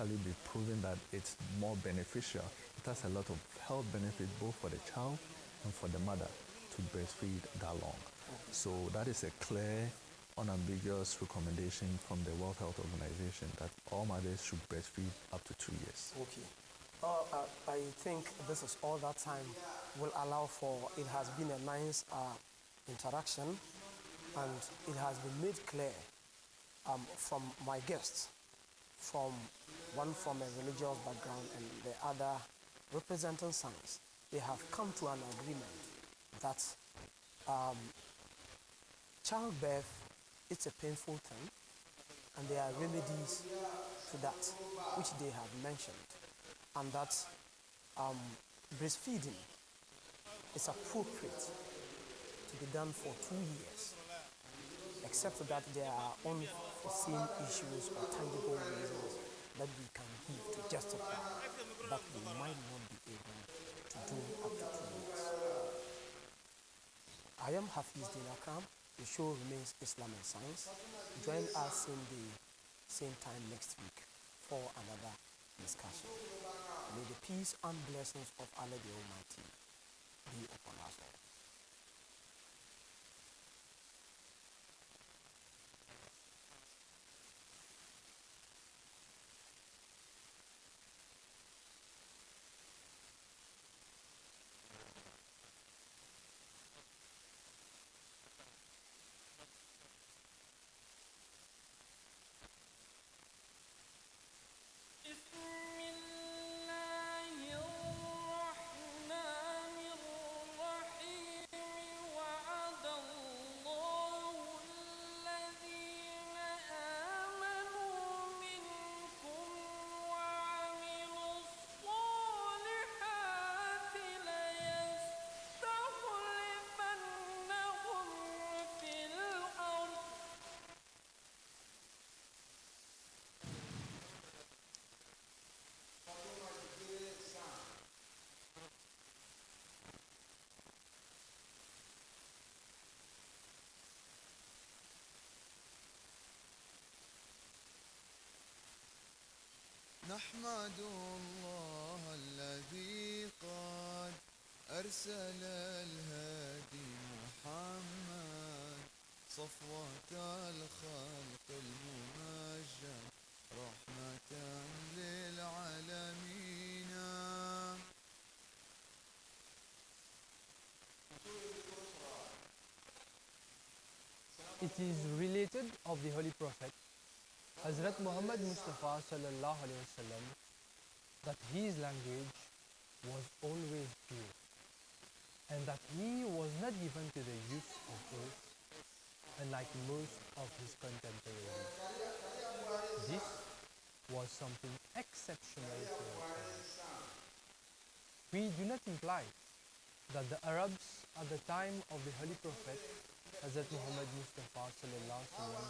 scientifically be proven that it's more beneficial. It has a lot of health benefit both for the child and for the mother to breastfeed that long. So that is a clear, unambiguous recommendation from the World Health Organization that all mothers should breastfeed up to 2 years. Okay. I think this is all that time will allow for. It has been a nice interaction, and it has been made clear from my guests, from one from a religious background and the other representing science. They have come to an agreement that childbirth is a painful thing, and there are remedies to that, which they have mentioned, and that breastfeeding is appropriate to be done for 2 years, except that there are unforeseen issues or tangible reasons that we can give to justify that we might not be able to do up to 2 years. I am Hafiz Deen Akram. The show remains Islam and Science. Join us same day, same time next week for another discussion. May the peace and blessings of Allah the Almighty be upon us all. نحمد الله الذي قد أرسل الهادي محمد صفوة الخلق الممجد رحمة للعالمين. It is related of the Holy Prophet Hazrat Muhammad Mustafa sallallahu alayhi wasallam that his language was always pure and that he was not given to the use of oaths, unlike most of his contemporaries. This was something exceptional for our time. We do not imply that the Arabs at the time of the Holy Prophet Hazrat Muhammad Mustafa sallallahu alayhi wasallam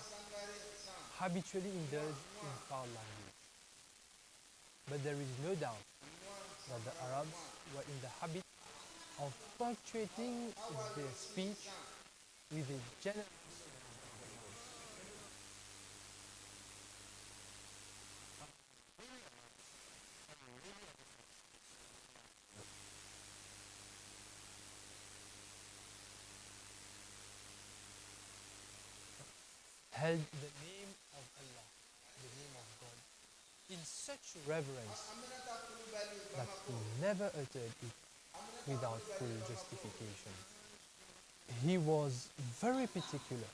habitually indulged in foul language. But there is no doubt that the Arabs were in the habit of punctuating their speech with a generous voice. Held the name of Allah, the name of God, in such reverence that he never uttered it without full justification. He was very particular,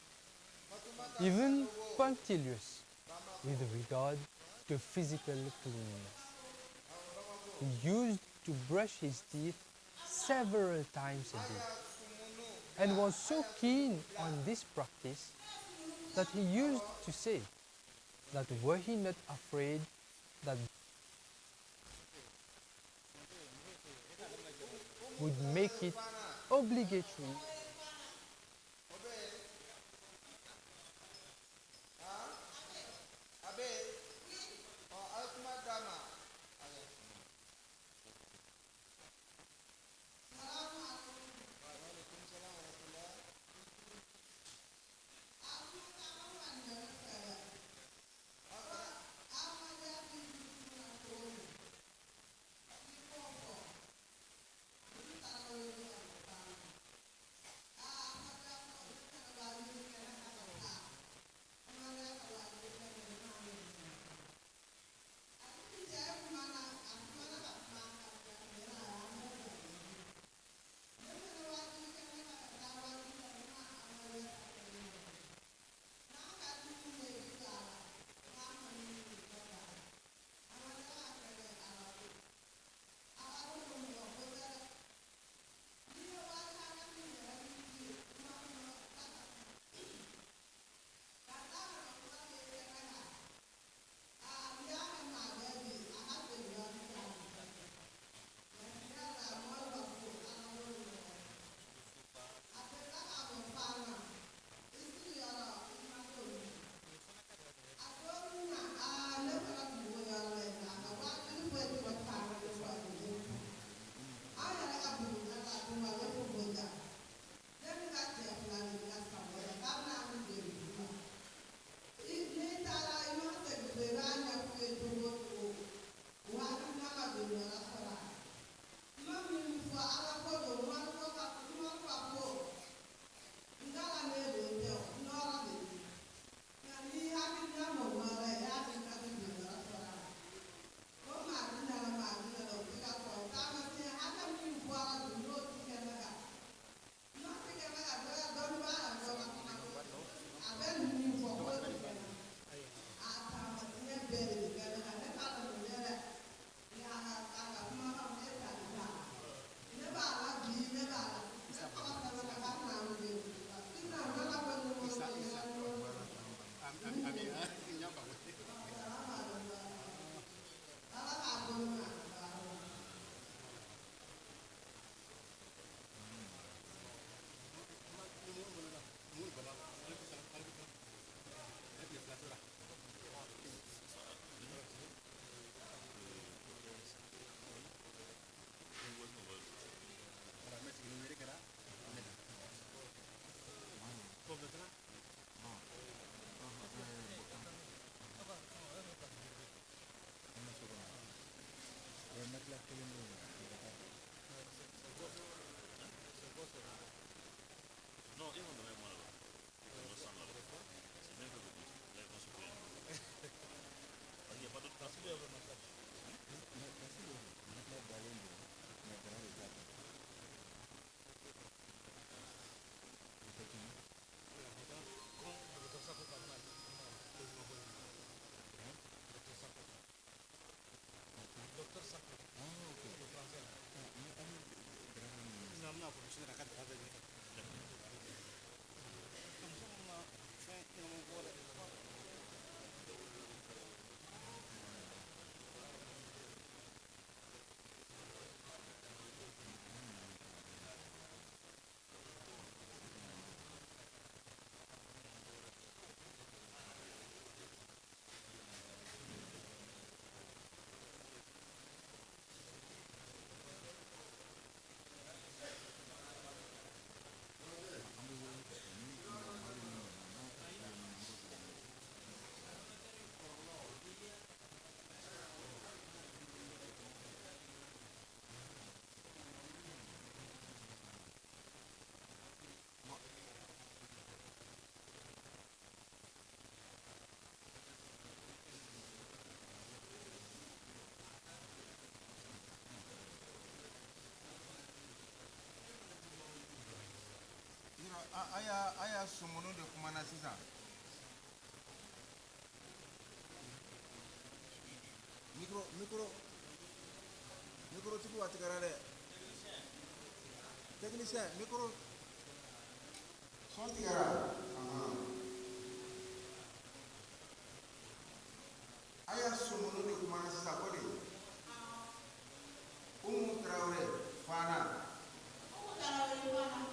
even punctilious, with regard to physical cleanliness. He used to brush his teeth several times a day and was so keen on this practice that he used to say that were he not afraid that would make it obligatory Aya Sumunu de kumana sisan. Micro micro micro tigiw a tigɛra dɛ. Technicien micro son tigɛra. Aya Sumunu de kumana sisan ko de. Umu Traoré Fana. Umu Traoré Fana.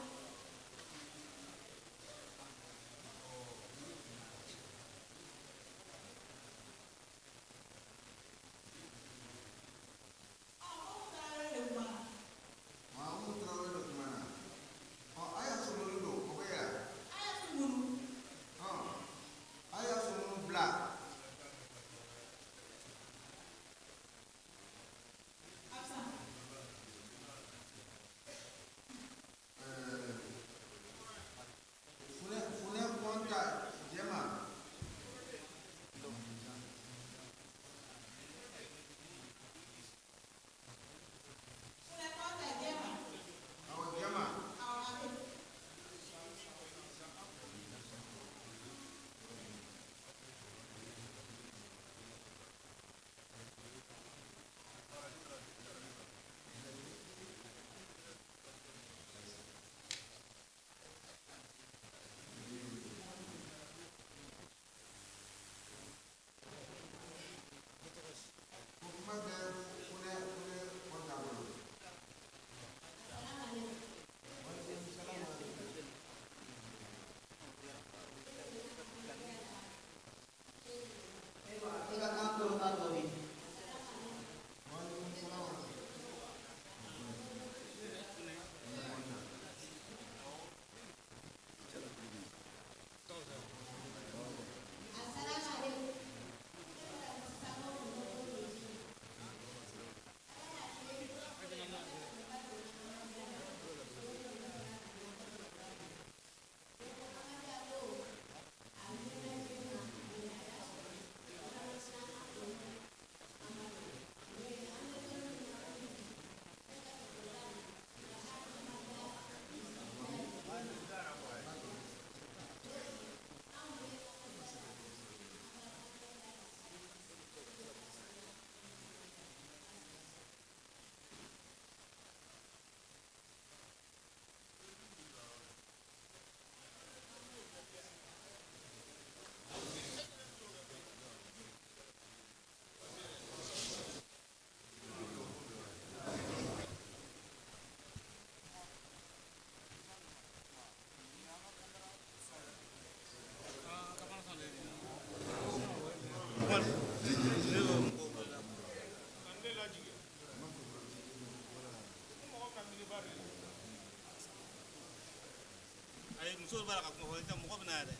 Muso b'a la ka kuma fɔlɔ tɛ mɔgɔ bɛ na yɛrɛ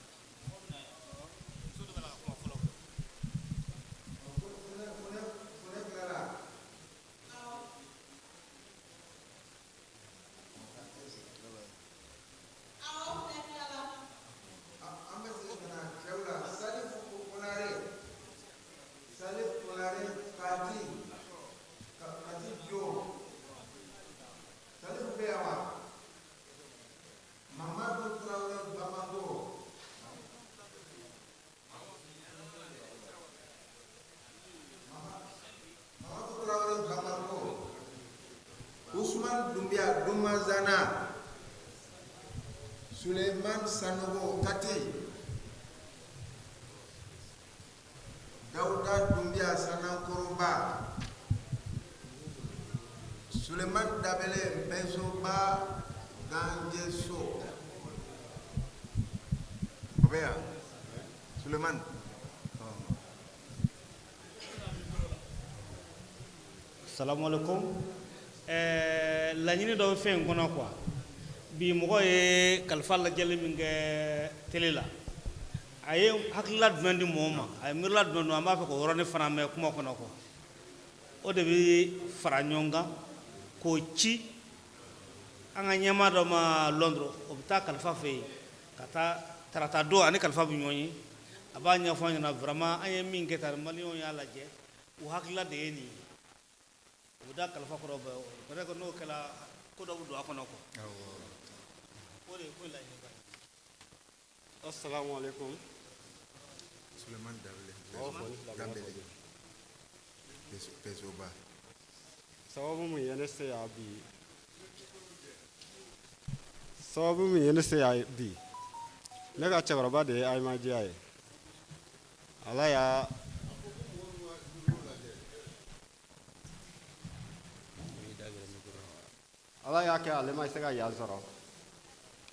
muso b'a la ka kuma fɔlɔ. Kati, Kati Jo. Salifu bɛ yan wa? Mamadu Tarawele Bamako. Mamadu Tarawele Bamako. Ousmane Doumbia Doumazana. Suleiman Sanogo Kati. Daouda Doumbia Sanankoroba. Suleiman Dabele Mpensoba Ganjeso. O bɛ yan? Suleiman. Salamu alaikum. Laɲini dɔ bɛ fɛn in kɔnɔ quoi. Bi mɔgɔ ye kalifa lajɛli min kɛ télé la, a ye hakilila jumɛn di mɔgɔw ma, a ye miirila jumɛn di, an b'a fɛ k'o yɔrɔnin fana mɛn kuma kɔnɔ quoi. O de bɛ fara ɲɔgɔn kan k'o ci an ka ɲɛmaa dɔ ma Londres, o bɛ taa kalifa fɛ yen ka taa tarata don ani kalifa bɛ ɲɔgɔn ye, a b'a ɲɛfɔ an ɲɛna vraiment an ye min kɛ tan, maliyɛnw y'a lajɛ, u hakilila de ye nin ye. O bɛ da kalifa kɔrɔ bɛɛ, peut-être que n'o kɛra ko dɔ bɛ don a kɔnɔ quoi. O de ye ko in laɲiniba ye. Assalamu alaikum. Suleiman Dabele. Dabele. Pesoba. Sababu mun ye ne se yan bi, sababu min ye ne se yan bi, ne ka cɛkɔrɔba de ye Ahmadiyya ye. Ala y'a Ala y'a kɛ ale ma se ka yan sɔrɔ,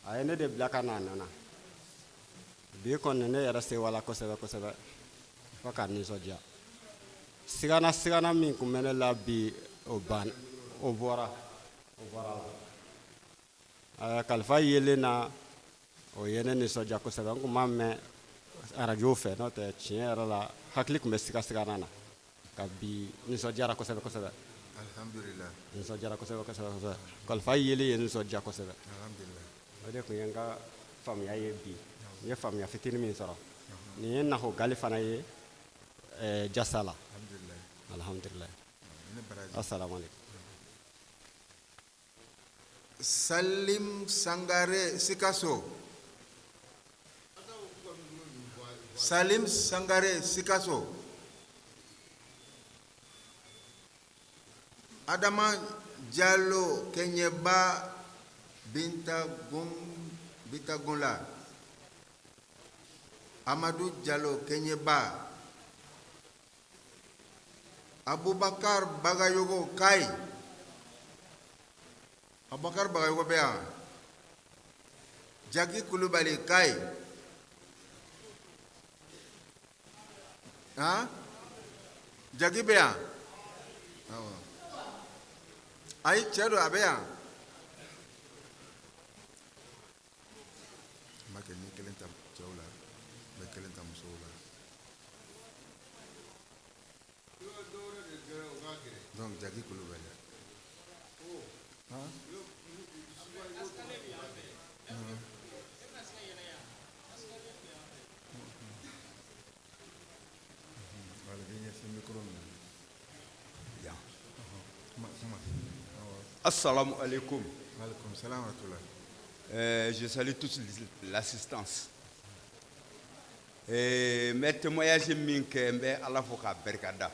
a ye ne de bila ka na a nɔ na. Bi kɔni ne yɛrɛ sewala kosɛbɛ kosɛbɛ fo ka nisɔndiya. Sigana sigana min tun bɛ ne la bi, o ban, o bɔra, o bɔra la. Kalifa yelen na, o ye ne nisɔndiya kosɛbɛ. N tun m'a mɛn arajo fɛ, n'o tɛ tiɲɛ yɛrɛ la hakili tun bɛ siga sigana na, ka bi nisɔndiyara kosɛbɛ kosɛbɛ. Alhamdulillah. Nisɔndiyara kosɛbɛ kosɛbɛ kosɛbɛ. Kalifa yelen ye nisɔndiya kosɛbɛ. Alhamdulillah. O de tun ye n ka faamuya ye bi. N ye faamuya fitinin min sɔrɔ. Nin ye Naho Gali fana ye jasa la. Alhamdulillah. Alhamdulillah. Ne baraji. Assalamu alaikum. Salim Sangare Sikasso. Salim Sangare Sikasso. Adama Diallo Kenyeba Binta Gonla. Amadou Diallo Kenyeba. Aboubacar Bagayogo Kai. Aboubacar Bagayogo bɛ yan. Jackie Coulibaly Kai. Han? Jackie bɛ yan. Awɔ. Ayi, cɛ don, a bɛ yan. N b'a kɛ ni kelen ta cɛw la, n bɛ kelen ta musow la. Donc Jackie Coulibaly. Han? Wala, i ɲɛsin micro min Yan. Kuma kuma. Assalamu alaikum. Alaikum salam wa rahmatullah. Je salue tous l'assistance. N bɛ témoignage min kɛ, n bɛ Ala fo k'a barikada,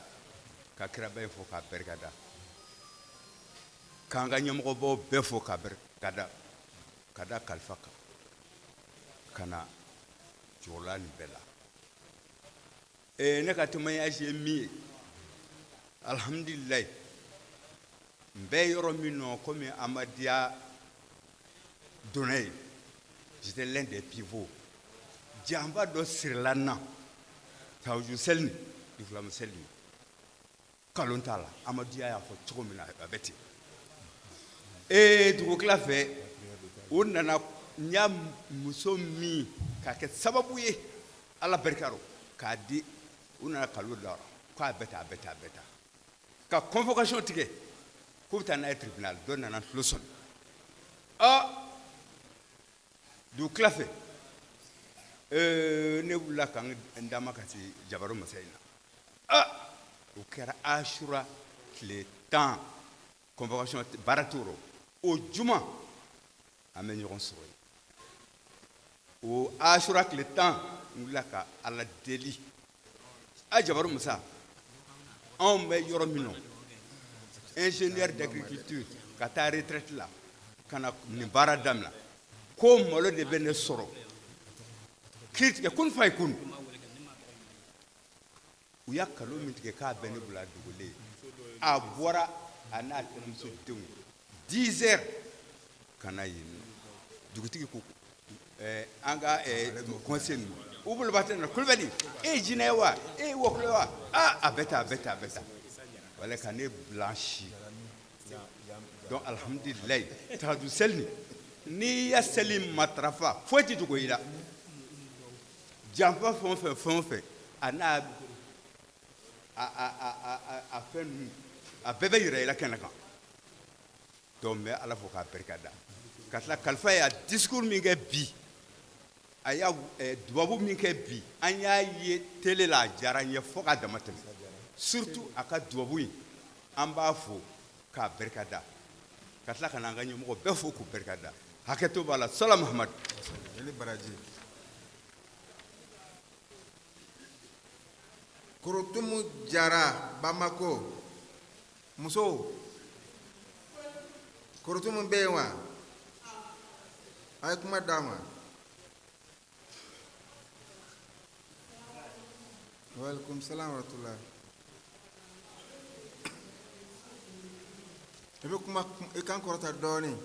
ka kiraba in fo k'a barikada, k'an ka ɲɛmɔgɔbaw bɛɛ fo k'a barikada, ka da kalifa kan ka na jɔla nin bɛɛ la. Ne ka témoignage ye min ye, alhamdulilayi, n bɛ yɔrɔ min nɔ, komi Ahmadiyya donna yen, j'étais l'un des pivots. Janba dɔ sirila n na, tawuju seli ni ifulamu seli ni kalon t'a la, Ahmadiyya y'a fɔ cogo min na a bɛ ten. Dugukila fɛ, o nana n y'a muso min k'a kɛ sababu ye, Ala barika rɔ k'a di, u nana kalo da k'a bɛ tan, a bɛ tan, a bɛ tan, ka convocation tigɛ k'u bɛ taa n'a ye tribunal. Dɔ nana tulo sɔnni dugukila fɛ, ne wulila ka n dama ka se Jabaro masa in na. O kɛra Asura tile 10, convocation, baara t'o rɔ. O juma an bɛ ɲɔgɔn sɔrɔ yen. O Asura tile 10, n wulila ka Ala deli. A Jabaru Musa, anw bɛ yɔrɔ min na, ingénieur d'agriculture ka taa retraite la ka na nin baara daminɛ, ko malo de bɛ ne sɔrɔ kiiri tigɛ kun fa ye kun. U y'a kalo min tigɛ k'a bɛ ne bila dogolen, a bɔra a n'a tɛnɛmuso denw 10 heures ka na yen nɔ. Dugutigi ko an ka conseil ninnu u bolo b'a tɛ na. Kulubali, e ye jinɛ ye wa, e ye wɔkulɔ ye wa? Aa, a bɛ tan, a bɛ tan, a bɛ tan, wala ka ne blanchi. Donc alhamdulilayi, tahajud seli nin, n'i ya seli matarafa, foyi tɛ dogo i la. Janfa fɛn o fɛn, fɛn o fɛn, a n'a a a a a fɛn ninnu, a bɛɛ bɛ yira i la kɛnɛ kan. Donc n bɛ Ala fo k'a barika da, ka tila kalifa ye a discours min kɛ bi, a y'a dubabu min kɛ bi, an y'a ye télé la, a diyara n ye fo k'a dama tɛmɛ. Surtout a ka dubabu in, an b'a fo k'a barika da, ka tila ka n'an ka ɲɛmɔgɔ bɛɛ fo k'u barika da. Hakɛto b'a la. Sala Mahamadu. I baraji. Korotumu Jara, Bamako. Musow, Korotumu bɛ yen wa? A ye kuma d'a ma. Waaleykum salam wa rahmatulah. I bɛ kuma i kan kɔrɔta dɔɔnin.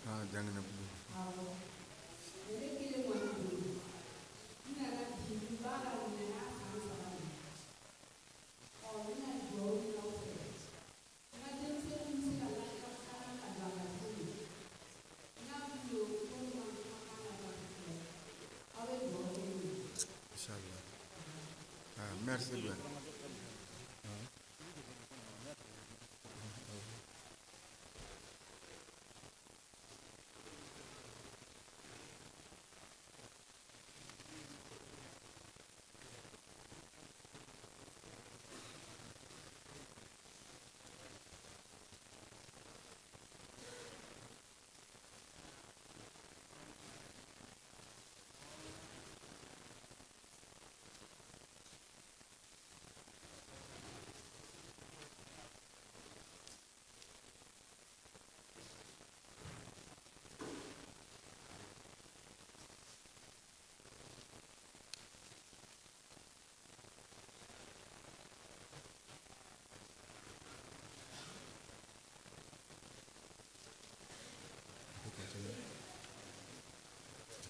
Ah, Janginɛbugu. Inchallah. Ah, merci bien.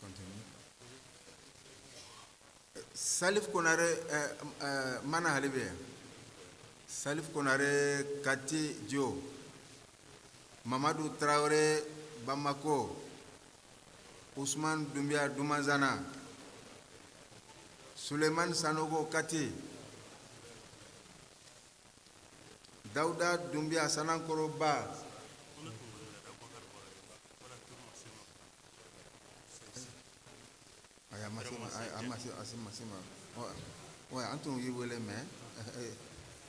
Continue. Salif Konare mana hali bɛ yan. Salif Konare, Kati Dio, Mamadou Traoré, Bamako, Ousmane Doumbia, Dumanzana, Suleiman Sanogo, Kati, Daouda Doumbia, Sanankoro Ba. Ayi, a ma se ma, a ma se, a se ma se ma. Ouais, an tun y'i wele, mais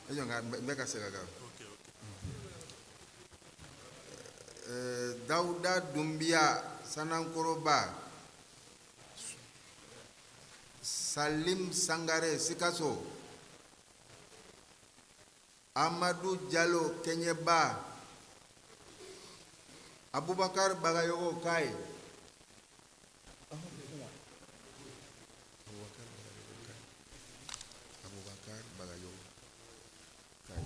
e jɔn ka n bɛ ka segin a kan. Dawuda Dumbiya, Sanankoroba, Salim Sangare, Sikaso, Amadou Diallo, Kenyeba, Abubakar Bagayogo, Kai. Abubakar Bagayogo, Kai.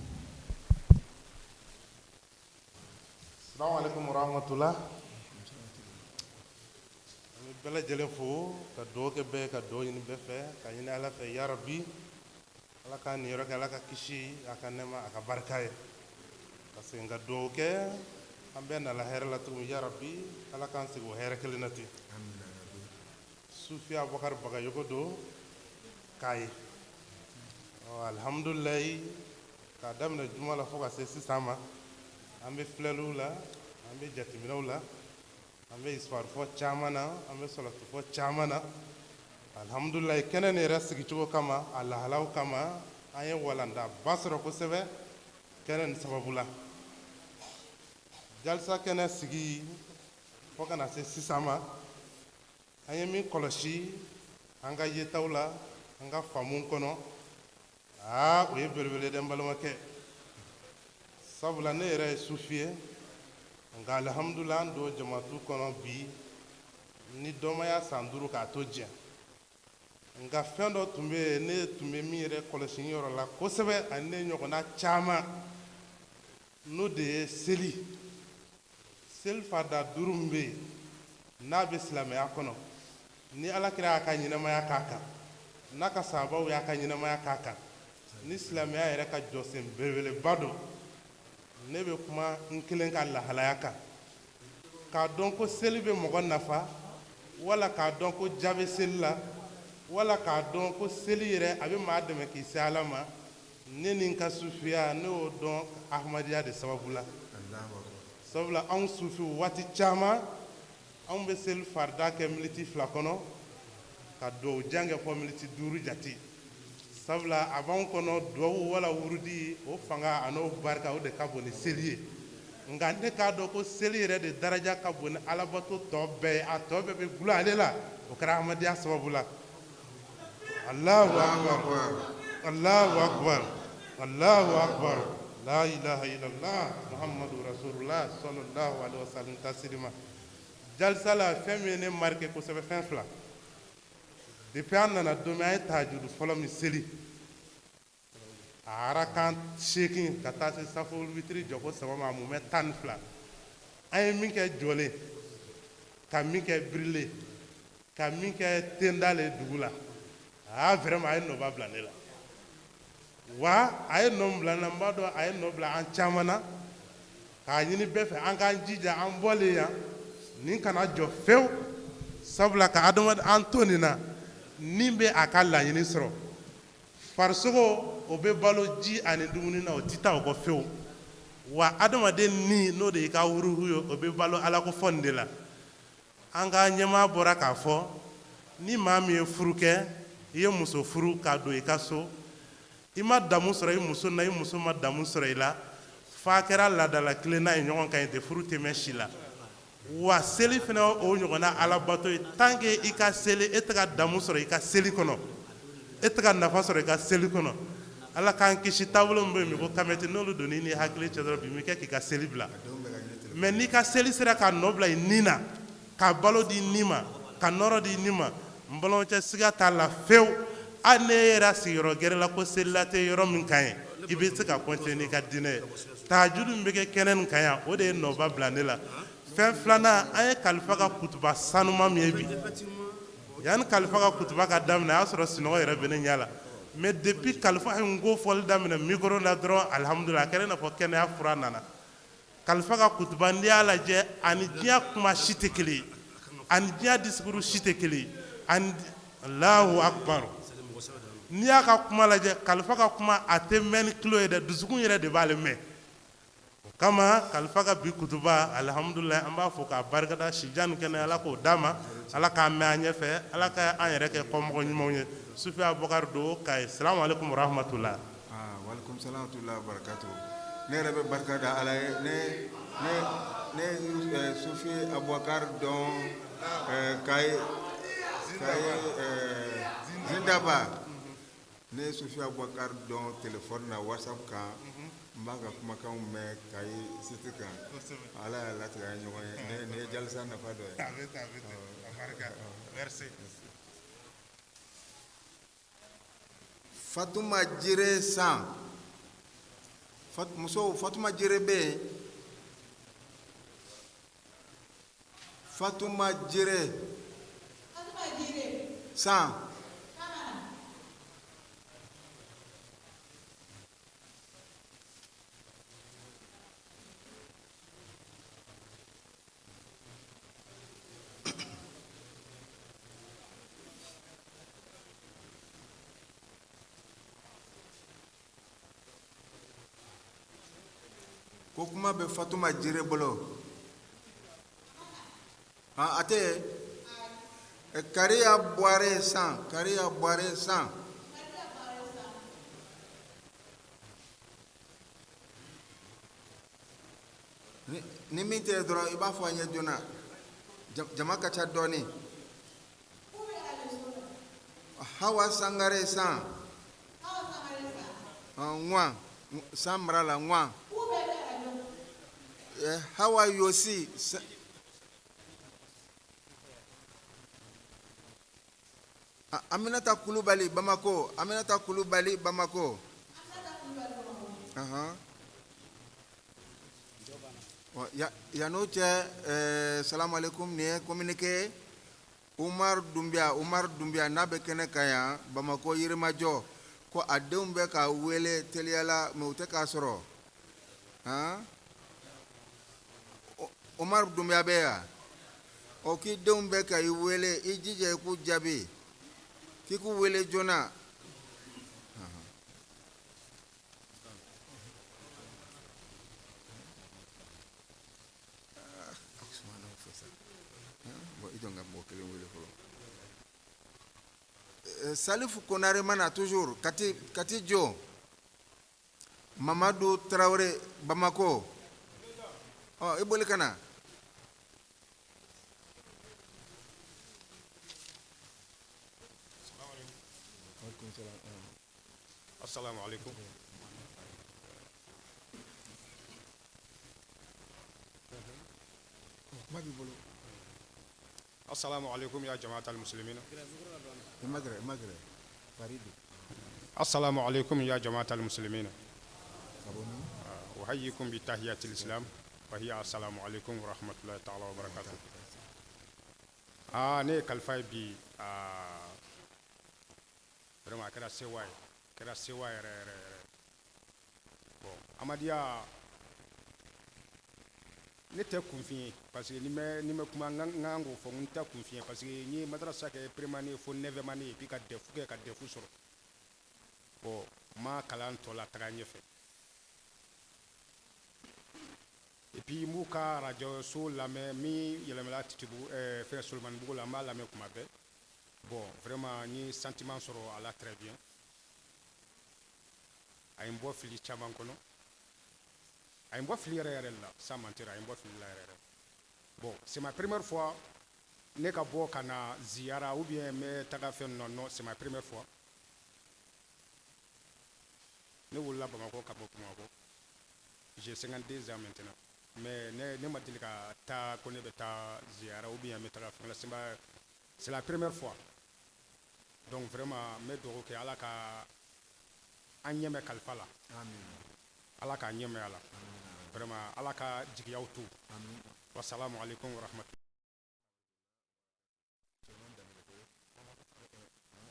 Salamu alaikum warahmatullah. An bɛ bɛɛ lajɛlen fo ka dugawu kɛ bɛɛ, ka dugawu ɲini bɛɛ fɛ, ka ɲini Ala fɛ, yarabi Ala k'a niyɔrɔ kɛ Ala ka kisi, a ka nɛɛma, a ka barika ye, ka segin ka dugawu kɛ an bɛɛ nala hɛrɛ la tuguni, yarabi Ala k'an segin o hɛrɛ kelen na ten. Sufi Abubakar Bagayogo don k'a ye. Ɔ, alhamdulilayi, k'a daminɛ juma la fo ka se sisan ma, an bɛ filɛliw la, an bɛ jateminɛw la, an bɛ histoire fɔ caman na, an bɛ salatu fɔ caman na. Alhamdulilayi, kɛnɛ nin yɛrɛ sigicogo kama, a lahalaw kama, an ye walandaba sɔrɔ kosɛbɛ kɛnɛ nin sababu la. Jalisa kɛnɛ sigi fo ka na se sisan ma, an ye min kɔlɔsi an ka yetaw la, an ka faamu kɔnɔ, aa, o ye belebele dɛ, n balimakɛ. Sabula ne yɛrɛ ye sufi ye, nka alihamudulila, an don jamatu kɔnɔ bi ni dɔnmaya san 5 k'a to jɛ. Nka fɛn dɔ tun bɛ yen, ne tun bɛ min yɛrɛ kɔlɔsi n yɔrɔ la kosɛbɛ, ani ne ɲɔgɔnna caman, n'o de ye seli. Seli farida 5 min bɛ yen n'a bɛ silamɛya kɔnɔ, ni Ala kira y'a ka ɲɛnamaya k'a kan, n'a ka sahabaw y'a ka ɲɛnamaya k'a kan, ni silamɛya yɛrɛ ka jɔsen belebeleba don. Ne bɛ kuma n kelen ka lahalaya kan, k'a dɔn ko seli bɛ mɔgɔ nafa, wala k'a dɔn ko ja bɛ seli la, wala k'a dɔn ko seli yɛrɛ a bɛ maa dɛmɛ k'i se Ala ma. Ne ni n ka sufiya, ne y'o dɔn Ahmadiyya de sababu la. Sabula anw sufiw, waati caman anw bɛ seli farida kɛ miniti 2 kɔnɔ, ka duwawu jan kɛ fɔ miniti 5 jate. Sabula a b'anw kɔnɔ, duwawu wala wurudi, o fanga a n'o barika, o de ka bon ni seli ye. Nka ne k'a dɔn ko seli yɛrɛ de daraja ka bon ni alabato tɔ bɛɛ ye, a tɔ bɛɛ bɛ gulon ale la. O kɛra Ahmadiyya sababu la. Allahu akbar, Allahu akbar, Allahu akbar, la ilaha illallah, Muhammadu rasulullah sallallahu alaihi wasallam taslima. Jalisa la, fɛn min ye ne marqué kosɛbɛ, fɛn fila. Depuis an nana don min, an ye tahajudu fɔlɔ min seli, a arakan 8 ka taa se safo witiri jɔko 3 ma, a mumɛ 12. An ye min kɛ jɔlen, ka min kɛ birilen, ka min kɛ tendalen dugu la, aa, vraiment, a ye nɔba bila ne la. Wa a ye nɔ bila n na, n b'a dɔn a ye nɔ bila an caman na. K'a ɲini bɛɛ fɛ, an k'an jija, an bɔlen yan nin kana jɔ fewu. Sabula ka adamaden an to nin na, nin bɛ a ka laɲini sɔrɔ. Farisogo, o bɛ balo ji ani dumuni na, o tɛ taa o kɔ fewu. Wa adamaden ni, n'o de y'i ka wuruhu ye, o bɛ balo Ala ko fɔ nin de la. An ka ɲɛmaa bɔra k'a fɔ, ni maa min ye furu kɛ, i ye muso furu k'a don i ka so, i ma damu sɔrɔ i muso na, i muso ma damu sɔrɔ i la, f'a kɛra laadala kelenna ye ɲɔgɔn kan ye ten, furu tɛ mɛn si la. Wa seli fana, o ɲɔgɔnna alabato ye. Tant que i ka seli, e tɛ ka damu sɔrɔ i ka seli kɔnɔ, e tɛ ka nafa sɔrɔ i ka seli kɔnɔ. Ala k'an kisi, taabolo min bɛ yen ko kamɛti, n'olu donna i ni hakili cɛ dɔrɔn, bi mi kɛ k'i ka seli bila. Mais n'i ka seli sera ka nɔ bila i ni na, ka balo di ni ma, ka nɔrɔ di ni ma, n balimakɛ, siga t'a la fewu, hali n'e yɛrɛ sigiyɔrɔ gɛrɛ la ko selila tɛ yɔrɔ min kan ye, i bɛ se ka continuer n'i ka diinɛ ye. Tahajudu min bɛ kɛ kɛnɛ nin kan yan, o de ye nɔba bila ne la. Fɛn filanan, an ye kalifa ka kutuba sanuma min ye bi, yanni kalifa ka kutuba ka daminɛ, a y'a sɔrɔ sinɔgɔ yɛrɛ bɛ ne ɲɛ la. Mais depuis kalifa ye n ko fɔli daminɛ micro la dɔrɔn, alihamudulila, a kɛra i n'a fɔ kɛnɛya fura nana. Kalifa ka kutuba, n'i y'a lajɛ, ani diɲɛ kuma si tɛ kelen ye, ani diɲɛ discours si tɛ kelen ye, ani Allahu akbar. N'i y'a ka kuma lajɛ, kalifa ka kuma, a tɛ mɛn ni tulo ye dɛ, dusukun yɛrɛ de b'ale mɛn. O kama kalifa ka bi kutuba, alihamudulila, an b'a fɔ k'a barikada. Sijan ni kɛnɛ, Ala k'o d'a ma, Ala k'an mɛn an ɲɛfɛ, Ala ka an yɛrɛ kɛ kɔmɔgɔ ɲumanw ye. Sufi Abubakari don Kayi. Salamu aleykum rahmatula. Walekum salam wa rahmatullahi wa barakatuh. Ne yɛrɛ bɛ barika da Ala ye. Ne Sufi Abubakar dɔn Kayi, Kayi Zindaba. Ne ye Sufi Abubakar dɔn téléphone na, WhatsApp kan. N b'a ka kumakanw mɛn Kayi site kan. Ala y'a latigɛ an ye ɲɔgɔn ye. Nin ye jalisa nafa dɔ ye. A bɛ ten, a bɛ ten, a barika, merci. Fatuma Jire san. Musow, Fatuma Jire bɛ yen? Fatuma Jire san. Ko kuma bɛ Fatuma Jire bolo. Han, a tɛ yen. Kariya Buware san, Kariya Buware san. Ni min tɛ dɔrɔn i b'a fɔ an ye joona. Jama ka ca dɔɔni. Hawa Sangare san. Ŋwan, san mara la Ŋwan. Hawa Yosi. Aminata Kulubali Bamako, Aminata Kulubali Bamako. Yan'o cɛ, salamu aleykum, nin ye communiqué Umar Dunbiya, Umar Dunbiya n'a bɛ kɛnɛ kan yan Bamako Yirimajɔ, ko a denw bɛ k'a wele teliya la mais u tɛ k'a sɔrɔ. Han, Umar Dunbiya bɛ yan o, k'i denw bɛ ka i wele, i jija i k'u jaabi, k'i k'u wele joona. Bon, i jɔ n ka mɔgɔ kelen wele fɔlɔ. Salifu Konare mana toujours Kati, Kati Jo. Mamadu Tarawele Bamako. Ɔ, i boli ka na. السلام عليكم. Kuma b'i bolo. السلام عليكم يا جماعة المسلمين. I ma gɛrɛ, i ma gɛrɛ. Faridi. السلام عليكم يا جماعة المسلمين. Ka bɔ min? أحييكم بتحية الإسلام وهي السلام عليكم ورحمة الله تعالى وبركاته. Ne ye kalifa ye bi, vraiment a kɛra sewa ye, a kɛra sewa yɛrɛ yɛrɛ yɛrɛ. Bon, Amadiya ne tɛ kunfin ye, parce que ni mɛ kuma n kan k'o fɔ, n tɛ kunfin ye, parce que n ye madrasa kɛ première année fo neuvième année, et puis ka DEF kɛ, ka DEF sɔrɔ. Bon, n ma kalan tɔ la taga ɲɛfɛ, et puis n b'u ka radio so lamɛn min yɛlɛmala Titibugu, fɛn Solomanibugu la, n b'a lamɛn kuma bɛɛ. Bon, vraiment n ye sentiment sɔrɔ a la très bien. A ye n bɔ fili caman kɔnɔ, a ye n bɔ fili yɛrɛ yɛrɛ la, sans mentir, a ye n bɔ fili la yɛrɛ yɛrɛ. Bon, c'est ma première fois ne ka bɔ ka na ziyara ou bien n bɛ taga fɛn. Non non, c'est ma première fois. Ne wolola Bamakɔ, ka bɔ Bamakɔ, j'ai 52 ans maintenant, mais ne ma deli ka taa ko ne bɛ taa ziyara ou bien n bɛ taga fɛn la. C'est la première fois. Donc vraiment n bɛ dugawu kɛ, Ala ka an ɲɛmɛ kalifa la. Ala k'a ɲɛmɛ a la vraiment, Ala ka jigiyaw to. Wasalamu alaikum wa rahmatulah. E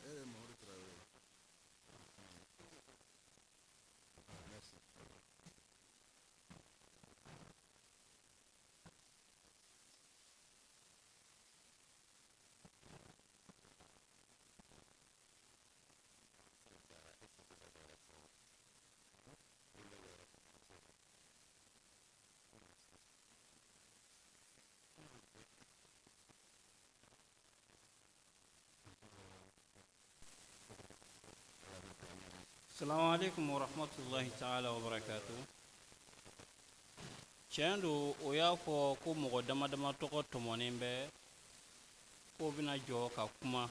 yɛrɛ Mamadu Tarawele. Merci. السلام عليكم ورحمة الله تعالى وبركاته. Tiɲɛ don, o y'a fɔ ko mɔgɔ dama dama tɔgɔ tɔmɔnen bɛ k'o bɛna jɔ ka kuma.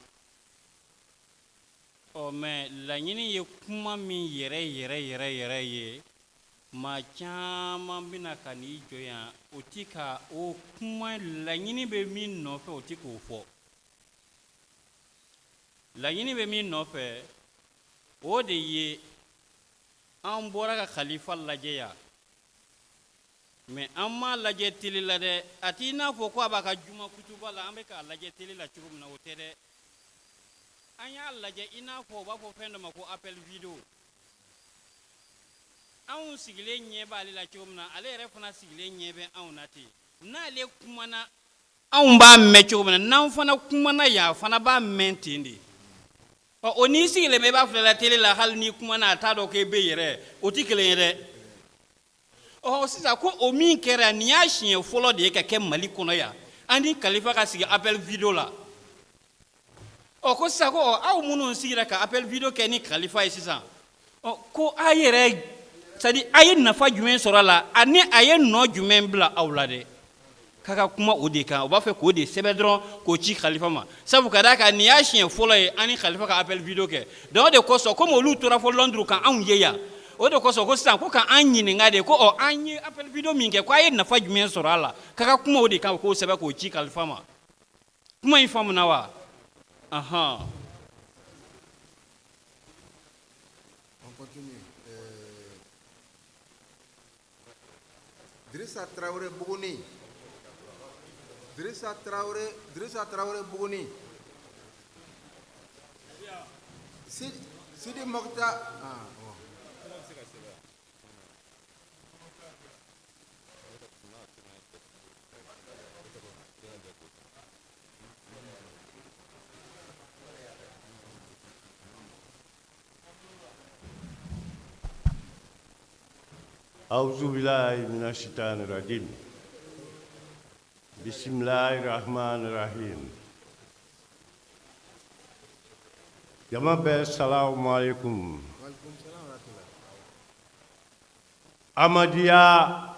Ɔ, mɛ laɲini ye kuma min yɛrɛ yɛrɛ yɛrɛ yɛrɛ ye, maa caman bɛna ka n'i jɔ yan, o ti ka o kuma laɲini bɛ min nɔfɛ, o ti k'o fɔ. Laɲini bɛ min nɔfɛ, o de ye an bɔra ka khalifa lajɛ yan, mɛ an m'a lajɛ télé la dɛ. A t'i n'a fɔ ko a b'a ka juma kutuba la, an bɛ k'a lajɛ télé la cogo min na, o tɛ dɛ. An y'a lajɛ i n'a fɔ u b'a fɔ fɛn dɔ ma ko appel vidéo. Anw sigilen ɲɛ b'ale la cogo min na, ale yɛrɛ fana sigilen ɲɛ bɛ anw na ten. N'ale kumana, anw b'a mɛn cogo min na, n'an fana kumana yan, a fana b'a mɛn ten de. Ɔ, o n'i sigilen bɛ i b'a filɛ la télé la, hali n'i kumana a t'a dɔn k'e bɛ yɛrɛ, o tɛ kelen ye dɛ. Ɔ, sisan ko o min kɛra, nin y'a siɲɛ fɔlɔ de ye ka kɛ Mali kɔnɔ yan, an ni kalifa ka sigi appel vidéo la. Ɔ ko sisan ko ɔ aw minnu sigira ka appel vidéo kɛ ni kalifa ye sisan, ɔ ko a yɛrɛ, c'est à dire a ye nafa jumɛn sɔrɔ a la ani a ye nɔ jumɛn bila aw la dɛ? K'a ka kuma o de kan. U b'a fɛ k'o de sɛbɛn dɔrɔn k'o ci kalifa ma, sabu ka d'a kan nin y'a siɲɛ fɔlɔ ye an ni kalifa ka appel vidéo kɛ. Donc o de kosɔn, komi olu tora fo Londres ka anw ye yan, o de kosɔn ko sisan ko ka an ɲininka de ko ɔ an ye appel vidéo min kɛ, ko a ye nafa jumɛn sɔrɔ a la? K'a ka kuma o de kan, k'o sɛbɛn k'o ci kalifa ma. Kuma in faamuna wa? Ahan. On continue. Drissa Traoré Bougouni. Drissa Traoré, Drissa Traoré Bougouni. Sidi Mokhtar. Ah, bon. أعوذ بالله من الشيطان الرجيم بسم الله الرحمن الرحيم jama bɛɛ salamu alaikum. Amadiya,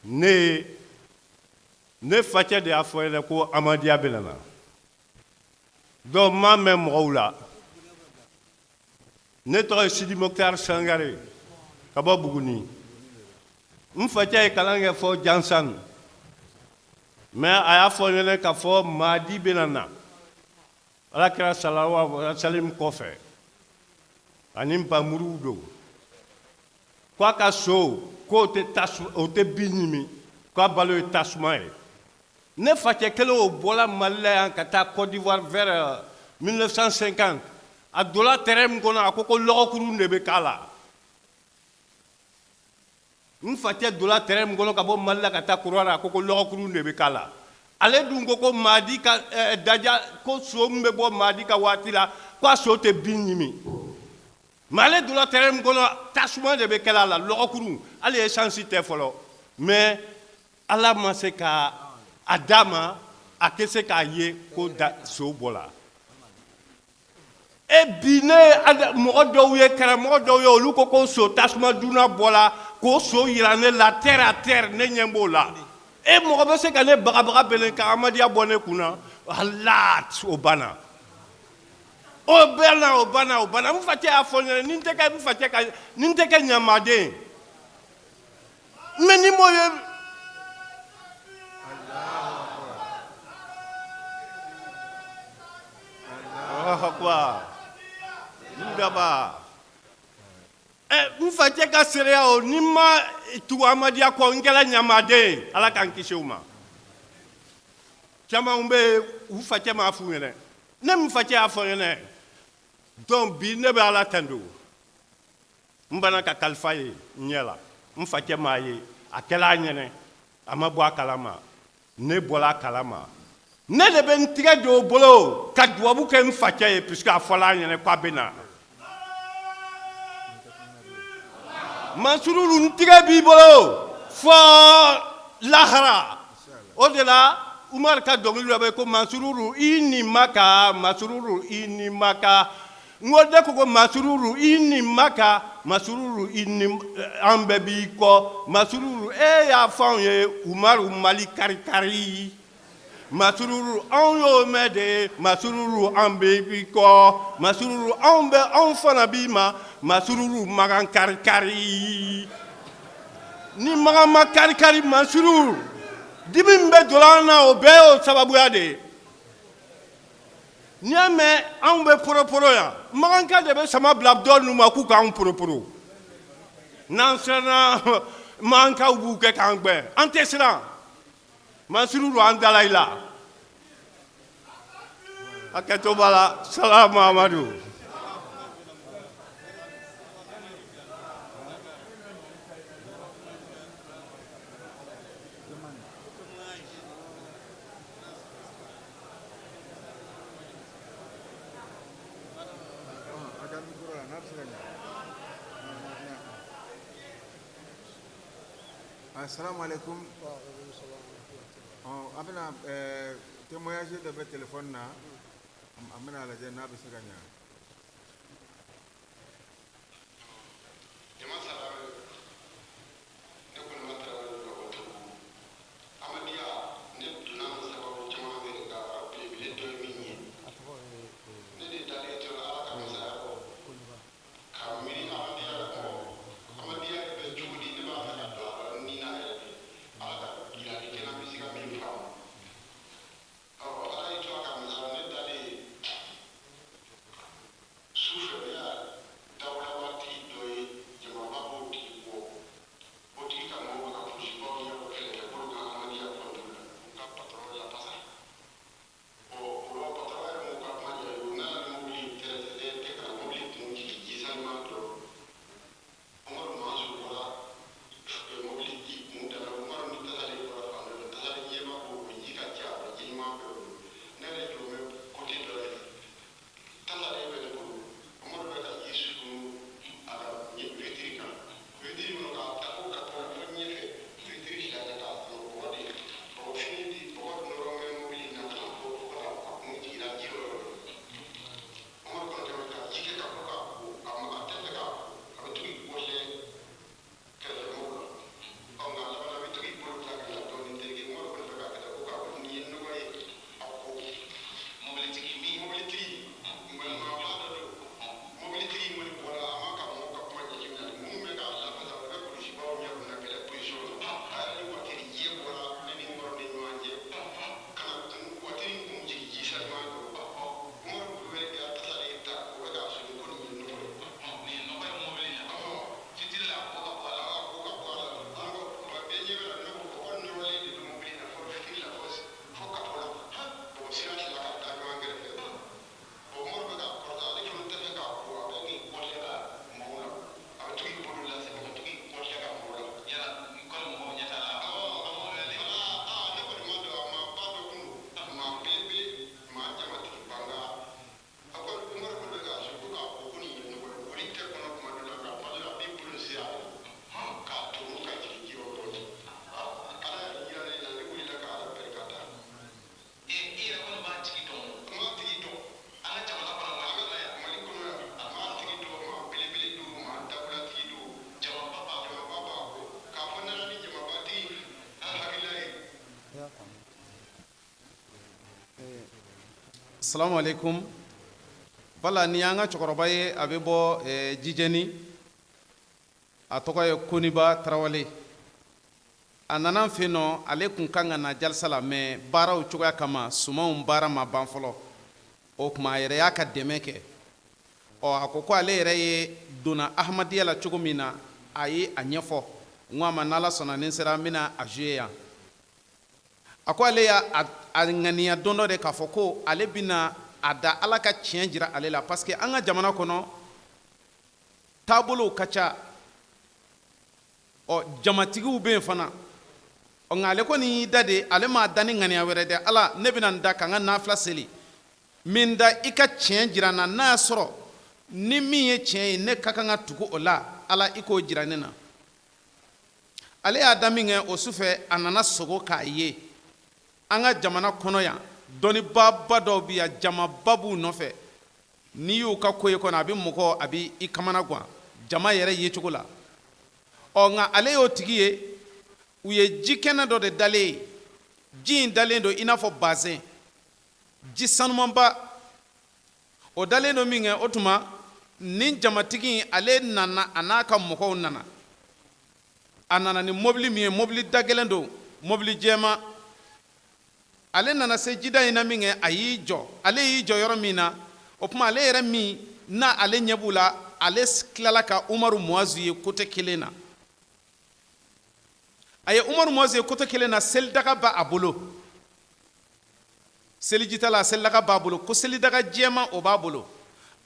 ne facɛ de y'a fɔ ɲɛna ko Amadiya bɛ na. Donc n m'a mɛn mɔgɔw la. Ne tɔgɔ ye Sidi Mokhtar Sangare ka bɔ Buguni. N facɛ ye kalan kɛ fɔ Jansan, mais a y'a fɔ ɲɛna k'a fɔ Mahdi bɛna na Ala kira salalahu alaihi wasallam kɔfɛ ani npamuruw don, k'a ka so k'o tɛ tasu, o tɛ bin ɲimi, k'a balo ye tasuma ye. Ne facɛ kelen o bɔla Mali la yan ka taa Côte d'Ivoire vers 1950. A donna terrain min kɔnɔ, a ko ko lɔgɔkurun de bɛ k'a la. N facɛ donna terrain min kɔnɔ ka bɔ Mali la ka taa Kɔrɔwari, a ko ko lɔgɔkurun de bɛ k'a la. Ale dun ko ko Mahdi ka daja ko so min bɛ bɔ Mahdi ka waati la, k'a so tɛ bin ɲimi. Mais ale donna terrain min kɔnɔ, tasuma de bɛ kɛla a la, lɔgɔkurun, hali essence tɛ fɔlɔ. Mais Ala ma se ka a d'a ma, a tɛ se k'a ye ko da so bɔla. E bi ne mɔgɔ dɔw ye, karamɔgɔ dɔw ye, olu ko ko so tasuma dunna bɔla k'o so yira ne la terre à terre, ne ɲɛ b'o la. E mɔgɔ bɛ se ka ne bagabaga bɛlɛn ka Amadiya bɔ ne kun na? Ala, o banna, o banna, o banna, o banna. N facɛ y'a fɔ n ɲɛna, ni n tɛ kɛ n facɛ ka, ni n tɛ kɛ ɲamaden, mais ni m'o ye. Allahu akbar. Ndaba. Ɛ, n facɛ ka seereya o, ni n ma tugu Amadiya kɔ, n kɛra ɲamaden ye. Ala k'an kisi o ma. Caman bɛ yen, u facɛ m'a f'u ɲɛna, ne min facɛ y'a fɔ n ɲɛna. Donc bi ne bɛ Ala tando. N banna ka kalifa ye n ɲɛ la, n facɛ m'a ye, a kɛla a ɲɛnɛ, a ma bɔ a kalama, ne bɔla a kalama. Ne de bɛ n tigɛ don o bolo ka dubabu kɛ n facɛ ye, puisque a fɔla a ɲɛnɛ k'a bɛ na. Mansuru, n tigɛ b'i bolo fɔ lahara. O de la Umar ka dɔnkili dɔ bɛ ko Masururu i ni Maka, Masururu i ni Maka. N ko ne ko ko Masururu i ni Maka, Masururu i ni an bɛɛ b'i kɔ. Masururu e y'a fɔ anw ye Umaru Mali kari-kari. Masururu anw y'o mɛn de, Masururu an bɛ b'i kɔ. Masururu anw bɛ anw fana b'i ma, Masururu Makan kari-kari. Ni Makan ma kari-kari, Masururu dimi min bɛ don an na, o bɛɛ y'o sababuya de ye. N'i y'a mɛn anw bɛ poroporo yan, makanka de bɛ sama bila dɔ ninnu ma k'u k'anw poroporo. N'an siranna, makankaw b'u kɛ k'an gbɛn. An tɛ siran. Masururu, an dala i la. Hakɛto b'a la. Salamu amadu. Assalamu alaikum. Ɔ, a bɛna témoignage dɔ bɛ téléphone na. An bɛna a lajɛ n'a bɛ se ka ɲa. Salamu alaikum. Voilà, nin y'an ka cɛkɔrɔba ye, a bɛ bɔ Jijɛni. A tɔgɔ ye Koniba Tarawele. A nana an fɛ yen nɔ, ale kun kan ka na jalisa la, mais baaraw cogoya kama, sumanw baara ma ban fɔlɔ. O tuma a yɛrɛ y'a ka dɛmɛ kɛ. Ɔ, a ko ko ale yɛrɛ ye donna Ahmadiyya la cogo min na, a ye a ɲɛfɔ. N ko a ma n'Ala sɔnna, ni n sera n bɛna a jouer yan. A ko ale y'a a ŋaniya don dɔ de k'a fɔ ko ale bɛna a da Ala ka tiɲɛ jira ale la, parce que an ka jamana kɔnɔ taabolow ka ca, ɔ jamatigiw bɛ yen fana. Ɔ nka ale kɔni y'i da de, ale m'a da ni ŋaniya wɛrɛ dɛ. Ala, ne bɛna n da ka n ka nafila seli, n bɛ n da i ka tiɲɛ jira n na, n'a y'a sɔrɔ ni min ye tiɲɛ ye ne ka kan ka tugu o la, Ala i k'o jira ne na. Ale y'a da min kɛ, o sufɛ a nana sogo k'a ye an ka jamana kɔnɔ yan, dɔnnibaaba dɔw bɛ yan, jamaba b'u nɔfɛ. N'i y'u ka ko ye kɔnɔ, a bɛ mɔgɔ a bɛ i kamana gan jama yɛrɛ yecogo la. Ɔ nka ale y'o tigi ye, u ye ji kɛnɛ dɔ de dalen ye. Ji in dalen don i n'a fɔ bazɛn, ji sanumanba o dalen don min kɛ, o tuma nin jamatigi in ale nana, a n'a ka mɔgɔw nana. A nana ni mobili min ye, mobili dagɛlɛn don, mobili jɛman. Ale nana se jida in na min kɛ, a y'i jɔ. Ale y'i jɔ yɔrɔ min na, o tuma ale yɛrɛ min n'a ale ɲɛ b'u la, ale tilala ka Umaru Muazu ye kote kelen na. A ye Umaru Muazu ye kote kelen na, selidaga b'a bolo, selijitala selidaga b'a bolo, ko selidaga jɛman o b'a bolo.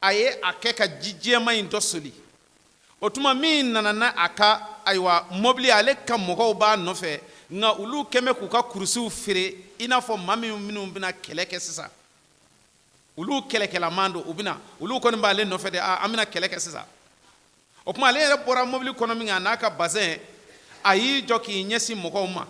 A ye a kɛ ka ji jɛman in dɔ soli. O tuma min nana n'a a ka ayiwa mɔbili, ale ka mɔgɔw b'a nɔfɛ, nka olu kɛn bɛ k'u ka kurusiw feere i n'a fɔ maa minnu bɛna kɛlɛ kɛ sisan. Olu kɛlɛkɛlaman don, u bɛna, olu kɔni b'ale nɔfɛ de, an bɛna kɛlɛ kɛ sisan. O tuma ale yɛrɛ bɔra mɔbili kɔnɔ min kɛ, a n'a ka bazɛn, a y'i jɔ k'i ɲɛsin mɔgɔw ma.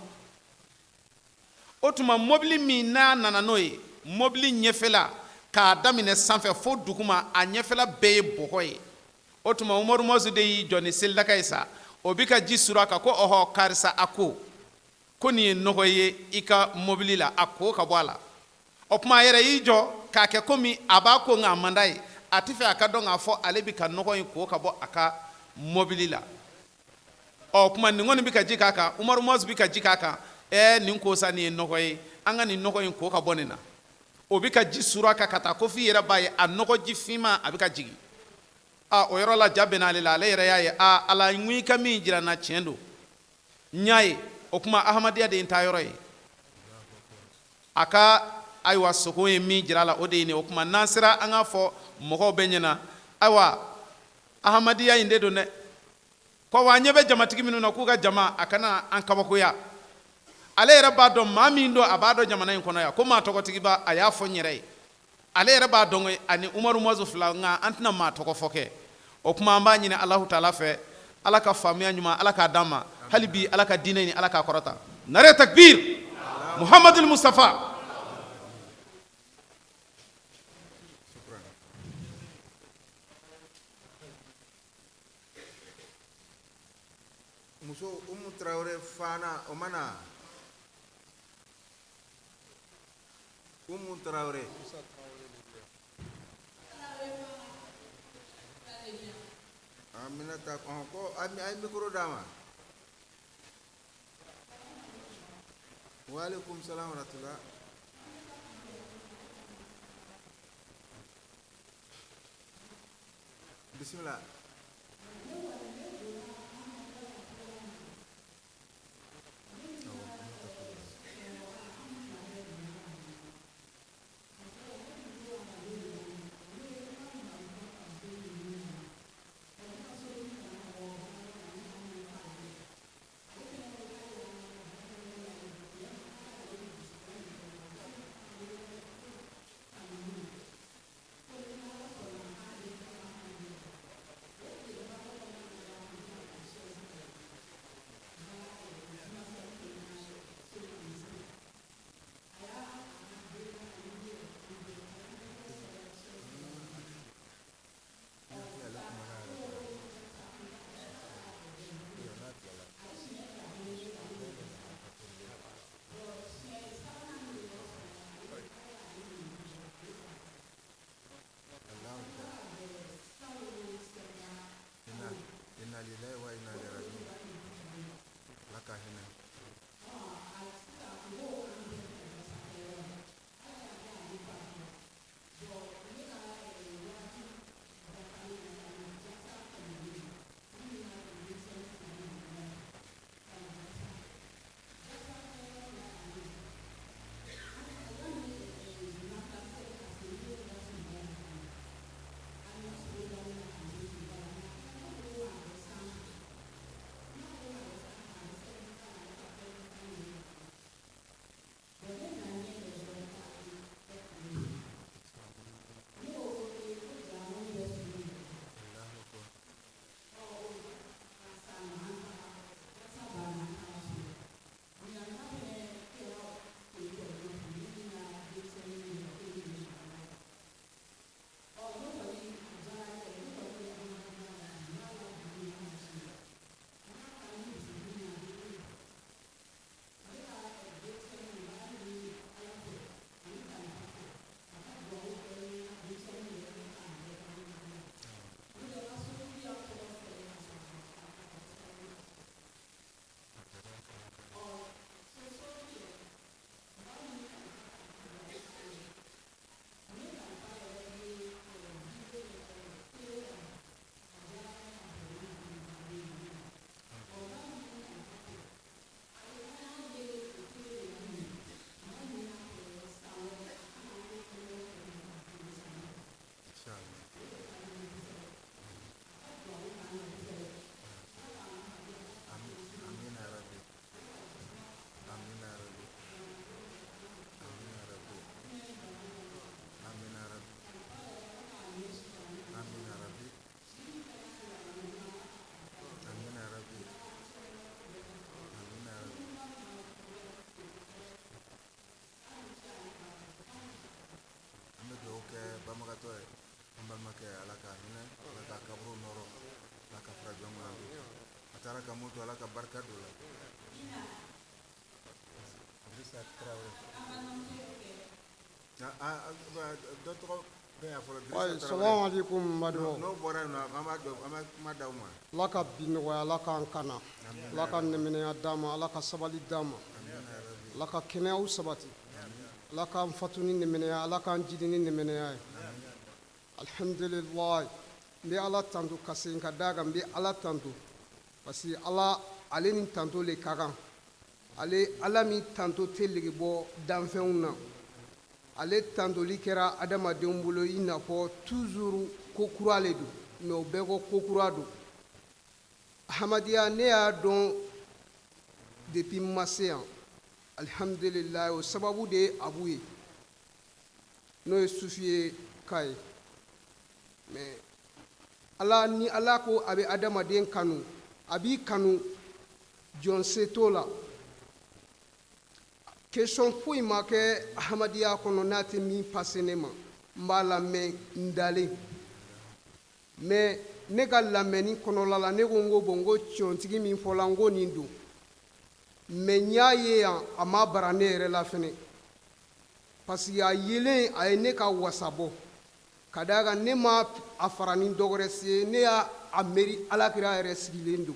O tuma mɔbili min n'a nana n'o ye, mɔbili ɲɛfɛla K'a daminɛ sanfɛ fo duguma, a ɲɛfɛla bɛɛ ye bɔgɔ ye. O tuma Umaru Muazu de y'i jɔ ni selidaka ye sa, o bi ka ji suru a kan ko ɔhɔ karisa, a ko ko nin ye nɔgɔ ye i ka mobili la, a ko ka bɔ a la. O tuma a yɛrɛ y'i jɔ k'a kɛ komi a b'a ko, nka a man d'a ye, a tɛ fɛ a ka dɔn k'a fɔ ale bɛ ka nɔgɔ in ko ka bɔ a ka mobili la. Ɔ tuma nin kɔni bɛ ka ji k'a kan, Umaru Muazu bɛ ka ji k'a kan. Ɛɛ, nin ko sa, nin ye nɔgɔ ye, an ka nin nɔgɔ in ko ka bɔ nin na. O bɛ ka ji suru a kan ka taa ko f'i yɛrɛ b'a ye a nɔgɔji finman a bɛ ka jigin. A o yɔrɔ la, ja bɛnna ale la, ale yɛrɛ y'a ye, a Ala, n ko i ka min jira n na, tiɲɛ don, n y'a ye. O tuma ahamadiya de ye n taa yɔrɔ ye. A ka ayiwa sogo ye min jira a la, o de ye nin. O tuma n'an sera an k'a fɔ mɔgɔw bɛɛ ɲɛna, ayiwa ahamadiya in de don dɛ. Ko wa an ɲɛ bɛ jamatigi minnu na k'u ka jama, a kana an kabakoya. Ale yɛrɛ b'a dɔn maa min don, a b'a dɔn jamana in kɔnɔ yan ko maa tɔgɔtigiba. A y'a fɔ n yɛrɛ ye, ale yɛrɛ b'a dɔn ani Umaru Muazu fila, nka an tɛna maa tɔgɔ fɔ kɛ. O tuma an b'a ɲini Alahu taala fɛ, Ala ka faamuya ɲuman Ala k'a d'an ma. Hali bi Ala ka diinɛ in Ala k'a kɔrɔta. Nare takbir, Muhamadul Mustafa. Muso Umu Tarawele Fana, o mana Umu Tarawele. Aminata ɔn ko a ye micro d'a ma. Waaleykum salaam wa rahmatulah. Bisimila. Inna lillahi wa inna ilaihi raji'un. Ala ka hinɛ. Taara ka moto, Ala ka barika don la. Drissa Traoré. Ah, ah, ah, dɔ tɔgɔ bɛ yan fɔlɔ, Drissa Ayi, Traoré. salamu alaikum madiw. N'o bɔra yen nɔ, an b'a dɔn, an bɛ kuma d'aw ma. Ala ka bi nɔgɔya, Ala k'an kana, Ala ka nɛmɛnɛya d'an ma, Ala ka sabali d'an ma, Ala ka kɛnɛyaw sabati, Ala k'an fatu ni nɛmɛnɛya, Ala k'an jidi ni nɛmɛnɛya ye. Alhamdulilayi, n bɛ Ala tanto ka segin ka d'a kan, n bɛ Ala tanto parce que Ala ale ni tanto le ka kan. Ale Ala min tanto tɛ lege bɔ danfɛnw na, ale tantoli kɛra adamadenw bolo i n'a fɔ toujours ko kura le don, mais o bɛɛ ko ko kura don. Ahmadiyya, ne y'a dɔn depuis n ma se yan, alihamdulilayi, o sababu de ye Abu ye, n'o ye sufi ye ka ye. Mais Ala ni Ala ko a bɛ adamaden kanu, a b'i kanu, jɔn se t'o la. Question foyi ma kɛ Ahmadiyya kɔnɔ n'a tɛ min passe ne ma, n b'a lamɛn n dalen. Mais ne ka lamɛnni kɔnɔla la, ne ko n ko bon, n ko tiɲɛtigi min fɔla, n ko nin don. Mais n y'a ye yan, a ma bara ne yɛrɛ la fɛnɛ, parce que a yelen a ye ne ka wasa bɔ, ka d'a kan ne ma a fara ni dɔ wɛrɛ si ye, ne y'a a miiri Alakira yɛrɛ sigilen don.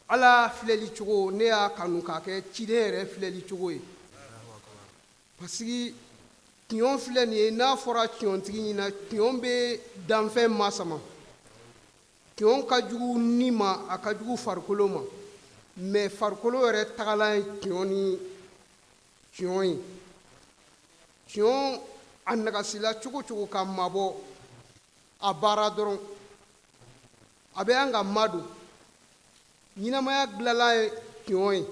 Ala filɛli cogo, ne y'a kanu k'a kɛ ciden yɛrɛ filɛli cogo ye, parce que tiɲɛ filɛ nin ye, n'a fɔra tiɲɛtigi ɲɛna, tiɲɛ bɛ danfɛn masama. Tiɲɛ ka jugu ni ma, a ka jugu farikolo ma, mais farikolo yɛrɛ tagalan ye tiɲɛ ni tiɲɛ ye. Tiɲɛ a nagasila cogo cogo ka mabɔ a baara dɔrɔn, a bɛ an ka madon. Ɲɛnamaya dilanlan ye tiɲɛ ye.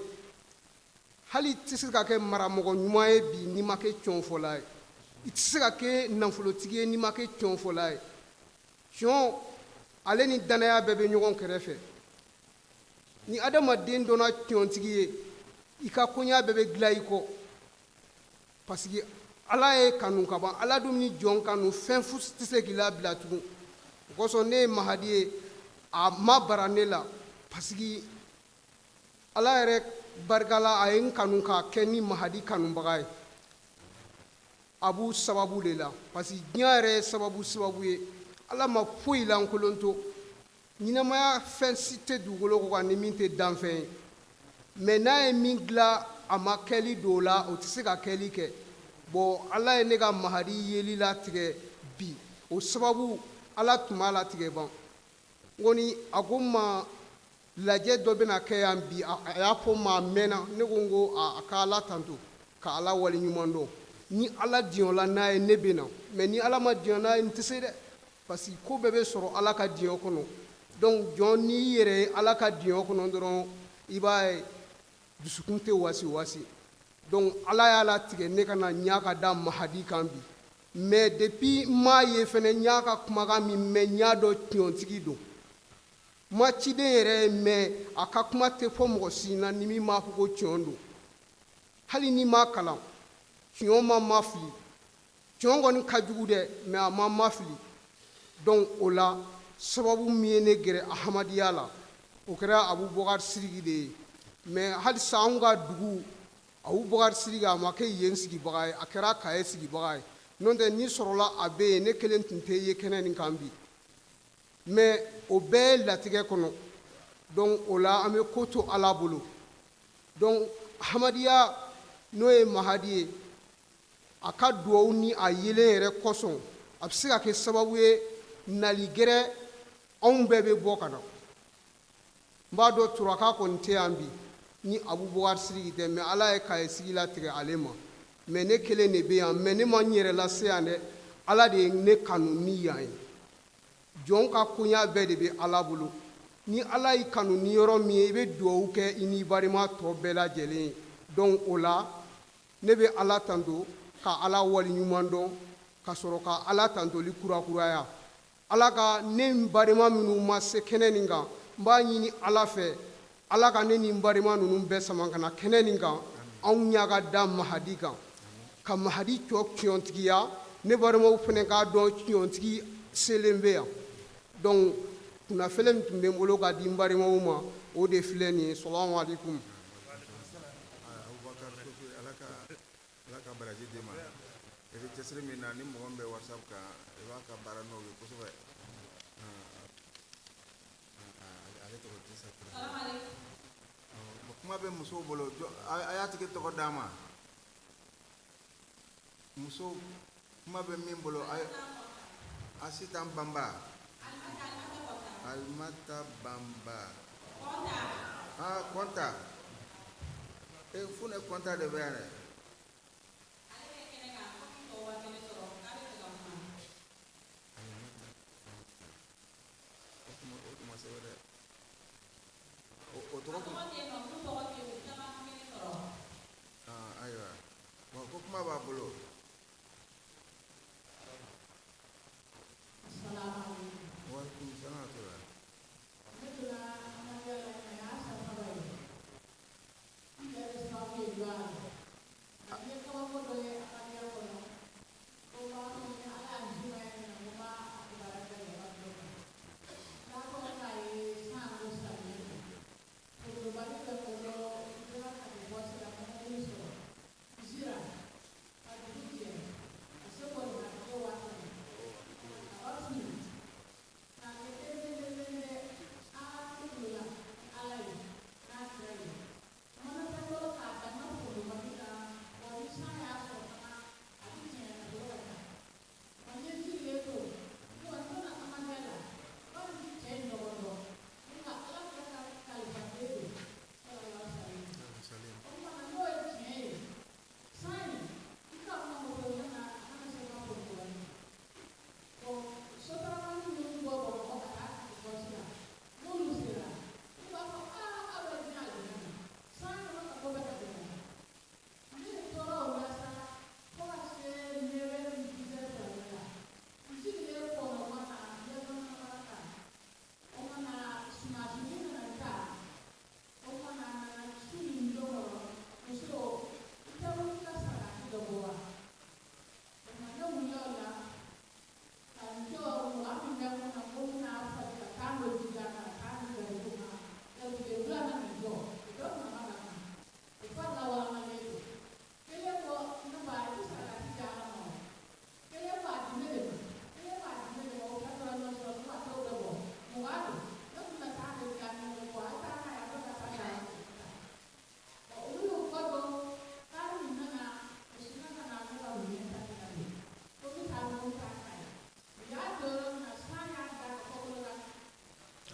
Hali i tɛ se ka kɛ maramɔgɔ ɲuman ye bi n'i ma kɛ tiɲɛfɔla ye, i tɛ se ka kɛ nafolotigi ye n'i ma kɛ tiɲɛfɔla ye. Tiɲɛ ale ni danaya bɛɛ bɛ ɲɔgɔn kɛrɛfɛ. Ni adamaden dɔnna tiɲɛtigi ye, i ka koɲa bɛɛ bɛ dilan i kɔ, parce que Ala ye kanu ka ban. Ala dun ni jɔn kanu, fɛn fosi tɛ se k'i labila tugun. O kosɔn ne ye Mahadi ye, a ma bara ne la, parce que Ala yɛrɛ barika la, a ye n kanu k'a kɛ ni Mahadi kanubaga ye. A b'u sababu de la, parce que diɲɛ yɛrɛ ye sababu sababu ye. Ala ma foyi lankolon to. Ɲɛnamaya fɛn si tɛ dugukolo kɔ kan ni min tɛ danfɛn ye, mais n'a ye min dilan, a ma kɛli don o la, o tɛ se ka kɛli kɛ. Bon, Ala ye ne ka Mahadi yeli latigɛ bi, o sababu Ala tun b'a latigɛ ban. N ko ni a ko n ma lajɛ dɔ bɛna kɛ yan bi, a y'a fɔ n ma a mɛnna. Ne ko n ko a ka Ala tanto ka Ala waleɲuman dɔn. Ni Ala diɲɛla n'a ye, ne bɛ na, mais ni Ala ma diɲɛ n'a ye, n tɛ se dɛ, parce que ko bɛɛ bɛ sɔrɔ Ala ka diɲɛ kɔnɔ. Donc jɔn n'i yɛrɛ ye Ala ka diɲɛ kɔnɔ dɔrɔn, i b'a ye dusukun tɛ wasi wasi. Donc Ala y'a latigɛ ne ka na ɲa ka da Mahadi kan bi. Mais depuis n m'a ye fɛnɛ, n y'a ka kumakan min mɛn, n y'a dɔn tiɲɛtigi don. N ma ciden yɛrɛ ye, mais a ka kuma tɛ fɔ mɔgɔ si na ni min m'a fɔ ko tiɲɛ don. Hali n'i m'a kalan, tiɲɛ ma mafili. Tiɲɛ kɔni ka jugu dɛ, mais a ma mafili. Donc o la sababu min ye ne gɛrɛ Ahmadiyya la, o kɛra Abubakar Siriki de ye. Mais halisa anw ka dugu, Abubakar Siriki a ma kɛ yen sigibaga ye, a kɛra Kaye sigibaga ye. N'o tɛ n'i sɔrɔla a bɛ yen, ne kelen tun tɛ ye kɛnɛ nin kan bi. Mais o bɛɛ ye latigɛ kɔnɔ. Donc o la an bɛ ko to Ala bolo. Donc Ahmadiyya n'o ye Mahadi ye, a ka duwawu ni a yelen yɛrɛ kosɔn, a bɛ se ka kɛ sababu ye nali gɛrɛ anw bɛɛ bɛ bɔ ka na. N b'a dɔn turaka kɔni tɛ yan bi ni Abubakar Siriki tɛ, mais Ala ye Kaye sigi latigɛ ale ma. Mais ne kelen de bɛ yan, mais ne ma n yɛrɛ lase yan dɛ, Ala de ye ne kanu ni yan ye. Jɔn ka koɲa bɛɛ de bɛ Ala bolo. Ni Ala y'i kanu ni yɔrɔ min ye, i bɛ duwawu kɛ i n'i balima tɔ bɛɛ lajɛlen ye. Donc o la ne bɛ Ala tanto ka Ala waleɲuman dɔn, ka sɔrɔ ka Ala tantoli kurakuraya. Ala ka ne n balima minnu ma se kɛnɛ nin kan, n b'a ɲini Ala fɛ, Ala ka ne ni n balima ninnu bɛɛ sama ka na kɛnɛ nin kan, anw ɲa ka da Mahadi kan, ka Mahadi cɔ tiɲɛtigiya, ne balimaw fana k'a dɔn tiɲɛtigi selen bɛ yan. Donc Kunnafoni min tun bɛ n bolo ka di n balimaw ma, o de filɛ nin ye. Salamu aleykum. Abubakar Sofi, Ala ka Ala ka baraji d'i ma. I bɛ cɛsiri min na, ni mɔgɔ min bɛ WhatsApp kan, i b'a ka baara n'o ye kosɛbɛ. Ale tɔgɔ Disa Ture. Kuma bɛ musow bolo, a y'a tigi tɔgɔ d'a ma. Muso, kuma bɛ min bolo, a ye Asitan Banba. Alimata Banba. Ah, Kɔnta. E Funɛ Kɔnta de bɛ yan dɛ. O tuma sɛbɛn dɛ. O tɔgɔ kun. Ah, ayiwa. Bon, ko kuma b'a bolo. Waalaikum salam wa rahmatulah.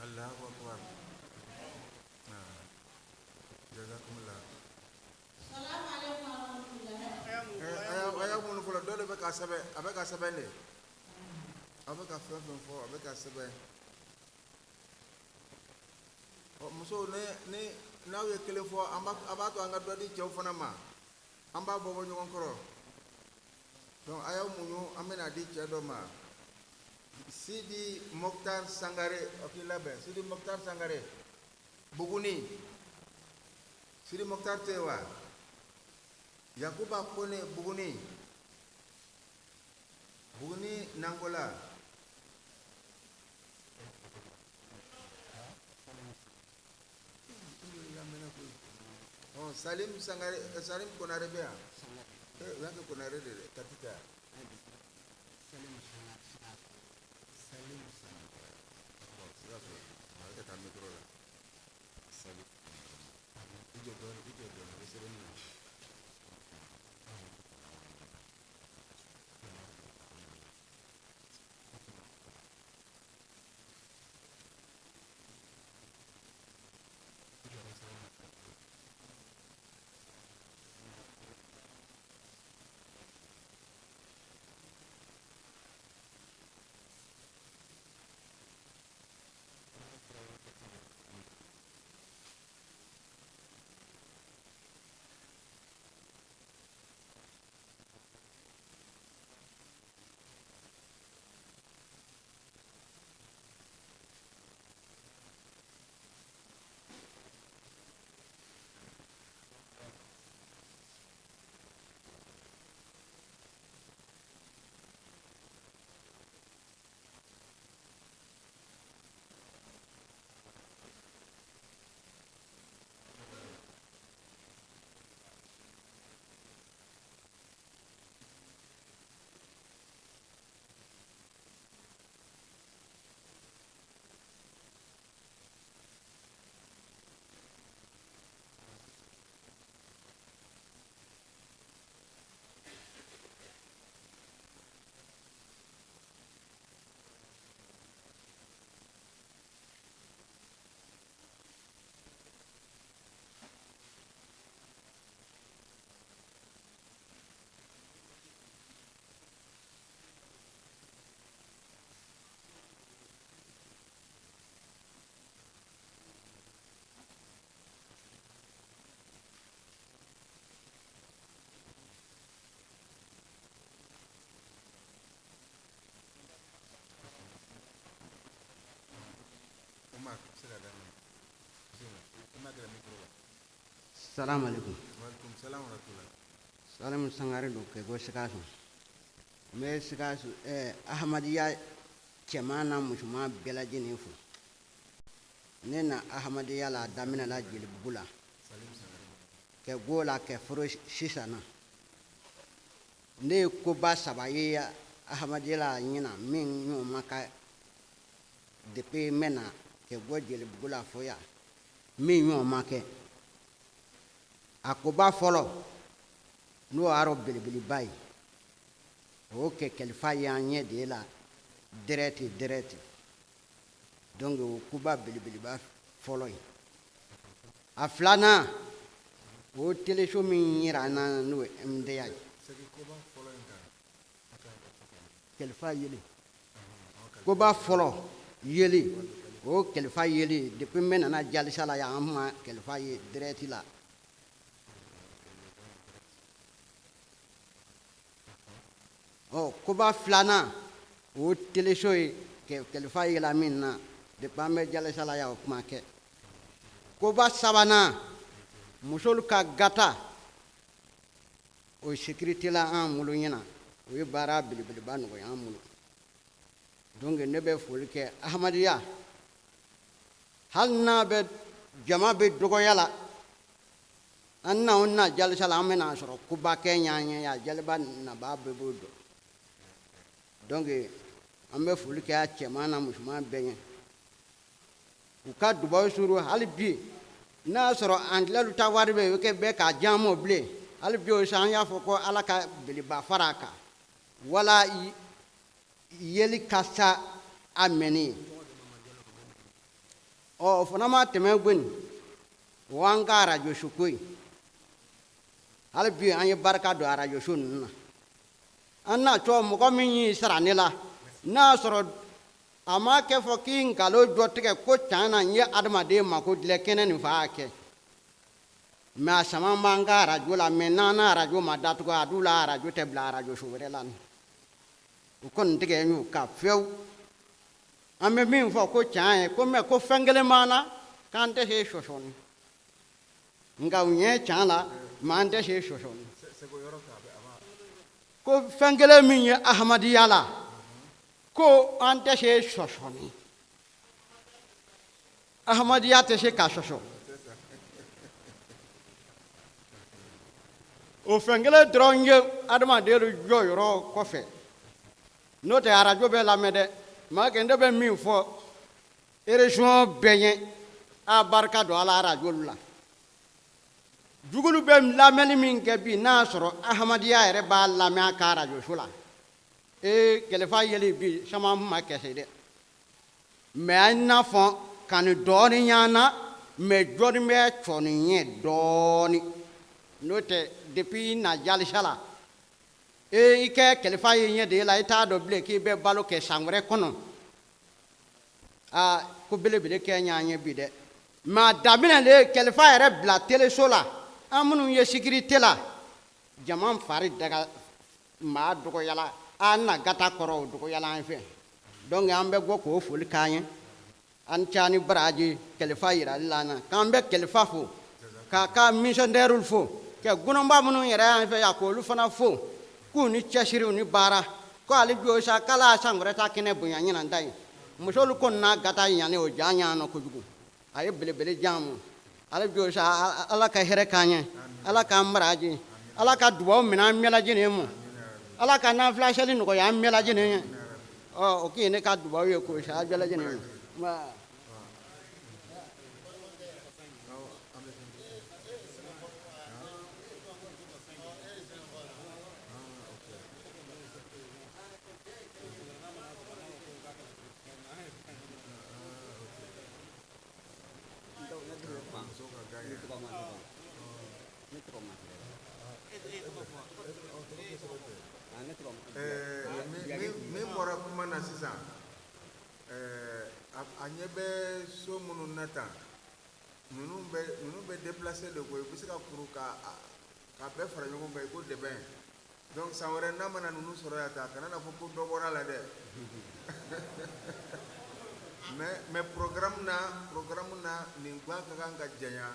Allahu akbar. Ah. Jazakumullah. A y'a mun fɔlɔ, dɔ de bɛ ka sɛbɛn, a bɛ ka sɛbɛn de. A bɛ ka fɛn fɛn fɔ, a bɛ ka sɛbɛn. Ɔ, musow, ni n'aw ye kelen fɔ, an b'a a b'a to an ka dɔ di cɛw fana ma. An b'a bɔ bɔ ɲɔgɔn kɔrɔ. Donc a y'aw muɲu, an bɛna di cɛ dɔ ma. Sidi Mokhtar Sangare, o k'i labɛn. Sidi Mokhtar Sangare. Buguni. Sidi Mokhtar tɛ yen wa? Yakuba Kone, Buguni. Buguni Nangola. Oh, Salim Sangare, Salim Konare bɛ yan. Eh, o y'a kɛ Konare de dɛ, Kati tɛ yan. Salim Sangare. Bon, Sikaso. A bɛ ka taa micro la. Salim. I jɔ dɔɔni, i jɔ dɔɔni, a bɛ sɛbɛnni na. Umar, se ka daminɛ. Bisimila, i ma gɛrɛ micro la. Salamu alaikum. Waalaikum salam wa rahmatullah. Salamu Sangare don ka bɔ Sikaso. N bɛ Sikaso Ahmadiyya cɛman n'a musoman bɛɛ lajɛlen fo. Ne na Ahmadiyya la a daminɛ la Jelibugu la. Kɛ go la kɛ foro sisan na. Ne ye koba saba ye Ahmadiyya la ɲinan min ɲɔgɔn ma ka depuis n bɛ na kɛ bɔ Jelibugu la fo yan min ɲɔgɔn ma kɛ. A koba fɔlɔ n'o y'a rɔ belebeleba ye, o kɛ kalifa y'an ɲɛ de la direct direct. Donc o koba belebeleba fɔlɔ ye. A filanan, o teleso min yira an na n'o ye MDA ye. Segin koba fɔlɔ in kan. Kalifa yeli. Koba fɔlɔ yeli, o kalifa yeli depuis n bɛ nana jalisa la yan, an ma kalifa ye direct la. Ɔ koba filanan, o teleso ye kalifa yela min na depuis an bɛ jalisa la yan, o kuma kɛ. Koba sabanan, musolu ka gata o sécurité la an bolo ɲɛna, o ye baara belebeleba nɔgɔya an bolo. Donc ne bɛ foli kɛ Ahmadiyya, hali n'a bɛ jama bɛ dɔgɔya la, an na o na jalisa la, an bɛna sɔrɔ koba kɛ ɲ'an ye yan, jaliba nabaa bɛɛ b'o dɔn. Donc an bɛ foli kɛ a cɛman n'a musoman bɛɛ ɲɛ. U ka dubaw suru hali bi, n'a y'a sɔrɔ antilɛlu ta wari bɛ kɛ bɛɛ k'a jan mɔ bilen, hali bi o sa an y'a fɔ ko Ala ka beleba fara a kan wala yeli ka sa a mɛnni ye. Ɔ o fana ma tɛmɛ gbeni, o an ka arajo so ko ye. Hali bi an ye barika don arajo so ninnu na. An n'a cɔ mɔgɔ min y'i sara ne la, n'a y'a sɔrɔ a ma kɛ fɔ k'i nkalon jɔ tigɛ ko tiɲɛ na n ye adamaden mako dilɛ kɛnɛ nin fa kɛ. Mais a sama b'an ka arajo la, mais n'an na arajo ma datugu, a dun la arajo tɛ bila arajo so wɛrɛ la. O kɔni tigɛ y'o ka fiyewu. An bɛ min fɔ ko tiɲɛ ye, ko mais ko fɛn kelen b'an na k'an tɛ se sɔsɔni. Nka u ɲɛ tiɲɛ la, mais an tɛ se sɔsɔni. Ko fɛn kelen min ye Ahmadiyya la, ko an tɛ se sɔsɔni. Ahmadiyya tɛ se ka sɔsɔ. O fɛn kelen dɔrɔn ye adamaden jɔyɔrɔ kɔfɛ. N'o tɛ arajo bɛ lamɛn dɛ. Maa kɛ ne bɛ min fɔ région bɛɛ ɲɛ, a barika don ala arajo la. Jugulu bɛ lamɛnni min kɛ bi, n'a sɔrɔ Ahmadiyya yɛrɛ b'a lamɛn a ka arajo so la. Ee kɛlɛfa yeli bi caman ma kɛse dɛ. Mais an n'a fɔ ka nin dɔɔnin ɲ'an na, mais jɔnni bɛ cɔni ɲɛ dɔɔnin. N'o tɛ depuis na jalisa la, ee i kɛ kɛlɛfa ye ɲɛ de la, i t'a dɔn bilen k'i bɛ balo kɛ san wɛrɛ kɔnɔ. Aa ko belebele kɛ ɲ'an ye bi dɛ. Mais a daminɛ le kɛlɛfa yɛrɛ bila teleso la, an minnu ye sécurité la, jama fari daga maa dɔgɔyala, an na gata kɔrɔ o dɔgɔyala an fɛ. Donc an bɛ bɔ k'o foli k'an ye. An ca ni baraji kɛlɛfa yirali la an na. K'an bɛ kɛlɛfa fo, k'a ka missionnaires fo, kɛ gunɔba minnu yɛrɛ y'an fɛ yan k'olu fana fo, k'u ni cɛsiriw ni baara, ko hali bi o sa k'ala san wɛrɛ ta kɛnɛ bonya ɲinan ta ye. Musolu kɔni n'a gata ɲani o ja ɲan nɔ kojugu. A ye belebele jan mu. Hali bi o sa Ala ka hɛrɛ k'an ye. Ala k'an baraji. Ala ka dubaw minɛ an bɛɛ lajɛlen ma. Ala ka nafila seli nɔgɔya an bɛɛ lajɛlen ye. Ɔ o k'i ye ne ka dubaw ye k'o sa bɛɛ lajɛlen ma. Min bɔra kuma na sisan, a ɲɛ bɛ so minnu na tan, ninnu bɛ déplacer de koyi, u bɛ se ka kuru ka bɛɛ fara ɲɔgɔn kan i ko dɛbɛn. Donc san wɛrɛ n'a mana ninnu sɔrɔ yan tan, a kana na fɔ ko dɔ bɔra a la dɛ. Mais programme na nin guwan ka kan ka janya,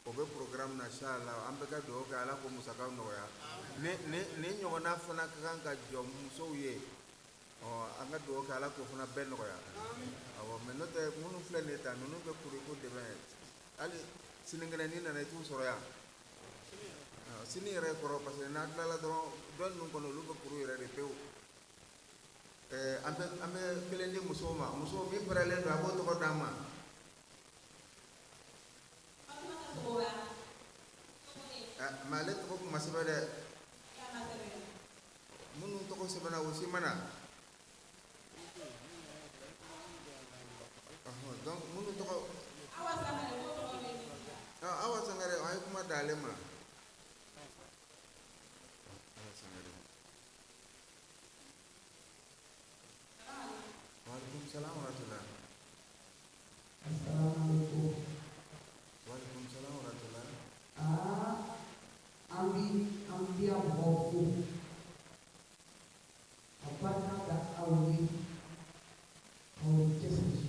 o bɛ programme na, inshallah. An bɛ ka dugawu kɛ, Ala k'o musakaw nɔgɔya. Ni ɲɔgɔnna fana ka kan ka jɔ musow ye, ɔ an ka dugawu kɛ, Ala k'o fana bɛɛ nɔgɔya. Awɔ, mais n'o tɛ, minnu filɛ nin ye tan, ninnu bɛ kuruko dɛmɛ. Hali sinikɛnɛ n'i nana, i t'u sɔrɔ yan. Sini yɛrɛ kɔrɔ, parce que n'an tilala dɔrɔn, dɔ ninnu kɔnɔ, olu bɛ kuru yɛrɛ de pewu. An bɛ kelen di musow ma. Musow min pɛrɛlen don, a b'o tɔgɔ d'an ma. Mais ale tɔgɔ kun ma sɛbɛn dɛ. Minnu tɔgɔ sɛbɛnna, o si ma na. Donc minnu tɔgɔ, Awa Sangare, an ye kuma d'ale ma. Awa Sangare. Waalaikum salam wa rahmatullah. Waalaikum salam wa rahmatullah. Aa, an bi an bi a mɔgɔw fo ka barika da aw ye, k'aw cɛsiri.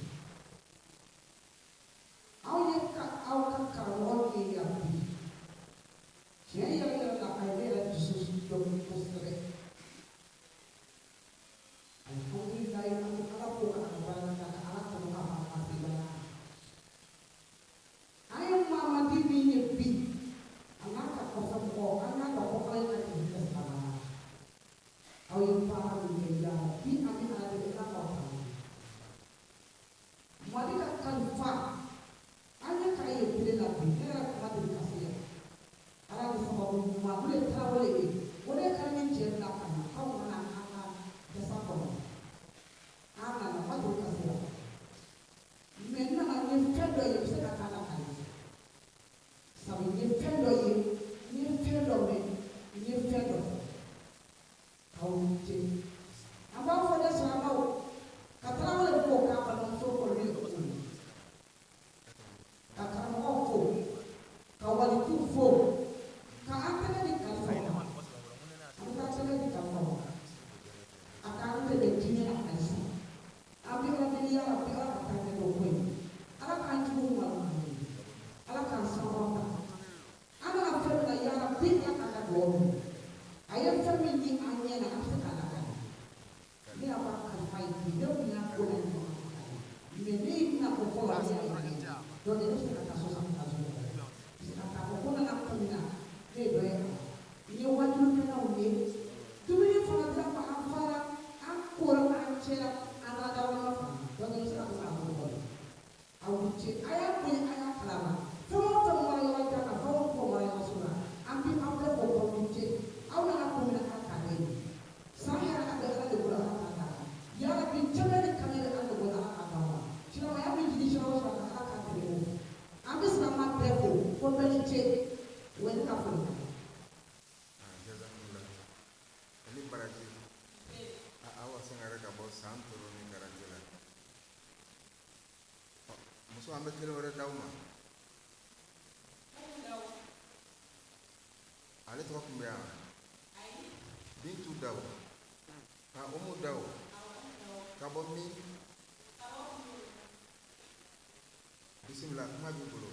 Aw ye ka aw ka karamɔgɔ ye yan bi. Tiɲɛ yɛrɛ yɛrɛ la, a ye ne yɛrɛ dusu jɔ kosɛbɛ. Alihamudulilayi, an bɛ Ala fo ka barika da, ka Ala tanu ka fara a sebaya kan. An ye Mamadi min ye bi, a n'a ka kɔfɛ mɔgɔ, an y'a dɔn ko Ala ye ka tɛmɛ kɛ silamɛya. Aw ye baara min kɛ yan bi, an bɛ Ala deli, Ala k'aw ta. Mali ka kalifa, an ye k'a ye tele la bi. Ne yɛrɛ kuma deli ka se yan. Ala ni sababu ɲuman, olu ye Tarawele ye. O de ka ni cɛ bila ka na aw kana an ka dasa kɔnɔ. An nana ma deli ka se yan, mais n nana, n ye fɛn dɔ ye, n bɛ se ka taa la ka ye. Sabu n ye fɛn dɔ ye, n ye fɛn dɔ mɛn, n ye fɛn dɔ fɔ. Aw ni ce. An b'a fɔ ne silamɛw ka Tarawele fo, k'a balimamuso fo, ne ye ko ye, ka karamɔgɔw fo, ka walijuw fo, ka an tɛgɛ di kalifa ma. An bɛ taa tɛgɛ di kalifa ma, a k'an dɛmɛ diinɛ na halisa. An bɛ Ala deli, yala bi, Ala ka taa ɲɛ o ko in. Ala k'an juguw malo an ye, Ala k'an sankɔrɔta. An nana fɛn min na, yala bi, Ala k'an ka dugawu minɛ. A ye fɛn min di an ɲɛ na, an bɛ se k'a lakale. Ne y'a ka kalifa ye bi, ne kun y'a ko la ɲɔgɔn, mais ne ye na ko fɔlɔ, ne y'a ye. Donc ne bɛ se ka taa so san ka so, parce que k'a fɔ ko nana ko min na, ne ye dɔ ye a la. N ye wajulikɛlaw ye, dumuni fana dira ma, an fara, an kora, an cɛra, an na dawolo fana. Donc ne bɛ se ka to k'a bolo kɔrɔ. Aw ni ce, a y'a bonya, a y'a kalama. Fɛn o fɛn bɔra yɔrɔ jan na, fɛn o fɛn bɔra yɔrɔ so la, an bi aw bɛɛ fo k'aw ni ce. Aw nana ko min na, Ala k'a bɛɛ ye. San hɛrɛ a bɛ Ala de bolo, Ala k'a d'a ma. Yarabi, cɛmɛ ni kamɛ bɛ Ala de bolo, Ala k'a d'a ma. Silamɛya min jigi sira o sira kan, Ala k'a tɛmɛ o fɛ. An bɛ silamɛ bɛɛ fo ko bɛɛ ni ce. O ye ne ka foli kan ye. Jazakumullah. Ani baraji. Awa Sangare ka bɔ san toro ni garanti la. Ɔ, muso, an bɛ kelen wɛrɛ d'aw ma. Ale tɔgɔ tun bɛ yan, Bintu Daw ka Umu Daw ka bɔ min? Bisimila, kuma b'i bolo.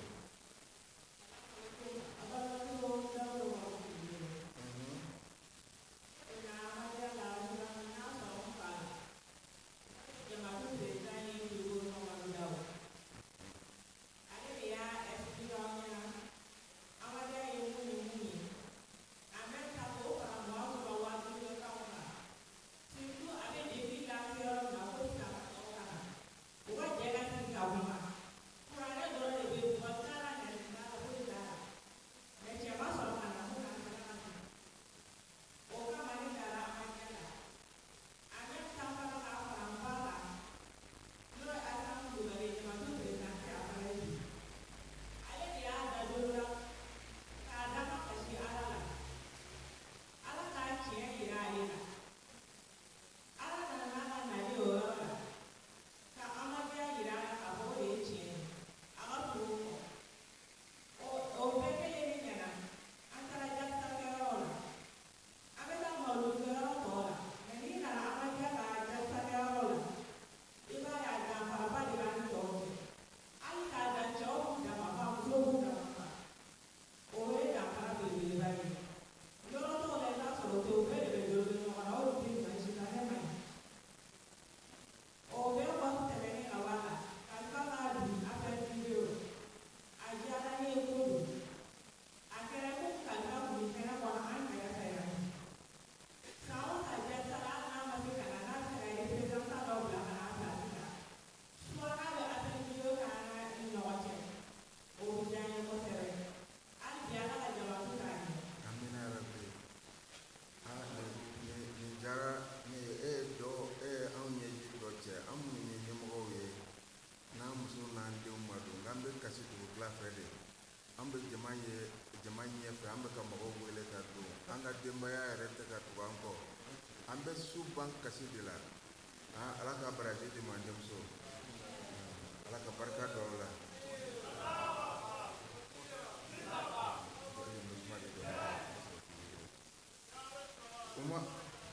fɛ de. An bɛ jama ye jama ɲɛfɛ, an bɛ ka mɔgɔw wele ka don, an ka denbaya yɛrɛ tɛ ka tugu an kɔ, an bɛ su ban kasi de la. Ah, Ala ka baraji di ma, denmuso, Ala ka barika don aw la.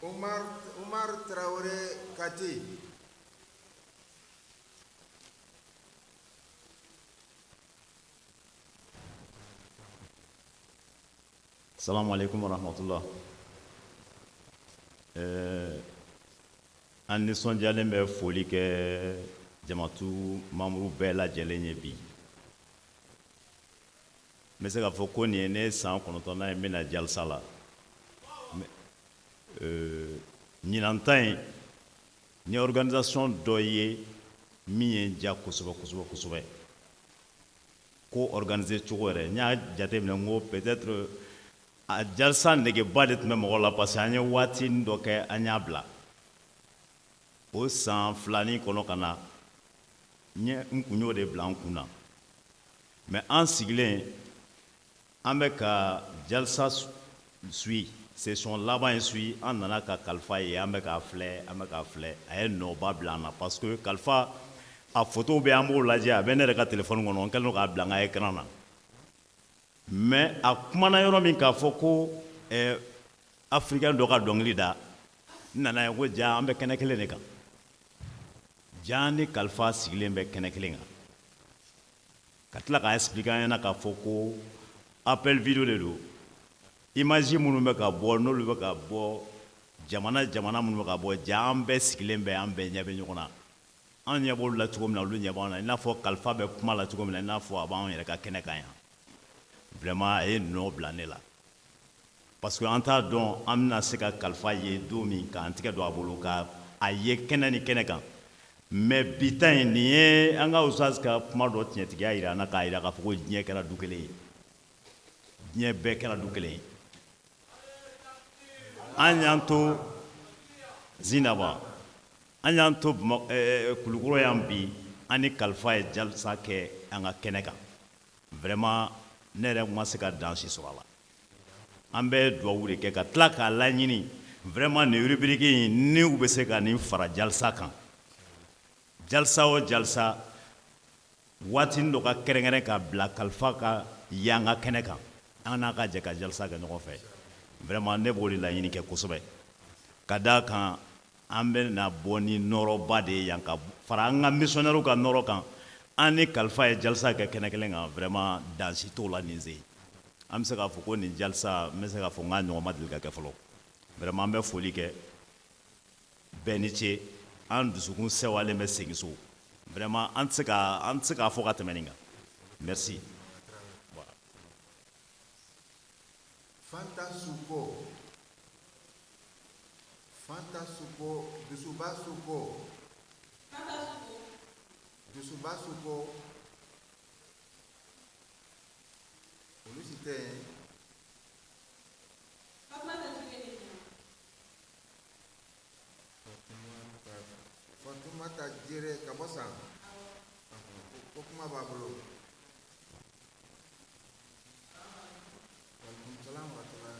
Umar, Umar Traoré Kati. Salamu alaikum warahmatullah. An nisɔndiyalen bɛ foli kɛ jamatu mamuru bɛɛ lajɛlen ye bi. N bɛ se k'a fɔ ko nin ye ne san 9nan ye n bɛna jalisa la. Ɲinan ta in, n ye organisation dɔ ye min ye n diya kosɛbɛ kosɛbɛ kosɛbɛ. Ko organiser cogo yɛrɛ, n y'a jateminɛ n ko peut-être a jalisa negeba de tun bɛ mɔgɔ la, parce que an ye waati dɔ kɛ, an y'a bila o san filanin kɔnɔ ka na n kun y'o de bila n kun na. Mais an sigilen, an bɛ ka jalisa suit, session laban in suit, an nana ka Kalifa ye, an bɛ k'a filɛ, an bɛ k'a filɛ, a ye nɔba bila an na, parce que Kalifa a photo bɛ, an b'o lajɛ, a bɛ ne yɛrɛ ka téléphone kɔnɔ, n kɛlen don k'a bila n ka écran na. Mais a kumana yɔrɔ min k'a fɔ ko africain dɔ ka dɔnkili da, n nana ye ko ja an bɛ kɛnɛ kelen de kan, ja ni Kalifa sigilen bɛ kɛnɛ kelen kan, ka tila k'a expliquer an ɲɛna k'a fɔ ko appel vidéo de don, image minnu bɛ ka bɔ, n'olu bɛ ka bɔ jamana jamana minnu bɛ ka bɔ, ja an bɛɛ sigilen bɛ, an bɛɛ ɲɛ bɛ ɲɔgɔn na, an ɲɛ b'olu la cogo min na, olu ɲɛ b'an na, i n'a fɔ Kalifa bɛ kuma la cogo min na, i n'a fɔ a b'anw yɛrɛ ka kɛnɛ kan yan. Vraiment, a ye nɔ bila ne la, parce que an t'a dɔn an bɛna se ka Kalifa ye don min k'an tɛgɛ don a bolo ka a ye kɛnɛ ni kɛnɛ kan. Mais bi ta in, nin ye an ka ustaz ka kuma dɔ tiɲɛtigiya yira an na, k'a yira k'a fɔ ko diɲɛ kɛra du kelen ye, diɲɛ bɛɛ kɛra du kelen ye. An y'an to Zinaba, an y'an to Kulukɔrɔ yan bi, an ni Kalifa ye jalisa kɛ an ka kɛnɛ kan. Vraiment, ne yɛrɛ ma se ka dan si sɔrɔ a la. An bɛ duwawu de kɛ ka tila k'a laɲini vraiment, nin rubrique in, ni u bɛ se ka nin fara jalisa kan, jalisa o jalisa, waatinin dɔ ka kɛrɛnkɛrɛn ka bila Kalifa ka y'an ka kɛnɛ kan, an n'a ka jɛ ka jalisa kɛ ɲɔgɔn fɛ. Vraiment, ne b'o de laɲini kɛ kosɛbɛ, ka d'a kan an bɛ na bɔ ni nɔrɔba de ye yan ka fara an ka missionnaire ka nɔrɔ kan. An ni Kalifa ye jalisa kɛ kɛnɛ kelen kan, vraiment, dan si t'o la nin sen. An bɛ se k'a fɔ ko nin jalisa, n bɛ se k'a fɔ n k'a ɲɔgɔn ma deli ka kɛ fɔlɔ. Vraiment, an bɛ foli kɛ, bɛɛ ni ce. An dusukun sɛwalen bɛ segin so. Vraiment, an tɛ se k'a fɔ ka tɛmɛ nin kan. Merci. Fanta Suko, Fanta Suko, Dusuba Suko, Dusuba Suko, olu si tɛ yen. Fatumata Jere ka bɔ San, ko kuma b'a bolo. Walekum salam wa rahmatulah.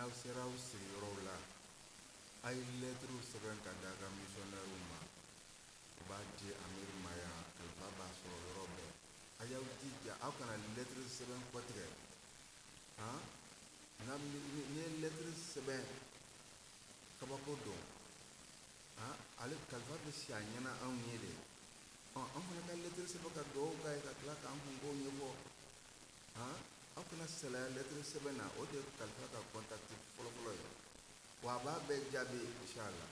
N'aw sera aw sigiyɔrɔw la, a ye lɛtiriw sɛbɛn ka di a ka misiyɔnɛriw ma. U b'a di amiri ma yan, kalifa b'a sɔrɔ yɔrɔ bɛɛ. A y'aw jija, aw kana lɛtiri sɛbɛn kɔtigɛ. Han, n'i ye lɛtiri sɛbɛn, kabako don. Han, ale kalifa bɛ si a ɲɛna anw ye de. Ɔ, an fana ka lɛtiri sɛbɛn ka dugawu k'a ye ka tila k'an kunkow ɲɛfɔ. Han, aw kana salaya lɛtiri sɛbɛn na, o de ye kalifa ka kɔntakiti fɔlɔfɔlɔ ye. Wa a b'a bɛɛ jaabi inshallah.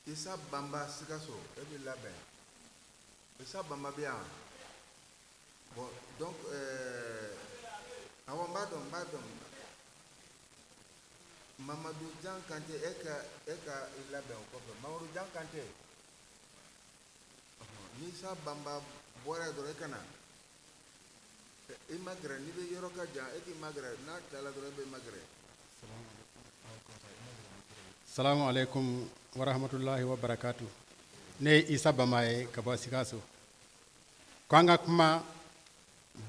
Isa Banba Sikaso, e b'i labɛn. Isa Banba bɛ yan. Bon, donc awɔ, n b'a dɔn, n b'a dɔn. Mamadu Jan Kante, e ka i labɛn o kɔfɛ. Mamadu Jan Kante. Ni Isa Banba bɔra yen dɔrɔn, e ka na. I ma gɛrɛ, n'i bɛ yɔrɔ ka jan, e k'i ma gɛrɛ, n'a tilala dɔrɔn e bɛ ma gɛrɛ. Salamu alaikum warahmatullahi wabarakatuh. Ne ye Isa Bama ye ka bɔ Sikaso. Ko an ka kuma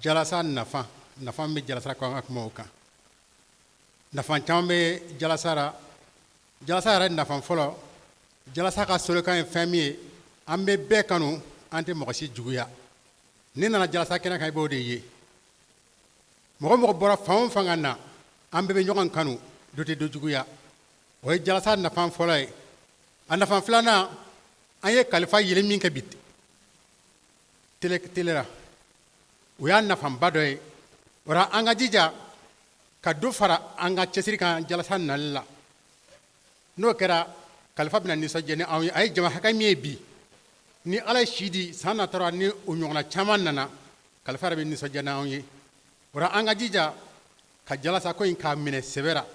jalasa nafa, nafa min bɛ jalasa, ko an ka kuma o kan. Nafa caman bɛ jalasa la. Jalasa yɛrɛ nafa fɔlɔ, jalasa ka slogan ye fɛn min ye, an bɛ bɛɛ kanu, an tɛ mɔgɔ si juguya. N'i nana jalasa kɛnɛ kan, i b'o de ye. Mɔgɔ mɔgɔ bɔra fan o fan ka na, an bɛɛ bɛ ɲɔgɔn kanu, dɔ tɛ dɔ juguya. O ye jalasa nafa fɔlɔ ye. A nafa filanan, an ye kalifa yeli min kɛ bi télé télé la, o y'a nafaba dɔ ye. O la, an ka jija ka dɔ fara an ka cɛsiri kan jalasa nali la. N'o kɛra, kalifa bɛna nisɔndiya ni anw ye. A ye jama hakɛ min ye bi, ni Ala ye si di, san natara ni o ɲɔgɔnna caman nana, kalifa yɛrɛ bɛ nisɔndiya ni anw ye. O la, an ka jija ka jalasa ko in k'a minɛ sɛbɛ la.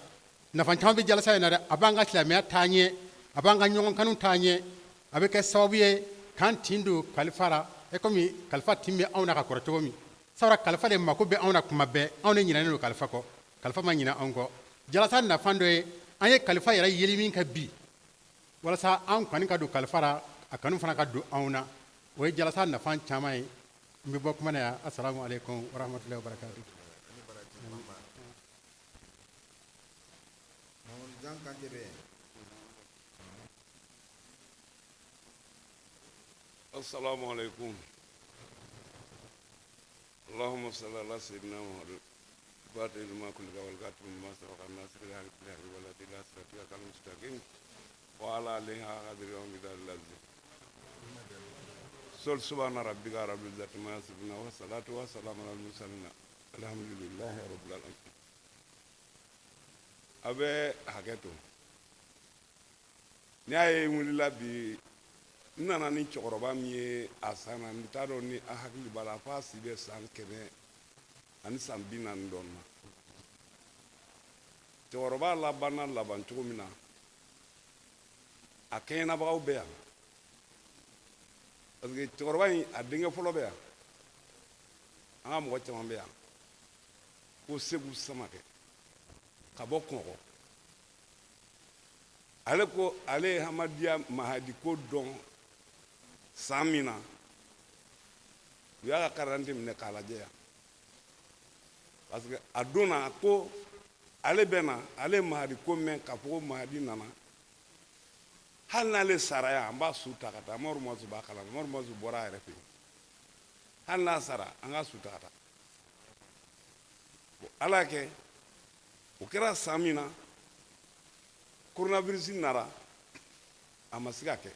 Nafa caman bɛ jalasa in na dɛ. A b'an ka silamɛya taa ɲɛ, a b'an ka ɲɔgɔn kanu taa ɲɛ, a bɛ kɛ sababu ye k'an tin don kalifa la, e komi kalifa tin bɛ anw na ka kɔrɔ cogo min. Sabula kalifa de mako bɛ anw na kuma bɛɛ. Anw de ɲinɛnen don kalifa kɔ, kalifa ma ɲinɛ anw kɔ. Jalasa nafa dɔ ye, an ye kalifa yɛrɛ yeli min kɛ bi, walasa an kɔni ka don kalifa la, a kanu fana ka don anw na. O ye jalasa nafa caman ye. N bɛ bɔ kuma na yan. Asalamu aleykum warahmatulahi wabarakatuh. Mamadu Jan Kante bɛ yen. السلام عليكم. اللهم صل على سيدنا محمد الفاتح لما أغلق والخاتم لما سبق الناصر الحق بالحق والهادي إلى صراطك المستقيم وعلى آله حق قدره ومقداره العظيم. صل سبحان ربك رب العزة عما يصفون والصلاة والسلام على المرسلين الحمد لله رب العالمين. A bɛ hakɛ to, n'i y'a ye n wulila bi, n nana ni cɛkɔrɔba min ye a san na, n t'a dɔn ni a hakili b'a la, f'a si bɛ san 140 dɔɔnin na. Cɛkɔrɔba labanna laban cogo min na, a kɛɲɛnabagaw bɛ yan, parce que cɛkɔrɔba in, a denkɛ fɔlɔ bɛ yan, an ka mɔgɔ caman bɛ yan, ko Segu Samakɛ ka bɔ Kɔnkɔ. Ale ko ale ye Hamadiya Mahadi ko dɔn san min na, u y'a ka carte d'identité minɛ k'a lajɛ yan, parce que a donna ko ale bɛ na, ale ye Mahadi ko mɛn k'a fɔ ko Mahadi nana, hali n'ale sara yan, an b'a su ta ka taa. Amadu Masu b'a kalama, Amadu Masu bɔra a yɛrɛ fɛ yen. Hali n'a sara, an ka su ta ka taa. Bon, Ala y'a kɛ, o kɛra san min na coronavirus nara, a ma se ka kɛ.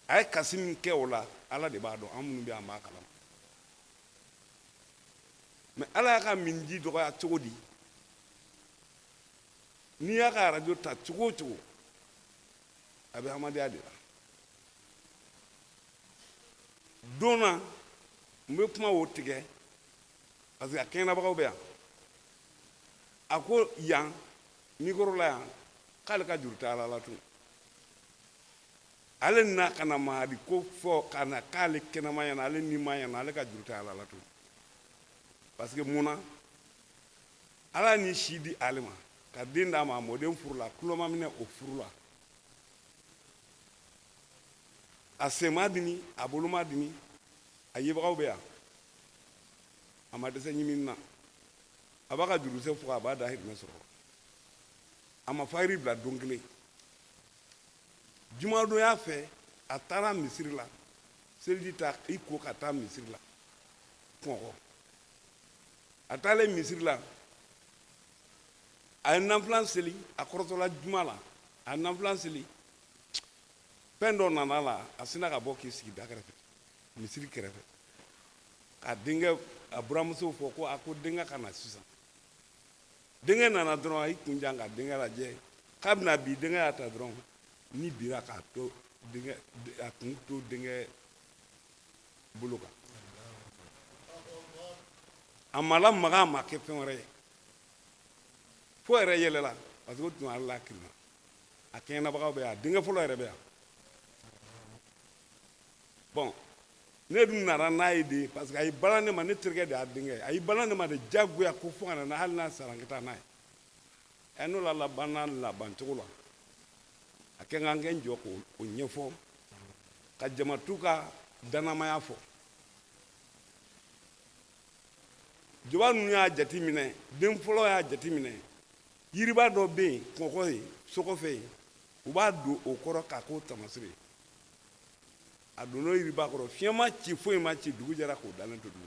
A ye kasi min kɛ o la, Ala de b'a dɔn, an minnu bɛ yan, an b'a kalama. Mais Ala y'a ka minji dɔgɔya cogo di? N'i y'a ka arajo ta cogo o cogo, a bɛ hamadenya de la. Don na n bɛ kuma o tigɛ, parce que a kɛɲɛnabagaw bɛ yan. A ko yan micro la yan k'ale ka juru tɛ Ala la tun. Ale na ka na Mahadi ko fɔ ka na k'ale kɛnɛma ɲɛna, ale nima ɲɛna, ale ka juru tɛ Ala la tun. Parce que mun na? Ala ni si di ale ma. Ka den d'a ma, a mɔden furu la, tulo ma minɛ o furu la. A sen ma dimi, a bolo ma dimi, a yebagaw bɛ yan. A ma dɛsɛ ɲimini na. A b'a ka jurukisɛ fuga, a b'a dahirimɛ sɔrɔ. A ma fayiri bila don kelen. Jumadonya fɛ, a taara misiri la, seliji ta i ko ka taa misiri la Kɔnkɔ. A taalen misiri la, a ye nanfilan seli, a kɔrɔtɔla juma la, a ye nanfilan seli. Fɛn dɔ nana la, a sinna ka bɔ k'i sigi da kɛrɛfɛ, misiri kɛrɛfɛ, ka denkɛ a buramuso fɔ ko a ko denkɛ ka na sisan. Denkɛ nana dɔrɔn, a y'i kun jan ka denkɛ lajɛ k'a bɛna bin. Denkɛ y'a ta dɔrɔn, ni bira k'a to denkɛ, a kun to denkɛ bolo kan. A ma lamaga, a ma kɛ fɛn wɛrɛ ye, fo yɛrɛ yɛlɛla, parce que o tun y'a lakirina. A kɛɲɛnabagaw bɛ yan, a denkɛ fɔlɔ yɛrɛ bɛ yan. Bon, ne dun nana n'a ye de, parce que a y'i balan ne ma, ne terikɛ de y'a denkɛ ye, a y'i balan ne ma de diyagoya ko fo ka na, hali n'a sara n ka taa n'a ye. Ɛ, n'o la labanna laban cogo la, a kɛ n ka n jɔ k'o ɲɛfɔ, ka jamatu ka dannamaya fɔ. Joba ninnu y'a jate minɛ, den fɔlɔ y'a jate minɛ, yiriba dɔ bɛ yen Kɔnkɔ yen, so kɔfɛ yen, u b'a don o kɔrɔ k'a k'o taamasere ye. A donn'o yiriba kɔrɔ, fiɲɛ ma ci, foyi ma ci, dugu jɛra k'o dalen to dugu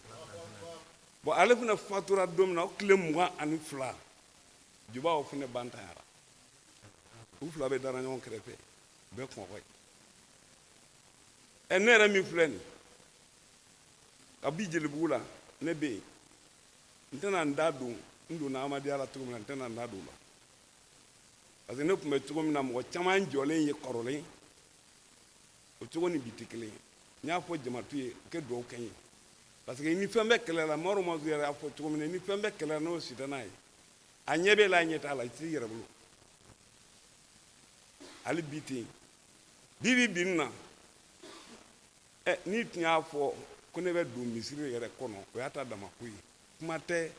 ma. Bon, ale fana fatura don min na, o tile 22, joba o fana bantanyara. U fila bɛɛ dara ɲɔgɔn kɛrɛfɛ, u bɛ Kɔnkɔ ye. Ɛ, ne yɛrɛ min filɛ nin ka bi Jelibugu la, ne bɛ yen, n tɛna n da don n donna Amadiya la cogo min na, n tɛna n da don o la, parce que ne tun bɛ cogo min na, mɔgɔ caman jɔlen ye kɔrɔlen, o cogo ni bi tɛ kelen ye. N y'a fɔ jamatu ye, u kɛ dugawu kɛ n ye, parce que ni fɛn bɛ kɛlɛ la, Maro Mazu yɛrɛ y'a fɔ cogo min na, ni fɛn bɛ kɛlɛ la, n'o sitana ye, a ɲɛ b'e la, a ɲɛ t'a la, i t'i yɛrɛ bolo. Hali bi ten, bi bi bi na, ɛ, n'i tun y'a fɔ ko ne bɛ don misiri yɛrɛ kɔnɔ, o y'a ta dama ko ye. Kuma tɛ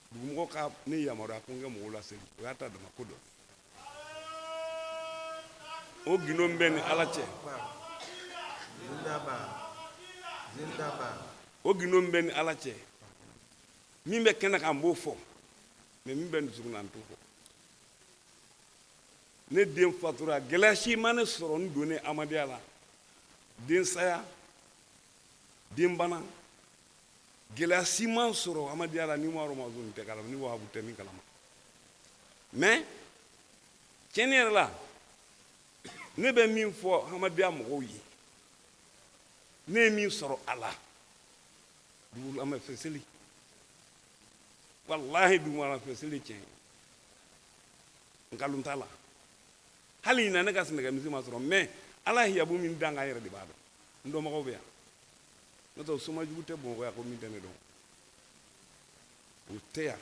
dugumɔgɔ ka ne yamaruya ko n kɛ mɔgɔw laseli, o y'a ta dama ko dɔ. O gindo min bɛ ni Ala cɛ, o gindo min bɛ ni Ala cɛ, min bɛ kɛnɛ kan n b'o fɔ, mais min bɛ n dusukun na n t'o fɔ. Ne den fatura, gɛlɛya si ma ne sɔrɔ n donnen Amadiya la. Den saya, den bana, gɛlɛya si ma n sɔrɔ Amadiya la ni Umaru Mazun tɛ kalama, ni Wahabu tɛ min kalama. Mais tiɲɛni yɛrɛ la, ne bɛ min fɔ Amadiya mɔgɔw ye, ne ye min sɔrɔ a la, dugulamafɛ seli, walahi dugulamafɛ seli tiɲɛ ye, nkalon t'a la. Hali ɲinan ne ka sɛnɛkɛmisi ma sɔrɔ, mais Ala ye hiyabu min da n kan yɛrɛ de b'a dɔn. N dɔnbagaw bɛ yan, n'o tɛ soma jugu tɛ Bamakɔ yan ko min tɛ ne dɔn, o tɛ yan.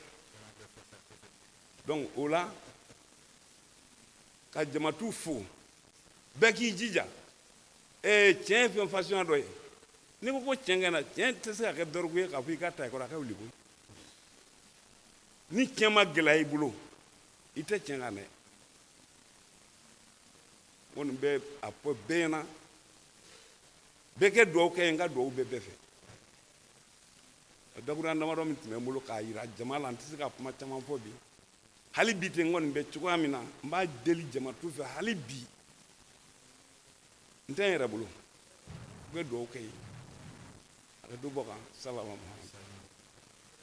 Donc o la, ka jamatu fo, bɛɛ k'i jija. Tiɲɛ ye fɛn fasuguya dɔ ye, n'i ko ko tiɲɛ ka na, tiɲɛ tɛ se ka kɛ dɔrɔgu ye k'a fɔ i ka ta i kɔrɔ, a ka wuli koyi. Ni tiɲɛ ma gɛlɛya i bolo, i tɛ tiɲɛ kan dɛ. N kɔni bɛ a fɔ bɛɛ ɲɛna, bɛɛ kɛ dugawu kɛ, n ka dugawu bɛɛ bɛɛ fɛ. Dakuruɲa damadɔ min tun bɛ n bolo k'a yira jama la, n tɛ se ka kuma caman fɔ bi. Hali bi ten, n kɔni bɛ cogoya min na, n b'a deli jamatu fɛ, hali bi n tɛ n yɛrɛ bolo, n bɛ dugawu kɛ ye a ka dɔ bɔ kan salama.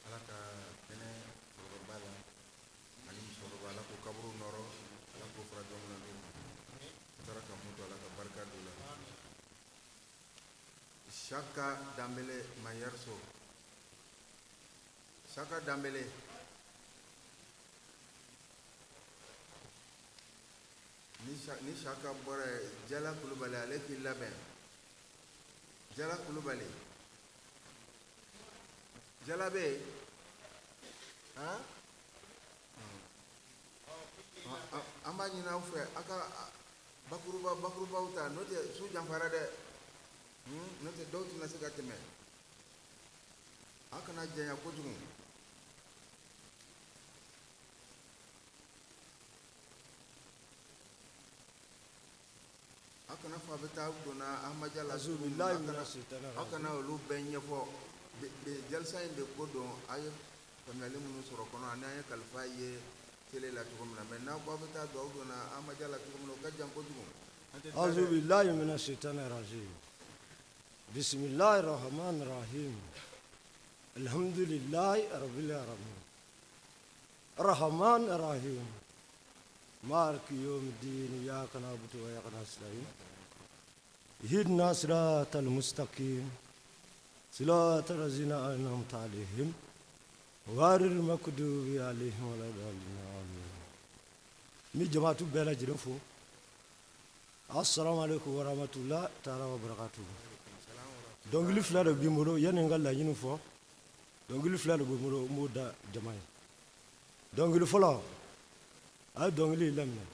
Ala ka hinɛ cɛkɔrɔba la ani musokɔrɔba, Ala k'o kaburu nɔrɔ, Ala k'o fara jɔn na don taara ka mun to, Ala ka barika don la. Saka Danbele Mayɛriso, Saka Danbele. Ni Saka bɔra yen, Jala Kulubali, ale k'i labɛn. Jala Kulubali, Jala bɛ yen? Han, an b'a ɲini aw fɛ, aw ka bakuruba bakurubaw ta, n'o tɛ su janfara dɛ, n'o tɛ dɔw tɛna se ka tɛmɛ. Aw kana janya kojugu. n'a fɔ a bɛ taa donna ahmadiyya la cogo min na, aw kana olu bɛɛ ɲɛfɔ. Jalisa in de ko don, a ye faamuyali minnu sɔrɔ kɔnɔ ani an ye kalifa ye tele la cogo min na. Mais n'aw ko aw bɛ taa don aw donna ahmadiyya la cogo min na, o ka jan kojugu. An tɛ taa dɛ. أعوذ بالله من الشيطان الرجيم بسم الله الرحمن الرحيم الحمد لله رب العالمين الرحمن الرحيم مالك يوم الدين إياك نعبد وإياك نستعين اهدنا صراط المستقيم صراط الذين أنعمت عليهم غير المغضوب عليهم ولا الضالين آمين. N bɛ jamaatu bɛɛ lajɛlen fo. Assalamu alaikum warahmatullahi taala wabarakatuh. Dɔnkili fila de b'i bolo yanni n ka laɲini fɔ. Dɔnkili fila de b'i bolo, n b'o da jama ye. Dɔnkili fɔlɔ, a ye dɔnkili laminɛ.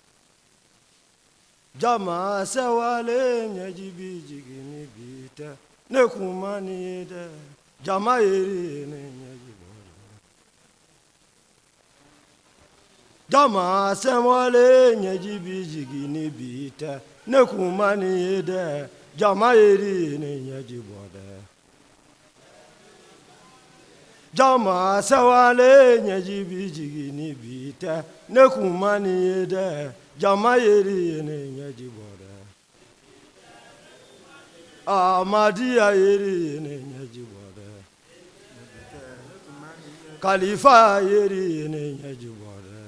Jama sɛwale ɲɛji bi jigin ni bi tɛ ne kun ma nin ye dɛ jama yeri ne ɲɛji bɔ. Jama sɛwale ɲɛji bi jigin ni bi tɛ ne kun ma nin ye dɛ jama yeri ne ɲɛji bɔ dɛ. Jama sɛwale ɲɛji bi jigin ni bi tɛ ne kun ma nin ye dɛ jama yeri ne ɲɛji bɔ dɛ. Amadiya yeri ne ɲɛji bɔ dɛ. Kalifa yeri ne ɲɛji bɔ dɛ.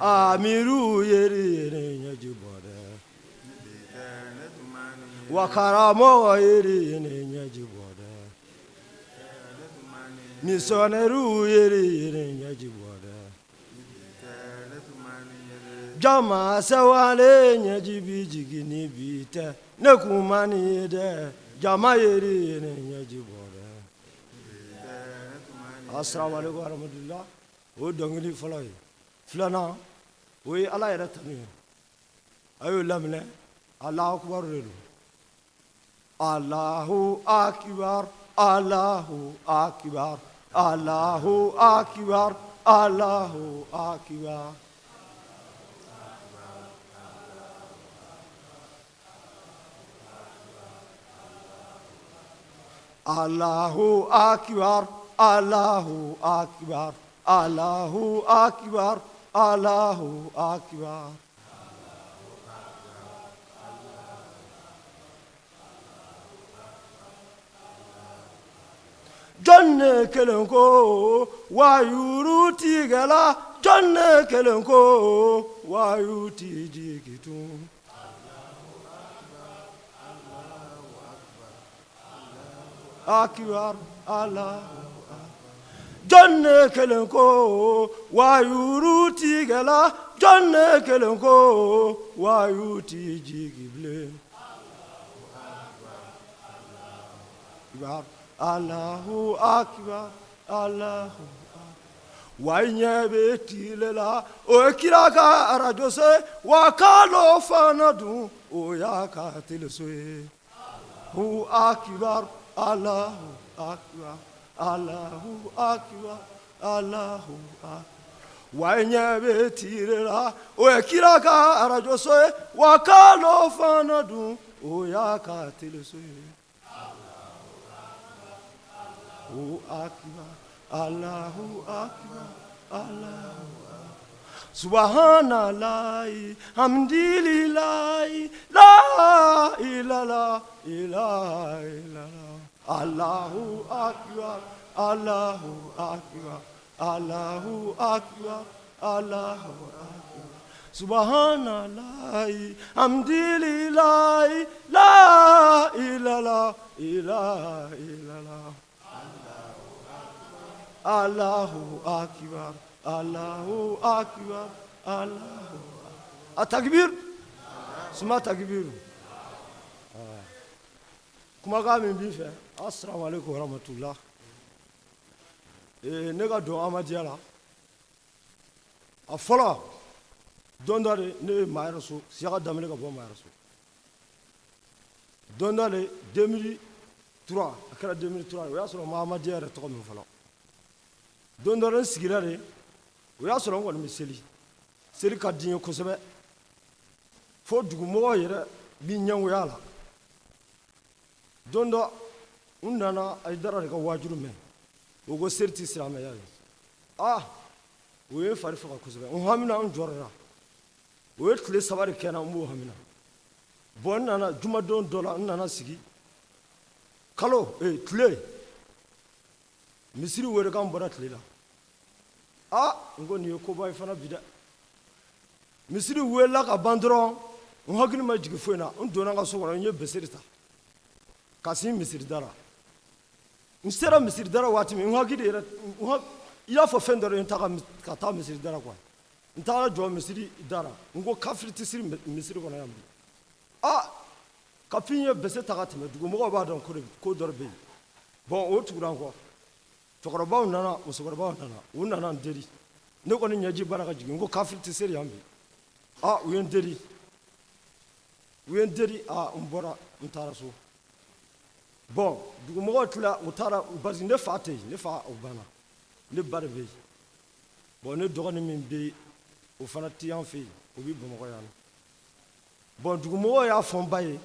Amiru yeri ne ɲɛji bɔ dɛ. Wa karamɔgɔ yeri ne ɲɛji bɔ dɛ. Misɔnɛriw yeri ne ɲɛji bɔ dɛ. Jama sɛwale ɲɛji bi jigin ni bi tɛ ne kun ma nin ye dɛ jama yeri ne ɲɛji bɔ dɛ. Assalamu alaikum warahmatullah. O ye dɔnkili fɔlɔ ye. Filanan, o ye Ala yɛrɛ tanu ye. A y'o laminɛ. Alahu akubar de don. Alahu akibar, Alahu akibar, Alahu akibar, Alahu akibar. Allahu akibar, Allahu akibar, Allahu akibar, Allahu akibar. Jɔn ne kelen ko wayuru tigɛla, jɔn ne kelen ko wayu ti jigin tun. Akibar, Allahu jɔn ne kelen ko wayuru tigɛla, jɔn ne kelen ko wayu ti jigin bilen. Akibar, Allahu akibar, Allahu wa ɲɛ bɛ tile la, o ye kira ka arajo so ye, wa kalo fana dun o y'a ka teleso ye. Hu akibar, Allahu akibar, Allahu akibar, Allahu akibar. Wa ɲɛ bɛ tile la, o ye kira ka arajo so ye, wa kalo fana dun o y'a ka teleso ye. Hu akibar, Allahu akibar, Allahu akibar. Subhanallahi, hamdulillahi, la ilaha illallah. Allahu akbar, Allahu akbar, Allahu akbar, Allahu akbar. Subhanallahi, hamdulillahi, la ilaha illallah. Allahu akbar, Allahu akbar, Allahu akbar. Takbir, suma takbir. Kumakan min b'i fɛ, assalamu alaikum warahmatullah. Ne ka don Ahmadiyya la, a fɔlɔ don dɔ de ne ye maa yɛrɛ so, Siyaka Danbele ka bɔ maa yɛrɛ so. Don dɔ de 2003, a kɛra 2003, o y'a sɔrɔ ma Ahmadiyya yɛrɛ tɔgɔ min fɔlɔ. Don dɔ de n sigira de, o y'a sɔrɔ n kɔni bɛ seli. Seli ka di n ye kosɛbɛ. Fo dugumɔgɔw yɛrɛ b'i ɲɛngoya la. Don dɔ n nana Ayidara de ka waajuru mɛn, o ko seri tɛ silamɛya ye. Aa, o ye n fari faga kosɛbɛ, n hamina, n jɔrɔra. O ye tile 3 de kɛ n na, n b'o hamina. Bɔn, n nana jumadon dɔ la, n nana sigi kalo tile misiri welekan bɔra tile la. Aa, n ko nin ye koba ye fana bi dɛ. Misiri welela ka ban dɔrɔn, n hakili ma jigin foyi na, n donna n ka so kɔnɔ, n ye beseri ta ka sin misiri da la. N sera misiri da la waati min, n hakili yɛrɛ i y'a fɔ fɛn dɔ de ye n ta ka taa misiri da la quoi. N taara jɔ misiri da la, n ko kafiri tɛ siri misiri kɔnɔ yan bi. Aa, kapi n ye bese ta ka tɛmɛ, dugumɔgɔw b'a dɔn ko dɔ de bɛ yen. Bɔn, o tugura n kɔ. Cɛkɔrɔbaw nana, musokɔrɔbaw nana, u nana n deli. Ne kɔni ɲɛji b'a la ka jigin, n ko kafiri tɛ seri yan bi. Aa, u ye n deli, u ye n deli. Aa, n bɔra, n taara so. Bɔn, dugumɔgɔw tila, u taara, parce que ne fa tɛ yen, ne fa o banna, ne ba de bɛ yen. Bɔn, ne dɔgɔnin min bɛ yen, o fana tɛ an fɛ yen, o bɛ Bamakɔ yan. Bɔn, dugumɔgɔw y'a fɔ n ba ye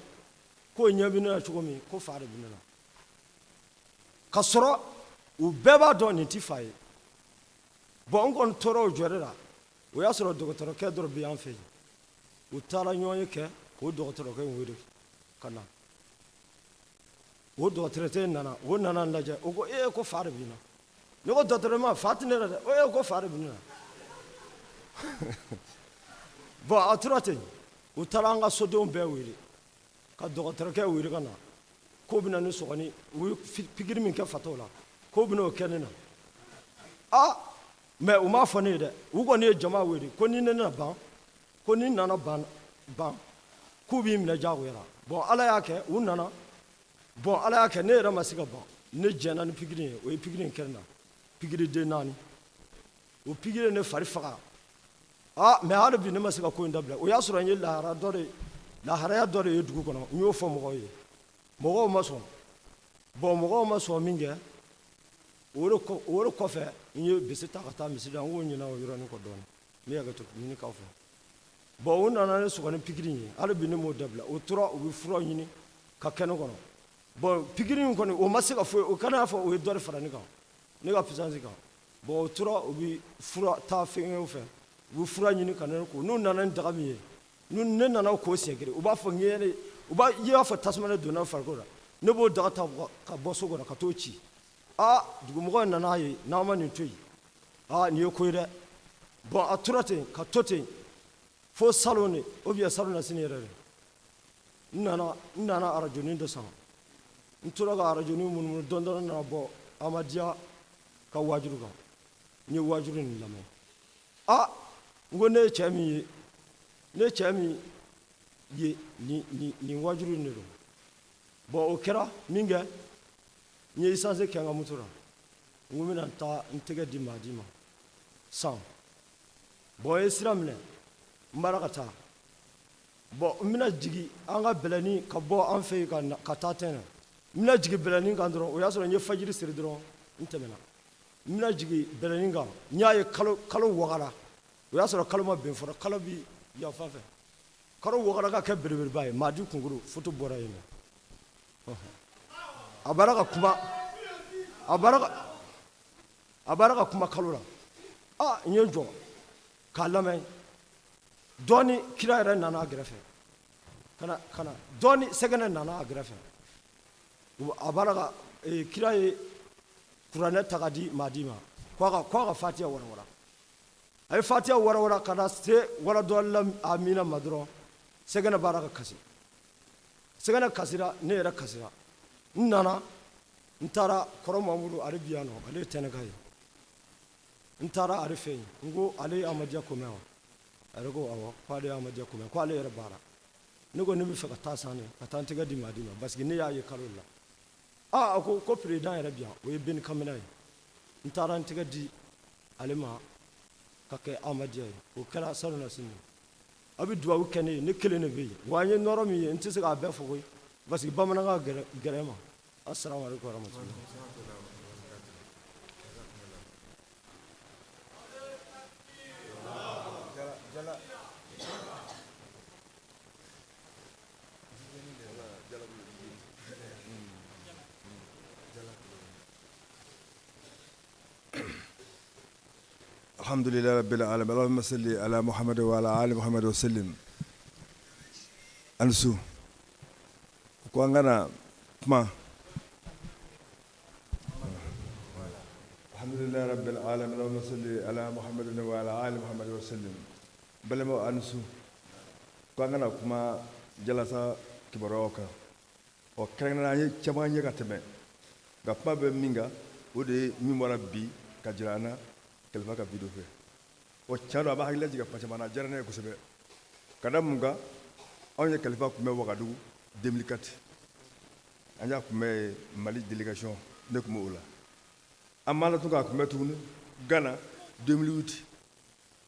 k'o ɲɛ bɛ ne la cogo min, ko fa de bɛ ne la, ka sɔrɔ u bɛɛ b'a dɔn nin tɛ fa ye. Bɔn, n kɔni tora o jɔyɔrɔ la. O y'a sɔrɔ dɔgɔtɔrɔkɛ dɔ bɛ an fɛ yen. U taara ɲɔgɔn ye kɛ k'o dɔgɔtɔrɔkɛ in wele ka na. O dɔgɔtɔrɔkɛ nana, o nana n lajɛ, o ko ee, ko fa de b'i na. Ne ko dɔgɔtɔrɔ ma, fa tɛ ne la dɛ. O ee, ko fa de bɛ ne na. Bɔn, a tora ten, u taara an ka sodenw bɛɛ wele ka dɔgɔtɔrɔkɛ wele ka na, k'o bɛna ne sɔgɔ ni u ye pikiri min kɛ fatɔw la, k'o bɛna o kɛ ne na. Aa, mɛ u m'a fɔ ne ye dɛ. U kɔni ye jama wele ko ni ne na ban, ko ni nana ban ban, k'u b'i minɛ diyagoya la. Bɔn, Ala y'a kɛ u nana. Bɔn, Ala y'a kɛ ne yɛrɛ ma se ka ban, ne jɛnna ni pikiri ye. O ye pikiri in kɛ ne na, pikiri den 4. O pikiri ye ne fari faga. Aa, mɛ hali bi ne ma se ka ko in dabila. O y'a sɔrɔ n ye lahara dɔ de, laharaya dɔ de ye dugu kɔnɔ. N y'o fɔ mɔgɔw ye, mɔgɔw ma sɔn. Bɔn, mɔgɔw ma sɔn min kɛ, o de kɔfɛ n ye bese ta ka taa misiri la. N k'o ɲinɛ o yɔrɔnin kɔ dɔɔnin, n bɛ hakɛto ɲini k'aw fɛ. Bɔn, u nana ne sɔgɔ ni pikiri in ye, hali bi ne m'o dabila. O tora u bɛ furaw ɲini ka kɛ ne kɔnɔ. Bɔn, pikiri in kɔni, o ma se ka foyi, o kana y'a fɔ o ye dɔ de fara ne kan, ne ka puissance kan. Bɔn, o tora u bɛ fura taa fɛngɛw fɛ, u bɛ fura ɲini ka ne ko. N'u nana ni daga min ye, n'u ne nana o ko siɲɛ kelen, u b'a fɔ n ye, u b'a i b'a fɔ tasuma de donna farikolo la. Ne b'o daga ta ka bɔ so kɔnɔ ka t'o ci. Aa, dugumɔgɔw nana a ye n'an ma nin to yen, aa, nin ye ko ye dɛ. Bɔn, a tora ten ka to ten fo salon de, ou bien salon na sini yɛrɛ de, n nana arajonin dɔ san. N tora ka arajonin munumunu dɔɔni dɔɔni, nana bɔ Amadiya ka waajuru kan. N ye waajuru nin lamɛn. A n ko ne ye cɛ min ye, ne ye cɛ min ye, nin waajuru in de don. Bɔn, o kɛra min kɛ, n ye essence kɛ n ka moto la, n ko n bɛna taa n tɛgɛ di Mahadi ma san. Bɔn, n ye sira minɛ, n b'ala ka taa. Bɔn, n bɛna jigin an ka bɛlɛni ka bɔ an fɛ yen ka taa tɛnɛ. N bɛna jigin bɛlɛni kan dɔrɔn, o y'a sɔrɔ n ye fajiri seri dɔrɔn, n tɛmɛna. N bɛna jigin bɛlɛni kan, n y'a ye kalo wagara. O y'a sɔrɔ kalo ma bin fɔlɔ, kalo bi yan fan fɛ. Kalo wagara ka kɛ belebeleba ye. Mahadi kunkolo foto bɔra yen nɔ. A bɔra ka kuma, a bɔra ka kuma kalo la. Aa, n ye n jɔ k'a lamɛn dɔɔni. Kira yɛrɛ nana a gɛrɛfɛ ka na ka na dɔɔni, sɛgɛnɛ nana a gɛrɛfɛ. A b'a la ka kira ye kuranɛ ta ka di Mahadi ma, k'a ka fatiya warawara. A ye fatiya warawara ka na se wala dɔ la amina ma dɔrɔn, sɛgɛnɛ b'a la ka kasi. Sɛgɛnɛ kasira, ne yɛrɛ kasira. N nana, n taara kɔrɔ Mamudu, ale bi yan nɔ, ale ye tɛnɛka ye. N taara ale fɛ yen, n ko ale ye Amadiya ko mɛn wa? A yɛrɛ ko awɔ, ko ale ye Amadiya ko mɛn, ko ale yɛrɛ baara. Ne ko ne bɛ fɛ ka taa san de ka taa n tɛgɛ di Mahadi ma, parce que ne y'a ye kalo de la. Aa, a ko ko président yɛrɛ bi yan, o ye Beni Kamina ye. N taara n tɛgɛ di ale ma ka kɛ Amadiya ye. O kɛra salon na sini. A bɛ dugawu kɛ ne ye, ne kelen de bɛ yen wa. N ye nɔrɔ min ye, n tɛ se k'a bɛɛ fɔ koyi, parce que bamanankan gɛrɛ ma. Assalamu alaikum warahmatullahi. Alhamdulillahi rabbil alamin. Allahumma salli ala Muhammad wa ala ali Muhammad wa sallim. A ni su. Ko an kana kuma. Alhamdulillahi rabbil alamin. Allahumma salli ala Muhammad wa ala ali Muhammad wa sallim. Balimaw a ni su. Ko an kana kuma jalasa kibaruyaw kan. Ɔ kɛrɛnkɛrɛnnenya an ye caman ye ka tɛmɛ nka kuma bɛ min kan o de ye min bɔra bi ka jira an na kalifa ka video fɛ ɔ tiɲɛ don a b'a hakili lajigin kuma caman na a diyara ne ye kosɛbɛ ka da mun kan anw ye kalifa kunbɛn wagadugu 2004 an y'a kunbɛn mali délégation ne tun b'o la an b'a la tun k'a kunbɛn tuguni ghana 2008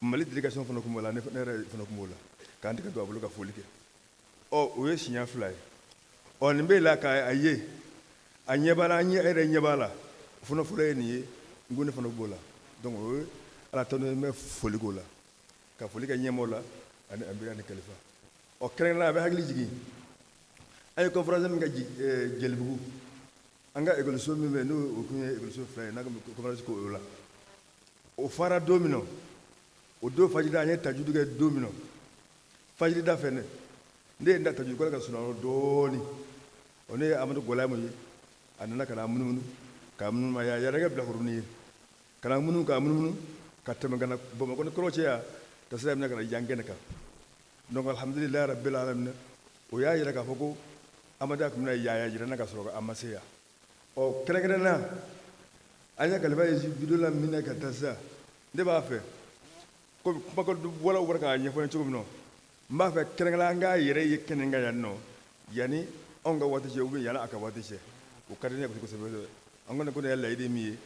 mali délégation fana tun b'o la ne yɛrɛ fana tun b'o la k'an tɛgɛ don a bolo ka foli kɛ ɔ o ye siɲɛ fila ye ɔ nin bɛ la k'a ye a ɲɛ b'a la an yɛrɛ ɲɛ b'a la o fana fɔlɔ ye nin ye n ko ne fana b'o la donc o ye ala tanu ye n bɛ foli k'o la ka foli kɛ ɲɛmɔgɔ la ani amiri ani kalifa ɔ kɛrɛnkɛrɛnnenya a bɛ hakili jigin an ye conférence min kɛ jelibugu an ka ekɔliso min bɛ yen n'o o tun ye ekɔliso fila ye n'a ko conférence k'o la o fara don min na o don fajiri an ye tajudu kɛ don min na fajiri da fɛ ne ne ye n da tajudu kɔrɔ ka sunɔgɔ dɔɔnin o ne ye amadu gɔlamu ye a nana ka na munumunu ka munumunu a y'a yɛrɛ kɛ bilakoronin ye ka na munumunu ka munumunu ka tɛmɛ ka na bamakɔ ni kɔrɔ cɛ yan ka sira minɛ ka na yan kɛnɛ kan donc alhamdulilayi rabbil alamin o y'a yira k'a fɔ ko amadu tun bɛna yaya jira n na ka sɔrɔ a ma se yan ɔ kɛrɛnkɛrɛnnenya an ye kalifa ye video la min na ka taa sisan ne b'a fɛ komi kuma bɔra bɔra k'a ɲɛfɔ n ye cogo min na n b'a fɛ kɛrɛnkɛrɛnnenya an k'a yɛrɛ ye kɛnɛ kan yan nɔ yanni anw ka waati cɛ ou bien yanni a ka waati cɛ o ka di ne ye kosɛbɛ kosɛbɛ an kɔni ko ne ye laɲini min ye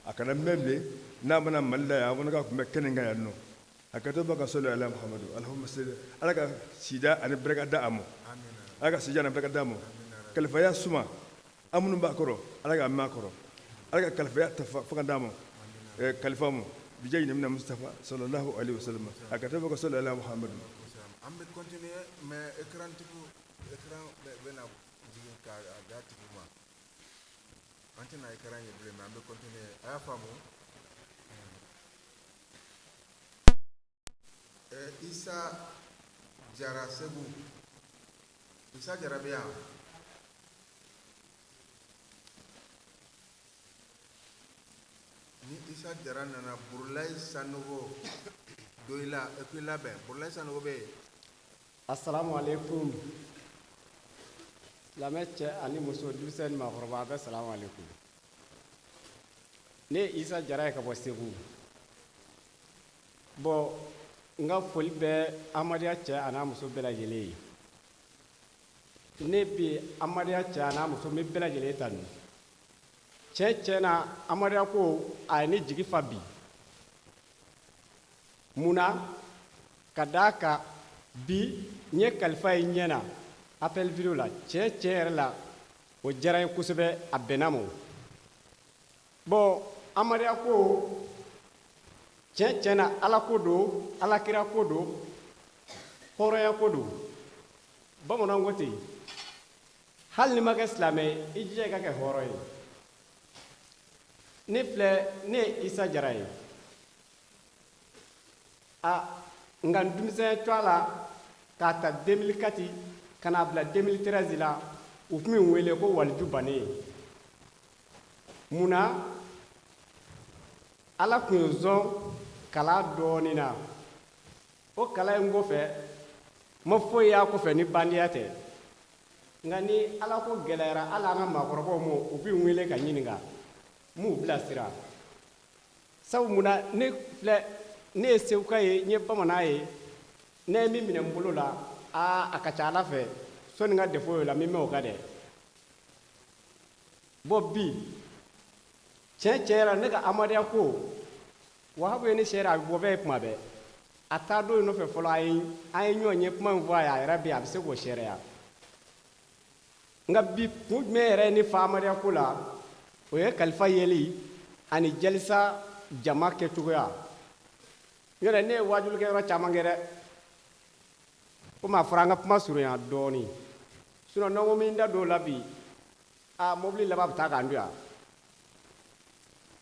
a kana mɛn bilen n'a mana mali la yan an fana k'a kunbɛn kɛnɛ kan yan nɔ hakɛto b'a ka sɔli ala muhamadu alahuma sali ala ka sida ani barika da a ma ala ka sida ani barika da a ma kalifaya suma an minnu b'a kɔrɔ ala k'a mɛn a kɔrɔ ala ka kalifaya ta fanga d'a ma kalifa ma bijahi nabina mustafa sallallahu alaihi wasallam hakɛto b'a ka sɔli ala muhamadu an bɛ continuer mais écran tigiw écran bɛ na jigin k'a d'a tigiw ma an tɛna écran ye bilen mais an bɛ continuer a y'a faamu Isa Jara Segu Isa Jara bɛ yan ni Isa Jara nana Burulayi Sanogo Doyila e k'i labɛn Burulayi Sanogo bɛ yen. Asalamu aleykum silamɛ cɛ ani muso denmisɛn ni maakɔrɔba a bɛɛ salamu aleykum ne ye Isa Jara ye ka bɔ Segu bɔn n ka foli bɛ amadiya cɛ an'a muso bɛɛ lajɛlen ye ne bɛ amadiya cɛ an'a muso n bɛ bɛɛ lajɛlen tanu tiɲɛ tiɲɛ na amadiya ko a ye ne jigi fa bi mun na ka d'a kan bi n ye kalifa ye ɲɛ na appel vidéo la tiɲɛ tiɲɛ yɛrɛ la o diyara n ye kosɛbɛ a bɛnna ma bɔn amadiya ko tiɲɛ tiɲɛ na ala ko don alakira ko don hɔrɔnya ko don bamananw ko ten hali n'i ma kɛ silamɛ ye i jija i ka kɛ hɔrɔn ye ne filɛ ne ye isa jara ye a nka n denmisɛnya cogoya la k'a ta 2004 ka n'a bila 2013 la u tun bɛ n wele ko waliju bannen mun na ala tun ye n sɔn kalan dɔɔnin na o kalan in kɔfɛ n ma foyi y'a kɔfɛ ni bandiya tɛ nka ni ala ko gɛlɛyara hali an ka maakɔrɔbaw ma u bɛ n wele ka ɲininka n b'u bilasira sabu mun na ne filɛ ne ye seguka ye n ye bamanan ye ne ye min minɛ n bolo la aa a ka ca ala fɛ sɔnni n ka defo y'o la n bɛ mɛn o kan dɛ bɔn bi tiɲɛ tiɲɛ yɛrɛ ne ka amadenya ko wahabu ye ne sɛri a bɛ bɔ bɛɛ ye kuma bɛɛ a taa don nɔfɛ fɔlɔ a ye an ye ɲɔgɔn ye kuma min fɔ a ye a yɛrɛ bɛ yen a bɛ se k'o seereya nka bi kun jumɛn yɛrɛ ye ne fa amadenya ko la o ye kalifa yeli ani jalisa jama kɛcogoya yɔrɔ ne ye waajulikɛyɔrɔ caman kɛ dɛ komi a fɔra an ka kuma surunya dɔɔnin sinɔn n'an ko min da don o la bi aa mobili laban bɛ taa k'an to yan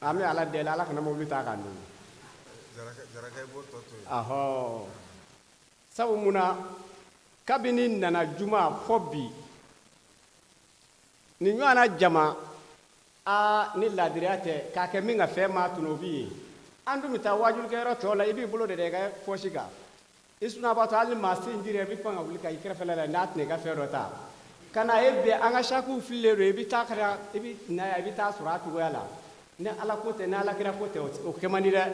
an bɛ ala deli ala kana mobili taa k'an to. Jaraka, i b'o tɔ to yen. Ahɔ, sabu mun na, kabini nana juma fɔ bi, nin ɲɔgɔnna jama, aa, ni ladiriya tɛ k'a kɛ min ka fɛn maa tunu, o b'i ye. An dun bɛ taa wajulikɛyɔrɔ tɔw la, i b'i bolo de da i ka pɔsi kan, i sunaabatɔ, hali ni maa sen jira, i bɛ pan ka wuli ka i kɛrɛfɛla la n'a tɛna i ka fɛn dɔ ta ka na ye. Bɛn an ka sakiw fililen don, i bɛ taa ka na, i bɛ na yan, i bɛ taa sɔrɔ a cogoya la. Ni ala ko tɛ, ni ala kira ko tɛ, o kɛ man di dɛ.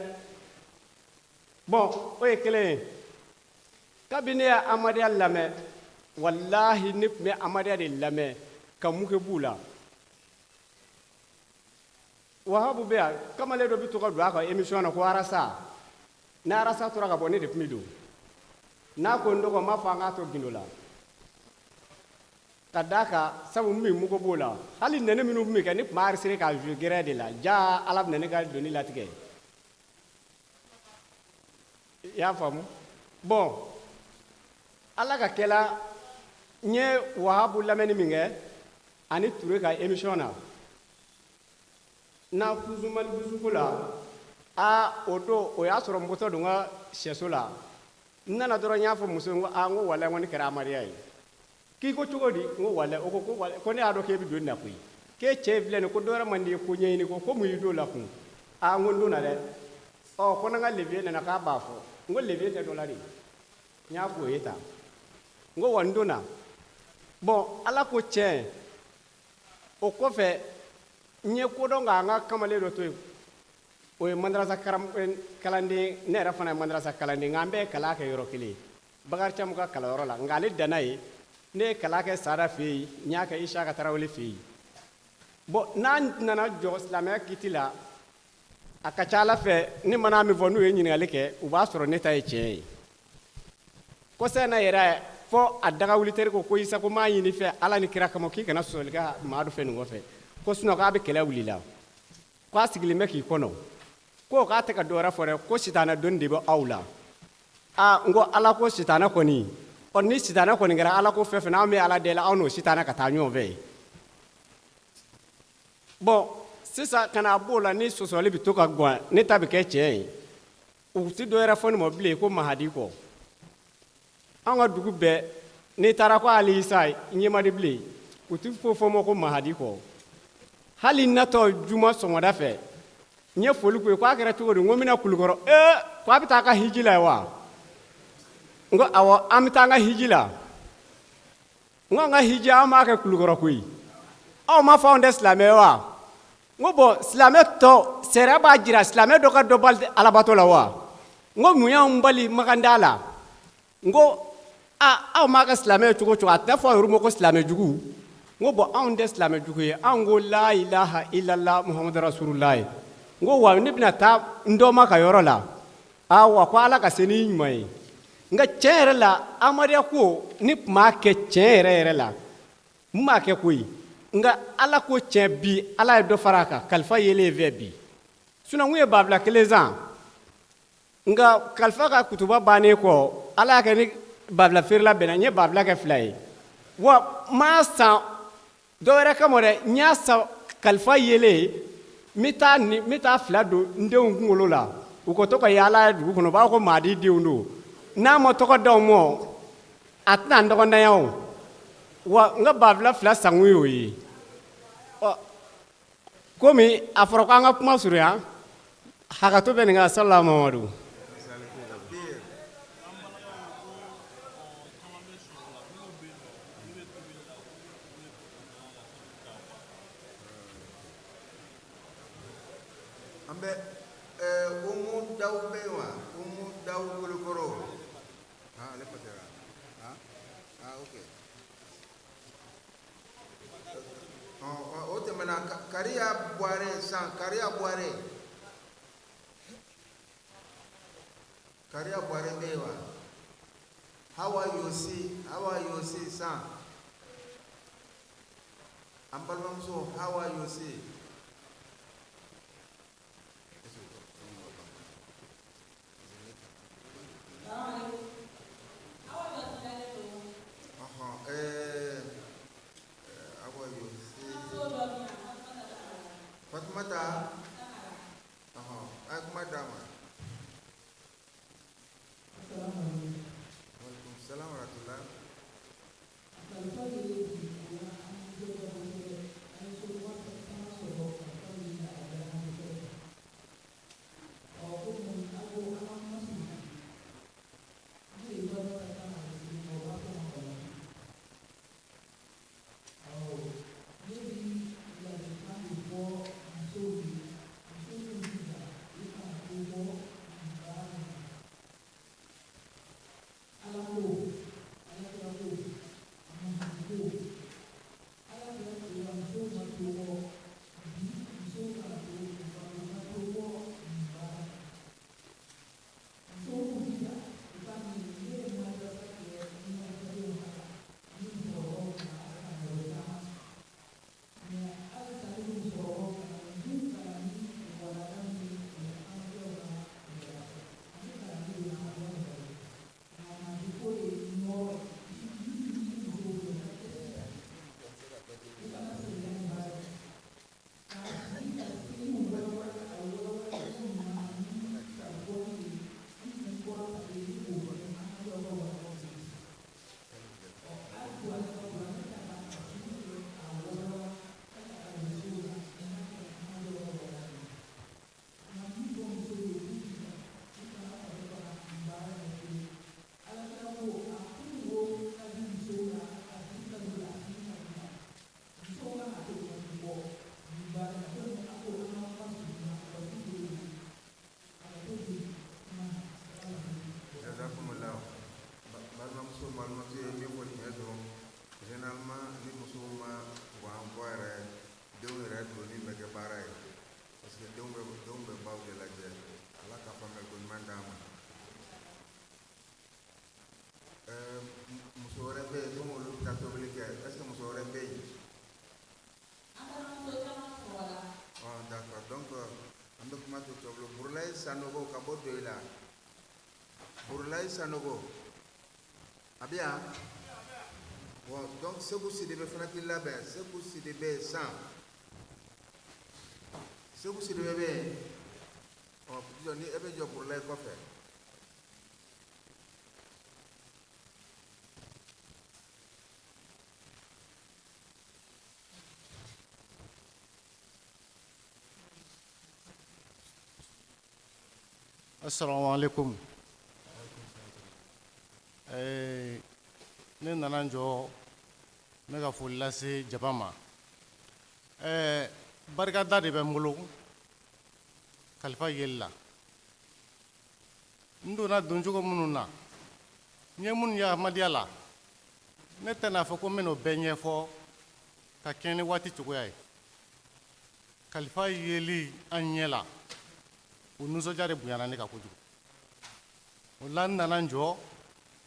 Bɔn, o ye kelen ye. Kabini ne ye Amadiya lamɛn, walahi, ne tun bɛ Amadiya de lamɛn ka muke b'u la. Wahabu bɛ yan, kamalen dɔ bɛ to ka don a ka émission na ko arasa. Ni arasa tora ka bɔ, ne de tun bɛ don. N'a ko n dɔgɔ, n b'a fɔ an k'a to gindo la, ka d'a kan sabu n bɛ mugu b'o la. Hali nɛnɛ minnu tun bɛ kɛ, ne tun b'a enregistré k'a jouer gɛrɛ de la. Ja ala bɛna ne ka doni latigɛ, i y'a faamu. Bɔn, ala ka kɛla, n ye Wahabu lamɛnni min kɛ ani Ture ka émission na n'a kuzumali dusuko la, aa, o don o y'a sɔrɔ n bɔtɔ don n ka sɛso la. N nana dɔrɔn, n y'a fɔ muso ye, n ko aa, n ko walayi, n ko ne kɛra Amadiya ye. K'i ko cogo di? N ko walayi, o ko ko walayi, ko ne y'a dɔn k'e bɛ don nin na koyi, k'e cɛ filɛ nin, ko dɔ wɛrɛ man di ye, ko ɲɛɲini ko mun y'i don o la kun. Aa, n ko n donna dɛ. Ɔ, ko n'an ka levier nana k'a b'a fɔ. N ko levier tɛ dɔ la de, n y'a fɔ o ye tan. N ko wa, n donna. Bɔn, ala ko tiɲɛ, o kɔfɛ n ye kodɔn k'an ka kamalen dɔ to yen, o ye madarasa kalanden, ne yɛrɛ fana ye madarasa kalanden, nka an bɛɛ ye kalan kɛ yɔrɔ kelen, Bakari Camu ka kalanyɔrɔ la. Nka ale danna yen, ne ye kalan kɛ Sada fɛ yen, n y'a kɛ Isaka Tarawele fɛ yen. Bɔn, n'a nana jɔ silamɛya kiti la, a ka ca ala fɛ, ne mana min fɔ, n'u ye ɲininkali kɛ, u b'a sɔrɔ ne ta ye tiɲɛ ye. Kɔsa in na yɛrɛ, fɔ a daga wuli teri ko ko Isa, ko m'a ɲini fɛ ala ni kira kama, k'i kana sɔsɔli kɛ Mamadu fɛ nin kɔfɛ, ko sinon k'a bɛ kɛlɛ wuli la, k'a sigilen bɛ k'i kɔnɔ, ko k'a tɛ ka dɔ wɛrɛ fɔ dɛ, ko sitanɛ doni de bɛ aw la. Aa, n ko ala ko sitanɛ kɔni, ɔ, ni sitanɛ kɔni kɛra ala ko fɛn fɛn na, anw bɛ ala deli aw n'o sitanɛ ka taa ɲɔgɔn fɛ. Bɔn, sisan ka na b'o la, ni sɔsɔli bɛ to ka gan, ne ta bɛ kɛ tiɲɛ ye. U tɛ dɔ wɛrɛ fɔ ne ma bilen ko Mahadi kɔ. An ka dugu bɛɛ, n'i taara ko ali Isa ɲɛma de bilen, u tɛ fo fɔ ma ko Mahadi kɔ. Hali natɔ juma sɔgɔmada fɛ, n ye foli k'u ye, ko a kɛra cogo di? N ko n bɛna Kulukɔrɔ. Ee, ko a bɛ taa a ka hiji la wa? N ko awɔ, an bɛ taa an ka hiji la. N ko an ka hiji, an b'a kɛ Kulukɔrɔ koyi. Aw m'a fɔ anw tɛ silamɛ ye wa? N ko bɔn, silamɛ tɔ sariya b'a jira silamɛ dɔ ka dɔ bali alabato la wa? N ko mun y'anw bali maganda la? N ko a aw m'a kɛ silamɛ ye cogo o cogo, a tɛ fɔ a yɛrɛ ma ko silamɛ jugu. N ko bɔn, anw tɛ silamɛ jugu ye, anw ko la ilaha illallah muhammadu rasulullah. N ko wa, ne bɛna taa n dɔma ka yɔrɔ la. Awa, ko ala ka se ni ɲuman ye. Nka tiɲɛ yɛrɛ la, Amadiya ko ne tun b'a kɛ tiɲɛ yɛrɛ yɛrɛ la, n b'a kɛ koyi. Nka ala ko tiɲɛ, bi ala ye dɔ fara a kan kalifa yelen fɛ bi. Sinon n kun ye banfula kelen san, nka kalifa ka kutuba bannen kɔ, ala y'a kɛ ni banfula feerela bɛnna, n ye banfula kɛ fila ye. Wa n m'a san dɔ wɛrɛ kama dɛ, n y'a san kalifa yelen, n bɛ taa ni n bɛ taa fila don n denw kunkolo la, u ka to ka yaala dugu kɔnɔ, u b'a fɔ ko Mahadi denw don. N'a ma tɔgɔ da u ma, a tɛna n tɔgɔntanya o. Wa n ka banfula fila sankun y'o ye. Ɔ, komi a fɔra ko an ka kuma surunya, hakɛto bɛ nin kan. Salala Mamadu. An bɛ Umu Daw bɛ yen wa? Umu Daw Kulukɔrɔ. Ah, ale patara. Ah, ah, ok. Ɔ, o tɛmɛna, Kariya Buware san, Kariya Buware. Kariya Buware bɛ yen wa? Hawa Yosi, Hawa Yosi san. An balimamuso Hawa Yosi. Ɔhɔn, Hawa Yosi. Fatumata, ɔhɔn, a ye kuma d'a ma. An bɛ kuma to tɔ bolo. Burulayi Sanogo ka bɔ Doyila. Burulayi Sanogo, a bɛ yan. Bon, donc Segu Sidibe fana k'i labɛn. Segu Sidibe san, Segu Sidibe bɛ yen. Ɔ jɔ ni e bɛ jɔ Burulayi kɔfɛ. Assalamu alaikum. Ne nana n jɔ n bɛ ka foli lase jama ma. Barikada de bɛ n bolo kalifa yeli la. N donna doncogo minnu na, n ye minnu ye Ahmadiyya la, ne tɛna fɔ ko n bɛn'o bɛɛ ɲɛfɔ ka kɛɲɛ ni waati cogoya ye. Kalifa yeli an ɲɛ la, o nisɔndiya de bonyana ne kan kojugu. O la n nana n jɔ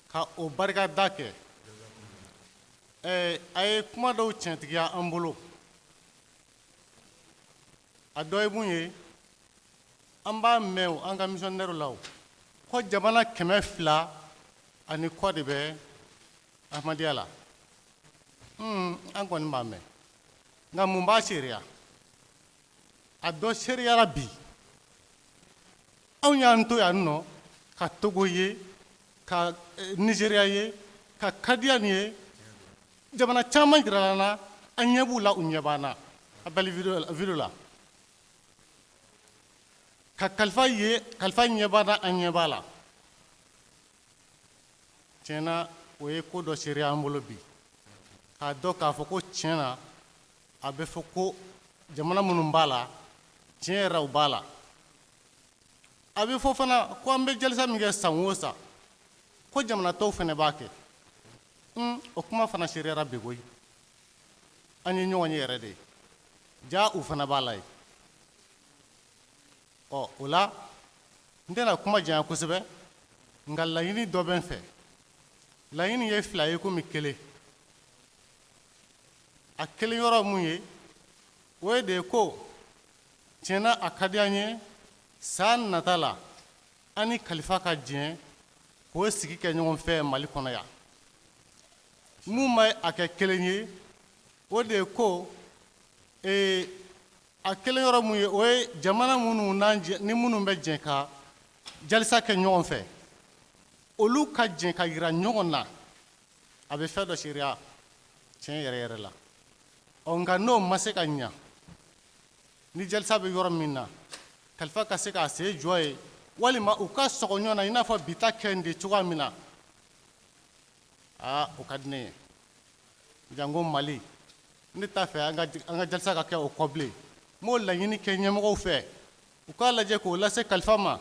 ka o barikada kɛ. A ye kuma dɔw tiɲɛtigiya an bolo. A dɔ ye mun ye? An b'a mɛn o an ka missionnaire la o ko jamana 200 ani kɔ de bɛ Ahmadiyya la. An kɔni b'a mɛn, nka mun b'a seereya? A dɔ seereyara bi. Anw y'an to yan nɔ ka Togo ye, ka Nizeriya ye, ka Kadiyani ye, jamana caman jirala an na, an ɲɛ b'u la, u ɲɛ b'an na. A bali video la ka kalifa ye, kalifa ɲɛ b'an na, an ɲɛ b'a la. Tiɲɛ na, o ye ko dɔ seereya an bolo bi, k'a dɔn k'a fɔ ko tiɲɛ na, a bɛ fɔ ko jamana minnu b'a la, tiɲɛ yɛrɛ u b'a la. A bɛ fɔ fana ko an bɛ jalisa min kɛ san o san, ko jamana tɔw fana b'a kɛ. O kuma fana seereyara bi koyi. An ye ɲɔgɔn ye yɛrɛ de ye, ja u fana b'a la yen. Ɔ o la n tɛna kuma janya kosɛbɛ, nka laɲini dɔ bɛ n fɛ. Laɲini ye fila ye komi kelen. A kelen yɔrɔ mun ye, o ye de ye ko tiɲɛna a ka di an ye san nata la an ni kalifa ka jɛ k'o sigi kɛ ɲɔgɔn fɛ Mali kɔnɔ yan. Mun ma a kɛ kelen ye, o de ye ko a kelen yɔrɔ mun ye, o ye jamana minnu n'an ni minnu bɛ jɛ ka jalisa kɛ ɲɔgɔn fɛ, olu ka jɛ ka yira ɲɔgɔn na, a bɛ fɛn dɔ seereya tiɲɛ yɛrɛ yɛrɛ la. Ɔ nka n'o ma se ka ɲa, ni jalisa bɛ yɔrɔ min na, kalifa ka se k'a sen jɔ yen, walima u ka sɔgɔ ɲɔgɔn na i n'a fɔ bi ta kɛ nin de cogoya min na, aa o ka di ne ye. Janko Mali, ne t'a fɛ an ka jalisa ka kɛ o kɔ bilen. N b'o laɲini kɛ ɲɛmɔgɔw fɛ, u k'a lajɛ k'o lase kalifa ma,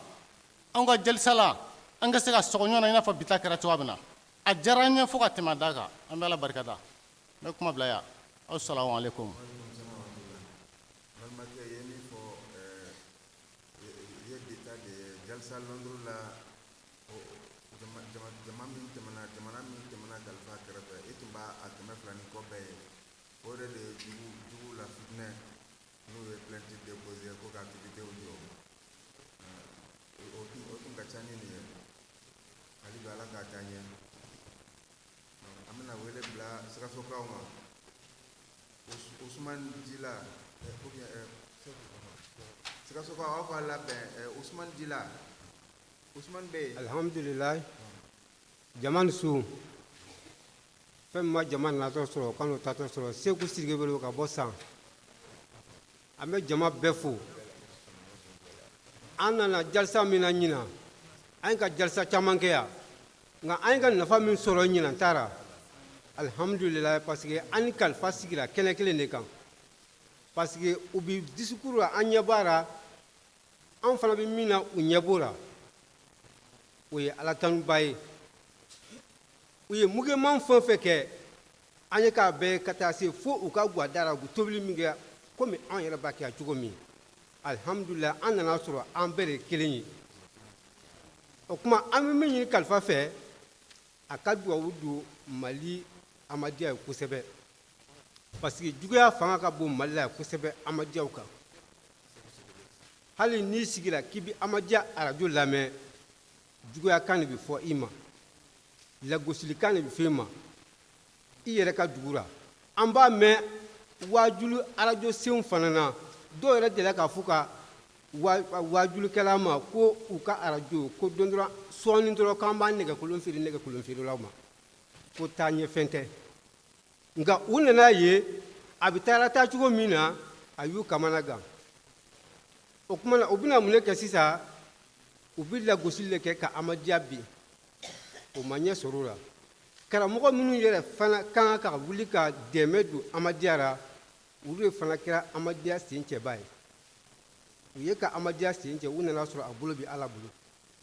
an ka jalisa la an ka se ka sɔgɔ ɲɔgɔn na i n'a fɔ bi ta kɛra cogoya min na. A diyara an ye fo ka tɛmɛ a da kan. An bɛ Ala barika da. N bɛ kuma bila yan. Assalamu alaikum. Balimakɛ ye min fɔ, i ye bi ta de ye jalisa Londres la, jama min tɛmɛna, jamana min tɛmɛna kalifa kɛrɛfɛ, i tun b'a a 200 ni kɔ bɛɛ ye. O yɛrɛ de ye jugu la fitinɛ, n'u ye plainte déposé ko ka activité jɔ. O tun ka ca ni nin ye. Hali bi Ala k'a taa ɲɛ. An bɛna wele bila Sikasokaw ma. Usumani Jila, ou bien Sikasokaw, aw k'a labɛn. Usumani Jila, Usumani bɛ yen. Alhamdulilayi, jama ni su. Fɛn min ma jama natɔ sɔrɔ, o kan'o tatɔ sɔrɔ. Seku Sidibe bolo ka bɔ san. An bɛ jama bɛɛ fo. An nana jalisa min na ɲinan, an ye ka jalisa caman kɛ yan, nka an ye ka nafa min sɔrɔ ɲinan taara, alhamdulilayi, parce que an ni kalifa sigira kɛnɛ kelen de kan, parce que u bi discours la, an ɲɛ b'a la, an fana bɛ min na, u ɲɛ b'o la. O ye Ala tanuba ye. U ye mugeman fɛn o fɛn kɛ, an ye k'a bɛɛ ka taa se fo u ka gwada la, u bɛ tobili min kɛ komi anw yɛrɛ b'a kɛ cogo min. Alihamudulila, an nana sɔrɔ an bɛɛ de ye kelen ye. O tuma an bɛ min ɲini kalifa fɛ, a ka dugawu don Mali Ahmadiyya ye kosɛbɛ, parce que juguya fanga ka bon Mali la yan kosɛbɛ Ahmadiyyaw kan. Hali n'i sigira k'i bɛ Amadiya arajo lamɛn, juguyakan de bɛ fɔ i ma, lagosilikan de bɛ fɔ i ma i yɛrɛ ka dugu la. An b'a mɛn waajulu arajo senw fana na, dɔw yɛrɛ delila k'a fɔ ka waajulikɛla ma ko u ka arajo ko don dɔrɔn sɔɔni dɔrɔn k'an b'a nɛgɛkolon feere nɛgɛkolon feerelaw ma, ko taa ɲɛfɛn tɛ. Nka u nana ye a bɛ taara taa cogo min na, a y'u kamana gan. O tuma na u bɛna mun de kɛ sisan? U bɛ lagosili de kɛ ka Amadiya bin. O ma ɲɛ sɔrɔ o la. Karamɔgɔ minnu yɛrɛ fana kan ka wuli ka dɛmɛ don Amadiya la, olu de fana kɛra Amadiya sen cɛba ye. U ye ka Amadiya sen cɛ, u nana sɔrɔ a bolo bɛ Ala bolo.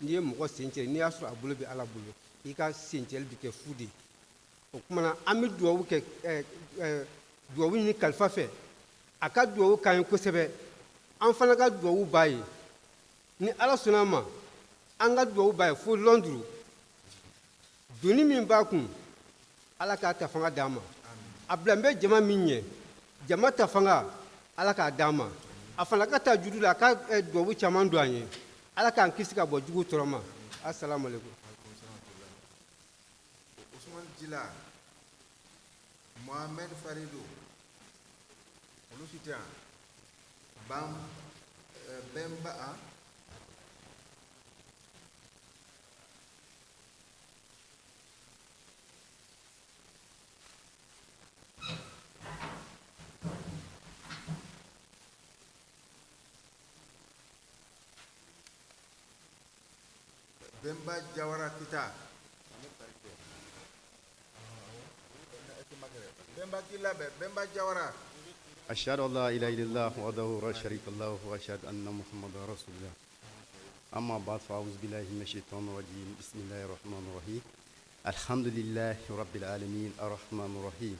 N'i ye mɔgɔ sen cɛ, n'i y'a sɔrɔ a bolo bɛ Ala bolo, i ka sencɛli bɛ kɛ fu de ye. O tuma na an bɛ dugawu kɛ, dugawu ɲini kalifa fɛ, a ka dugawu k'an ye kosɛbɛ, an fana ka dugawu b'a ye. Ni Ala sɔnna a ma, an ka dugawu b'a ye fo Lɔnduru. Doni min b'a kun, Ala k'a ta fanga d'a ma. A bila bɛ jama min ɲɛ, jama ta fanga, Ala k'a d'a ma. A fana ka taa juru la, a ka dugawu caman don an ye. Ala k'an kisi ka bɔ jugu tɔɔrɔ ma. Asalamu alaikum. Usman Jila, Mohamed Farido, olu si tɛ yan. Bam, Bɛnba, an? Bɛnba Jawara Kita. Bɛnba k'i labɛn, Bɛnba Jawara. أشهد أن لا إله إلا الله وحده لا شريك له وأشهد أن محمدا رسول الله. أما بعد، فأعوذ بالله من الشيطان الرجيم. بسم الله الرحمن الرحيم. الحمد لله رب العالمين الرحمن الرحيم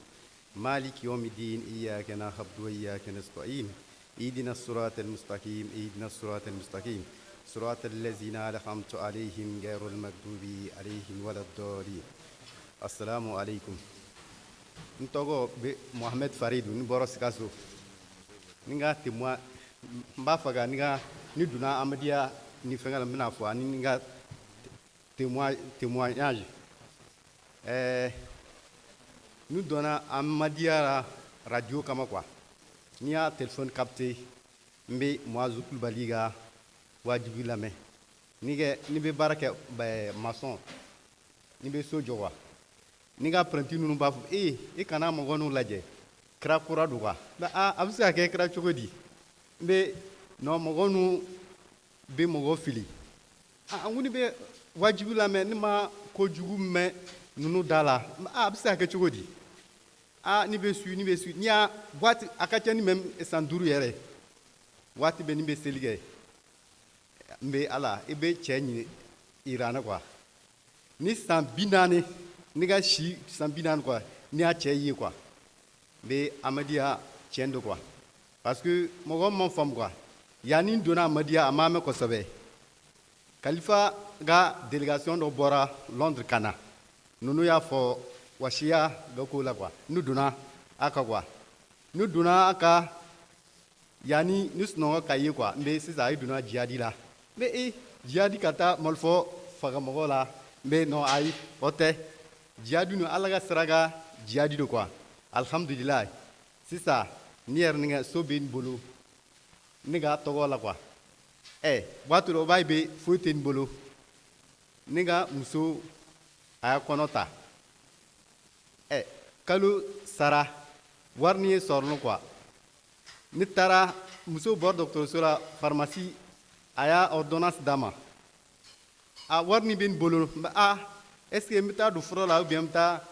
مالك يوم الدين إياك نعبد وإياك نستعين اهدنا الصراط المستقيم اهدنا الصراط المستقيم صراط الذين أنعمت عليهم غير المغضوب عليهم ولا الضالين. السلام عليكم. N tɔgɔ bɛ Mohamed Faridu, n bɔra Sikaso. Ni n ka témoin, n b'a fɛ ka ni ka ni donna Amadiya ni fɛngɛ la, n bɛna fɔ ani ni n ka témoignage. N'u donna Amadiya la radio kama quoi, n'i y'a téléphone capté, n bɛ Muazu Kulubali ka wajibi lamɛn. Ni kɛ ni bɛ baara kɛ maçon, ni bɛ so jɔ quoi, ni ka apprenti ninnu b'a fɔ ee i kana mɔgɔ ninnu lajɛ, kira kura don quoi. Mais a bɛ se ka kɛ kira cogo di? N bɛ non, mɔgɔ ninnu bɛ mɔgɔ fili. A n ko ni bɛ wajibi lamɛn, ni ma kojugu mɛn ninnu da la, a bɛ se ka kɛ cogo di? Ni bɛ su, ni bɛ su, n'i y'a waati a ka ca ni même san 5 yɛrɛ, waati bɛɛ ni bɛ seli kɛ, n bɛ Ala i bɛ cɛ ɲini Iran quoi. Ni san 40, ni ka si san 40 quoi, n'i y'a cɛ ye quoi, n bɛ Amadiya tiɲɛ don quoi, parce que mɔgɔ ma faamu quoi. Yanni n donna Amadiya, a ma mɛn kosɛbɛ, Kalifa ka délégation dɔ bɔra Londres ka na, ninnu y'a fɔ wasiya dɔ ko la quoi. N'u donna a ka quoi, n'u donna a ka yanni ni sunɔgɔ ka ye quoi, n bɛ sisan i donna jihadi la. N bɛ jihadi ka taa malifɔ faga mɔgɔ la, n bɛ non, ayi, o tɛ jihadi nu, Ala ka saraka jihadi don quoi. Alhamdulilayi, sisan ni yɛrɛ ni ka so bɛ n bolo, ne ka tɔgɔ la quoi. Waati dɔ o b'a ye bɛ foyi tɛ n bolo, ne ka muso a y'a kɔnɔ ta, kalo sara wari ni ye sɔrɔ quoi. Ne taara, muso bɔra dɔgɔtɔrɔso la, pharmacie, a y'a ordonnance d'a ma, a wari ni bɛ n bolo, est ce que n bɛ taa don fura la ou bien n bɛ taa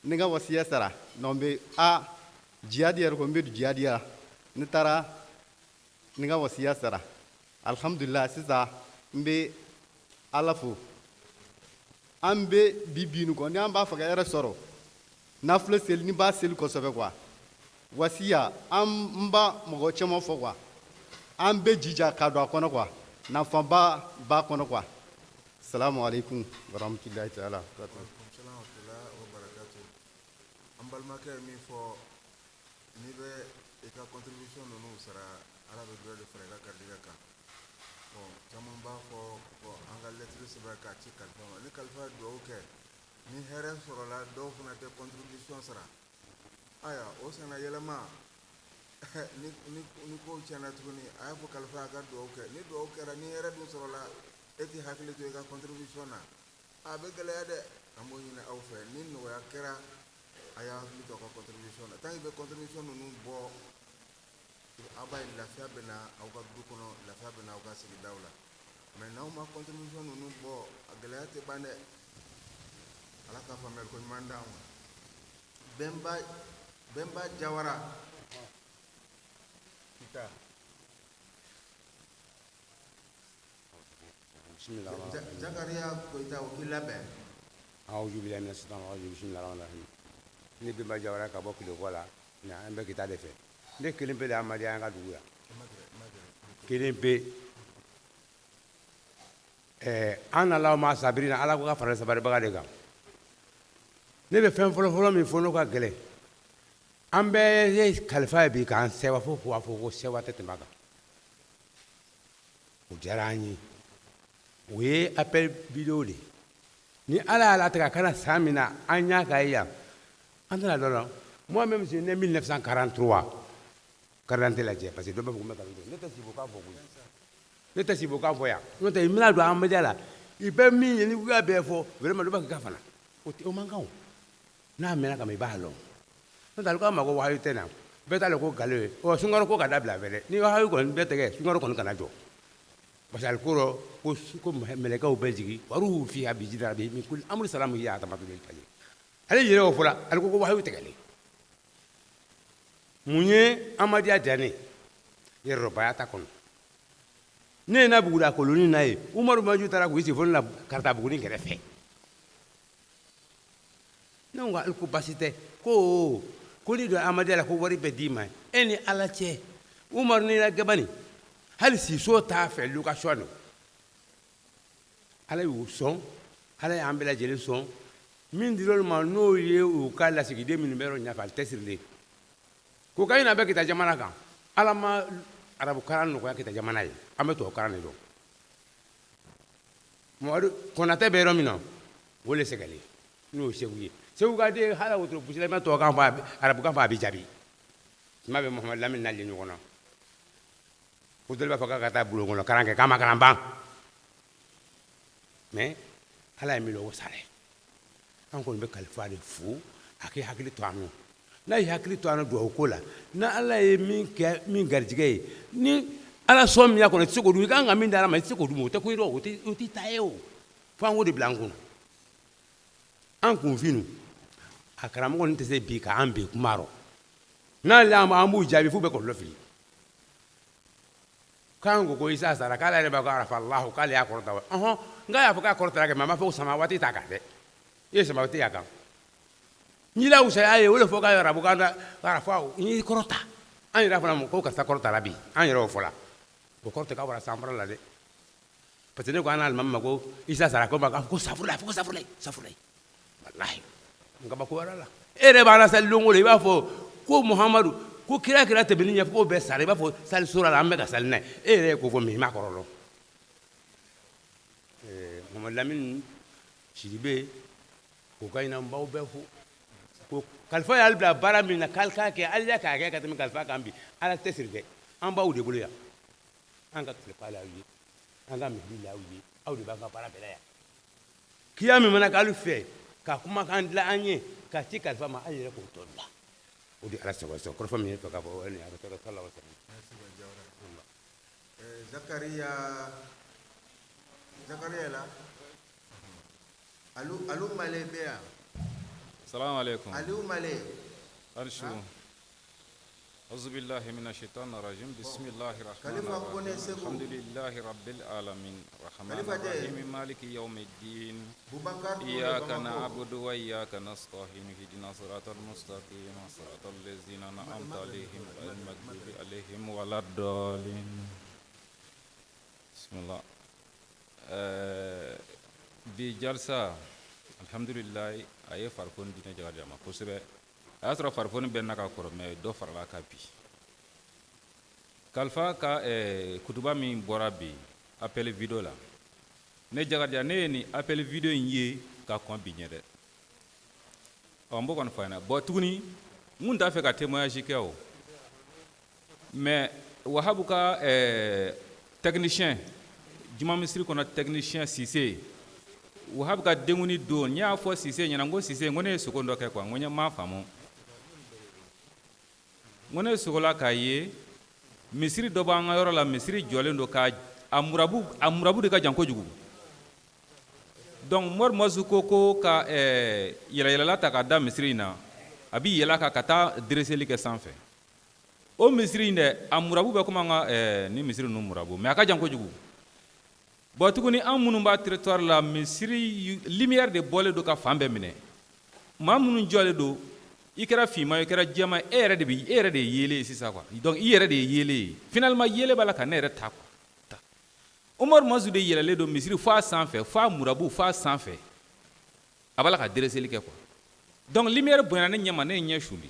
ne ka wasiya sara? Non, n bɛ jihadi yɛrɛ ko n bɛ don jihadi la. Ne taara ne ka wasiya sara, alhamdulilah. Sisan n bɛ Ala fo. An bɛ bi bi nin kɔ, ni an b'a fɛ ka hɛrɛ sɔrɔ, nafolo seli, ni b'a seli kosɛbɛ quoi. Wasiya, an n b'a mɔgɔ caman fɔ quoi, an bɛ jija ka don a kɔnɔ quoi, nafaba b'a kɔnɔ quoi. Salamu alaikum warahmatullahi ta'ala. An balimakɛ ye min fɔ, n'i bɛ i ka contribution ninnu sara, Ala bɛ dɔ de fara i ka garijɛgɛ kan. sɛbɛn k'a ci kalifa ma. Ni kalifa ye dugawu kɛ, ni hɛrɛ sɔrɔla, dɔw fana tɛ contribution sara. Ayiwa, o sanna yɛlɛma ni kow tiɲɛna tuguni, a y'a fɔ kalifa a ka dugawu kɛ. Ni dugawu kɛra, ni hɛrɛ dun sɔrɔla, e t'i hakili to i ka contribution na, a bɛ gɛlɛya dɛ. An b'o ɲini aw fɛ, ni nɔgɔya kɛra, a y'a hakili to aw ka contribution na. Tant que bɛ contribution ninnu bɔ, aw b'a ye lafiya bɛ na aw ka du kɔnɔ, lafiya bɛ na aw ka sigidaw la. Mais n'aw ma contribution ninnu bɔ, a gɛlɛya tɛ ban dɛ. Ala ka faamuyali ko ɲuman d'an ma. Bɛnba Jawara Kita. Zakariya Koyita, o k'i labɛn. A'udhu billahi minash shaitanir rajim. Bismillahir rahmanir rahim. Ne Bɛnba Jawara ka bɔ Kulekɔ la, nka an bɛ Kita de fɛ. Ne kelen pe de Amadiya an ka dugu yan. Kelen pe. An nala ma sabirina, Ala ko ka fara sabaribaga de kan. Ne bɛ fɛn fɔlɔ-fɔlɔ min fɔ n'o ka gɛlɛn, an bɛɛ ye kalifa ye bi k'an sɛwa fo k'a fɔ ko sɛwa tɛ tɛmɛ a kan. O diyara an ye. O ye appel vidéo de ye. Ni Ala y'a latigɛ a kana san min na, an y'a k'a ye yan, an tɛna dɔn la. Moi même, je né 1943, carte d'identité lajɛ, parce que dɔ b'a fɔ ko n bɛ nkalon tigɛ. Ne tɛ sibokan fɔ koyi, ne tɛ sibokan fɔ yan. N'o tɛ, i bɛna don Amadiya la, i bɛ min ye, n'i ko k'a bɛɛ fɔ vraiment, dɔ b'a kɛ k'a fana o tɛ, o man kan. O n'a mɛnna ka ban, i b'a lɔn. N'o tɛ, ale ko a ma ko wahayu tɛ na, bɛɛ t'a lɔn ko nkalon ye. Ɔ, sunkaro ko ka dabila fɛ dɛ. Ni wahayu kɔni bɛɛ tigɛ, sunkaro kɔni kana jɔ, parce que ale ko rɔ ko mɛlɛkɛw bɛ jigin, waruhu fiha bi izni rabbihim min kulli amri salamun hiya hatta matla'il fajr. Ale yɛrɛ y'o fɔla, ale ko wahayu tigɛlen. Mun ye Amadiya diya ne ye? Yɛrɛrɔbaya ta kɔnɔ. Ne ye na Buguda koloni na ye, Umaru Maju taara k'u sigi fo ne na Karata Buguni kɛrɛfɛ. Ne ko ale ko basi tɛ, ko n'i don Amadiya la, ko wari bɛ d'i ma e ni Ala cɛ. Umaru ni la gabani, hali siso t'a fɛ, location don. Ala y'u sɔn, Ala y'an bɛɛ lajɛlen sɔn. Min dir'olu ma, n'o ye u ka lasigiden minnu bɛ yɔrɔ ɲɛfɛ, ale tɛ sirilen ko ka ɲina bɛ Kita jamana kan. Ala ma arabukalan nɔgɔya Kita jamana ye, an bɛ tubabukalan de dɔn. Mamadu Konatɛ bɛ yɔrɔ min na, o le sɛgɛlen n'o ye Segu ye. Segu ka den hali wotoro gosila, i ma tubabukan fɔ, a bɛ arabukan fɔ, a bɛ jaabi. Tuma bɛ Muhamadu Lamini n'ale ɲɔgɔn na, ko dɔ b'a fɔ k'a ka taa bulon kɔnɔ kalan kɛ, k'a ma kalan ban. Mais Ala ye min lɔ, o sara. An kɔni bɛ kalifa de fo, a k'i hakili to an nɔ. N'a y'i hakili to an nɔ dugawu ko la, n'Ala ye min kɛ min garijɛgɛ ye, ni Ala sɔn min y'a kɔnɔ, i tɛ se k'o dun. I kan ka min di Ala ma, i tɛ se k'o dun. O tɛ ko ye dɛ, o t'i ta ye. O fo an k'o de bila an kunna. An kunfinu a karamɔgɔ nin tɛ se bi k'an bin kuma rɔ. N'ale y'an, an b'u jaabi f'u bɛ kɔlɔlɔ fili k'an ko Isa sara, k'ale yɛrɛ b'a ko arafa Alahu, k'ale y'a kɔrɔta wa. Ɔhɔn, n k'a y'a fɔ k'a kɔrɔtara kɛ, mɛ a ma fɔ ko sama waati t'a kan dɛ. I ye sama waati y'a kan n'i la wusaya ye, o de fɔ k'a ye arabukan na arafa n y'i kɔrɔta. An yɛrɛ fana ko karisa kɔrɔtara bi, an yɛrɛ y'o fɔ la. O kɔrɔ tɛ k'a bɔra sanfara la dɛ, parce que ne ko an alimami ma ko Isa sara, ko ma ko safurulayi, ko safurulayi, safurulayi, walahi n kabako wɛrɛ la. E yɛrɛ b'a la sali don o don, i b'a fɔ ko Muhamadu ko kira kira tɛmɛni ɲɛfɔ k'o bɛɛ sara, i b'a fɔ sali sora la, an bɛ ka sali n'a ye. E yɛrɛ ye ko fɔ min, i m'a kɔrɔ lɔn. Muhamadu Lamini Sidibe ko ka ɲina, n b'aw bɛɛ fo ko kalifa y'ale bila baara min na, k'ale k'a kɛ, ale k'a kɛ ka tɛmɛ kalifa kan bi. Ala tɛ siri dɛ, an b'aw de bolo yan, an ka kalifa l'aw ye, an ka misiri l'aw ye, aw de b'an ka baara bɛɛ la yan. Kiya min mana k'alu fɛ ka kumakan dilan an ye ka ci kalifa ma, aw yɛrɛ k'o tɔ dilan. O de Ala sago sago. Kɔrɔfɔ min ye fɛ k'a fɔ, o ye nin ye. A bɛ sɔrɔ sallallahu alaihi wasallam. Zakariya la Alu Male bɛ yan. Salamu alaikum. Aliou Male. Arshu. أعوذ بالله من الشيطان الرجيم. بسم الله الرحمن Khalifa Kone الرحيم. Segu. الحمد لله رب العالمين الرحمن Khalifa Jɛ. الرحيم مالك يوم الدين. Boubacar Touré إياك Bamako. نعبد وإياك نستعين اهدنا الصراط المستقيم صراط الذين أنعمت عليهم غير المغضوب عليهم ولا الضالين. بسم الله. Bi jalsa, alhamdulilayi, a ye farikolo diinɛ jaga di a ma kosɛbɛ. A y'a sɔrɔ farikolo bɛ na ka kɔrɔ, mɛ dɔ farala kan bi. Kalifa ka kutuba min bɔra bi appel vidéo la. Ne Jakarija, ne ye nin appel vidéo in ye ka kɔn bi ɲɛ dɛ. Ɔ, n b'o kɔni fɔ a ɲɛna. Bon, tuguni n kun t'a fɛ ka témoignage kɛ o, mais Wahabu ka technicien juma misiri kɔnɔ, technicien Sise, Wahabu ka denkundi don, n y'a fɔ Sise ɲɛna, n ko Sise, n ko ne ye sogo dɔ kɛ quoi, n ko n m'a faamu, n ko ne sogola k'a ye misiri dɔ b'an ka yɔrɔ la, misiri jɔlen don ka a murabu de ka jan kojugu. Donc Mori Mazu ko ka yɛlɛyɛlɛla ta ka da misiri in na, a bɛ yɛlɛ a kan ka taa dreseli kɛ sanfɛ. O misiri in dɛ, a murabu bɛ komi an ka ni misiri ninnu murabu, mais a ka jan kojugu. Bon, tuguni an minnu b'a territoire la, misiri lumière de bɔlen don ka fan bɛɛ minɛ. Maa minnu jɔlen don, i kɛra finman ye, i kɛra jɛman ye, e yɛrɛ de bɛ, e yɛrɛ de ye yeelen ye sisan quoi. Donc i yɛrɛ de ye yeelen ye finalement, yeelen b'a la ka ne yɛrɛ ta quoi. Umaru Mazu de yɛlɛlen don misiri fo a sanfɛ, fo a murabu, fo a sanfɛ, a b'a la ka dreseli kɛ quoi. Donc lumière bonyana ne ɲɛ ma, ne ye ɲɛ suli.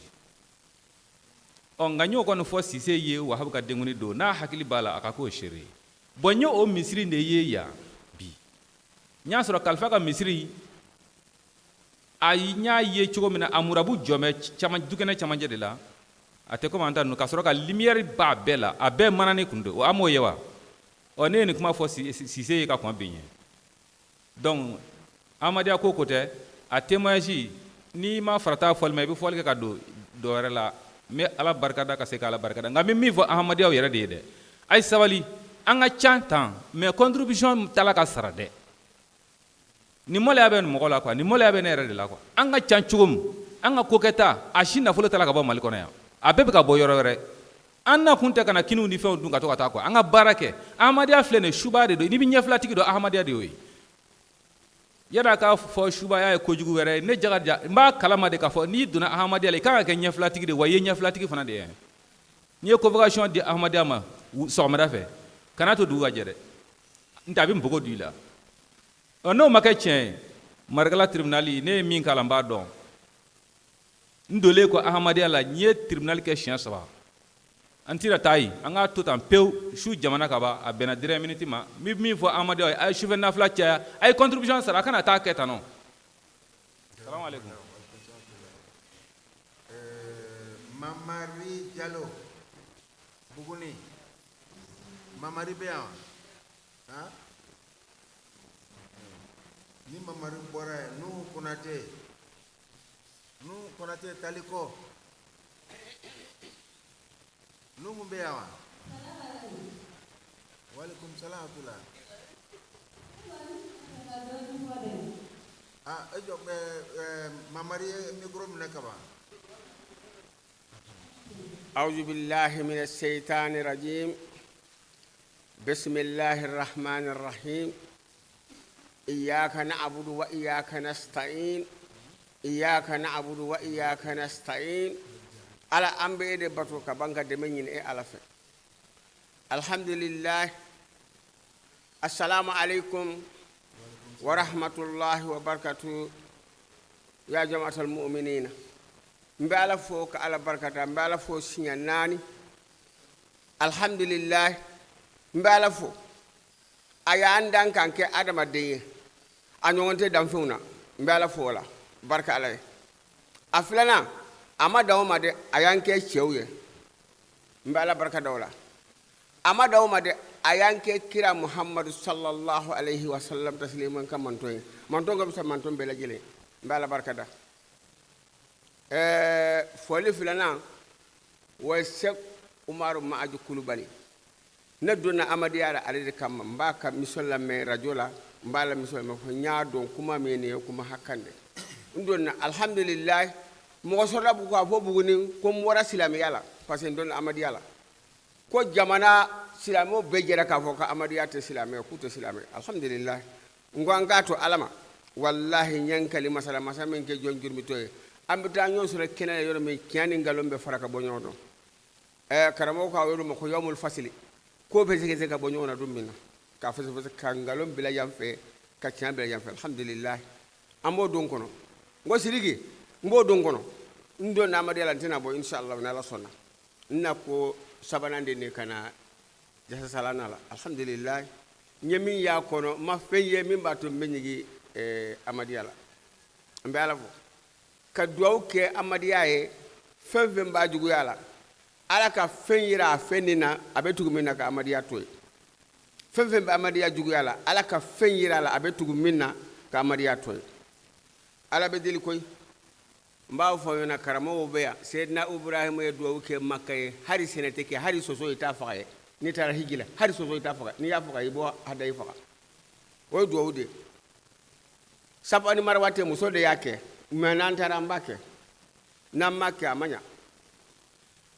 Ɔ, nka n y'o kɔni fɔ Sise ye Wahabu ka denkundi don, n'a hakili b'a la, a ka k'o seere ye. Bon, n ye o misiri de ye yan bi. N y'a sɔrɔ Kalifa ka misiri, a n y'a ye cogo min na, a murabu jɔ bɛ caman dukɛnɛ camancɛ de la, a tɛ komi an ta ninnu, ka sɔrɔ ka lumière b'a bɛɛ la, a bɛɛ manani kun don, an m'o ye wa? Ɔ, ne ye nin kuma fɔ Sise ye ka kɔn bi ɲɛ. Donc Amadiya ko tɛ a témoignage, n'i ma farata fɔli ma, i bɛ fɔli kɛ ka don dɔ wɛrɛ la. N bɛ Ala barikada ka se ka Ala barikada, nka n bɛ min fɔ Ahmadiyaw yɛrɛ de ye dɛ, a ye sabali. An ka ca tan, mais contribution tala ka sara dɛ. Nin maloya bɛ nin mɔgɔ la quoi, nin maloya bɛ ne yɛrɛ de la quoi. An ka ca cogo min, an ka kokɛta, a si nafolo tala ka bɔ Mali kɔnɔ yan, a bɛɛ bɛ ka bɔ yɔrɔ wɛrɛ. An na kun tɛ ka na kiniw ni fɛnw dun ka to ka taa quoi. An ka baara kɛ. Ahmadiyya filɛ nin ye, suba de don. N'i bɛ ɲɛfilatigi dɔn, Ahmadiyya de y'o ye. Yann'a k'a fɔ subaya ye kojugu wɛrɛ ye, ne Jakarija, n b'a kalama de k'a fɔ n'i donna Ahmadiyya la, i kan ka kɛ ɲɛfilatigi de wa, i ye ɲɛfilatigi fana de ye. N'i ye convocation di Ahmadiyya ma sɔgɔmada fɛ, kana to dugu ka jɛ dɛ, n tɛ a bɛ npogo don i la. Ɔ, n'o ma kɛ tiɲɛ ye, Marikala tribunal, ne ye min k'a la, n b'a dɔn. N donlen kɔ Ahmadiyya la, n ye tribunal kɛ siɲɛ saba. An tɛna taa yen, an k'a to tan pewu. Su jamana ka ban, a bɛnna dernière minute ma. N bɛ min fɔ Ahmadiyyaw ye, a ye sufɛ nafila caya, a ye contribution sara, a kana taa kɛ tan nɔ. Salamu aleykum. Mamari Jalo, Buguni. Mamari bɛ yan wa? Han? Ni Mamari bɔra yen, Nuhu Konate, Nuhu Konate Taliko, Nuhu bɛ yan wa? Walekum salam wa rahmatullah. Ah, e jɔ, Mamari ye micro minɛ ka ban. أعوذ بالله من الشيطان الرجيم. بسم الله الرحمن الرحيم. إياك نعبد وإياك نستعين، إياك نعبد وإياك نستعين. Ala, an bɛ e de bato ka ban ka dɛmɛ ɲini e Ala fɛ. Alhamdulillah. Assalamu alaikum wa rahmatullahi wa barakatuh ya jama'atal mu'minina. N bɛ Ala fo ka Ala barikada, n bɛ Ala fo siɲɛ naani. Alhamdulillah, n bɛ Ala fo, a y'an dan k'an kɛ adamaden ye, a ɲɔgɔn tɛ danfɛnw na. N bɛ Ala fo o la, barika Ala ye. A filanan, a ma dan o ma dɛ, a y'an kɛ cɛw ye. N bɛ Ala barika da o la. A ma dan o ma dɛ, a y'an kɛ kira Muhamadu sallallahu alaihi wa sallam tasliman ka mantɔn ye, mantɔn ka fisa mantɔn bɛɛ lajɛlen. N bɛ Ala barika da. Fɔli filanan o ye Sɛk Umaru Maaju Kulubali. Ne donna Amadiya la ale de kama. N b'a ka mission lamɛn radio la, n b'a la mission lamɛn fo n y'a dɔn kuma min ye nin ye, kuma hakan de. N donna, alhamdulilayi, mɔgɔ sɔrɔla bugu k'a fɔ Buguni ko n bɔra silamɛya la parce que n donna Amadiya la, ko jamana silamɛw bɛɛ jɛra k'a fɔ ko Amadiya tɛ silamɛ, k'u tɛ silamɛ. Alhamdulilayi, n ko an k'a to Ala ma. Walahi, n ye n kali masala masa min kɛ jɔn jurumitɔ ye, an bɛ taa ɲɔgɔn sɔrɔ kɛnɛ la yɔrɔ min, tiɲɛ ni nkalon bɛ fara ka bɔ ɲɔgɔn dɔn. Karamɔgɔ k'a yɔrɔ ma ko yawmul fasili, ko bɛ se ka bɔ ɲɔgɔn na don min na, k'a fɛsɛfɛsɛ, ka nkalon bila yan fɛ, ka tiɲɛ bila yan fɛ. Alhamdulilayi, an b'o don kɔnɔ. N ko Sidiki, n b'o don kɔnɔ. N don Amadiya la, n tɛna bɔ inshallah ni Ala sɔnna. N na ko sabanan de nin ka na jasasalana la. Alhamdulilayi. N ye min y'a kɔnɔ, n ma fɛn ye min b'a to n bɛ ɲigin amadiya la. N bɛ Ala fo ka duwawu kɛ amadiya ye. Fɛn fɛn b'a juguya la, Ala ka fɛn yira a fɛn nin na, a bɛ tugu min na ka amadiya to yen. Fɛn fɛn bɛ amadiya juguya la, Ala ka fɛn yira a la, a bɛ tugu min na ka amadiya to yen. Ala bɛ deli koyi. N b'a fɔ aw ɲɛna, karamɔgɔw bɛ yan. Seyidina Ibrahima ye duwawu kɛ Maka ye, hali sɛnɛ tɛ kɛ, hali soso i t'a faga ye. N'i taara hiji la, hali soso i t'a faga. N'i y'a faga, i b'o hadayi faga. O ye duwawu de ye. Safa ni Marwa tɛ, muso de y'a kɛ, mais n'an taara an b'a kɛ. N'an m'a kɛ, a ma ɲa.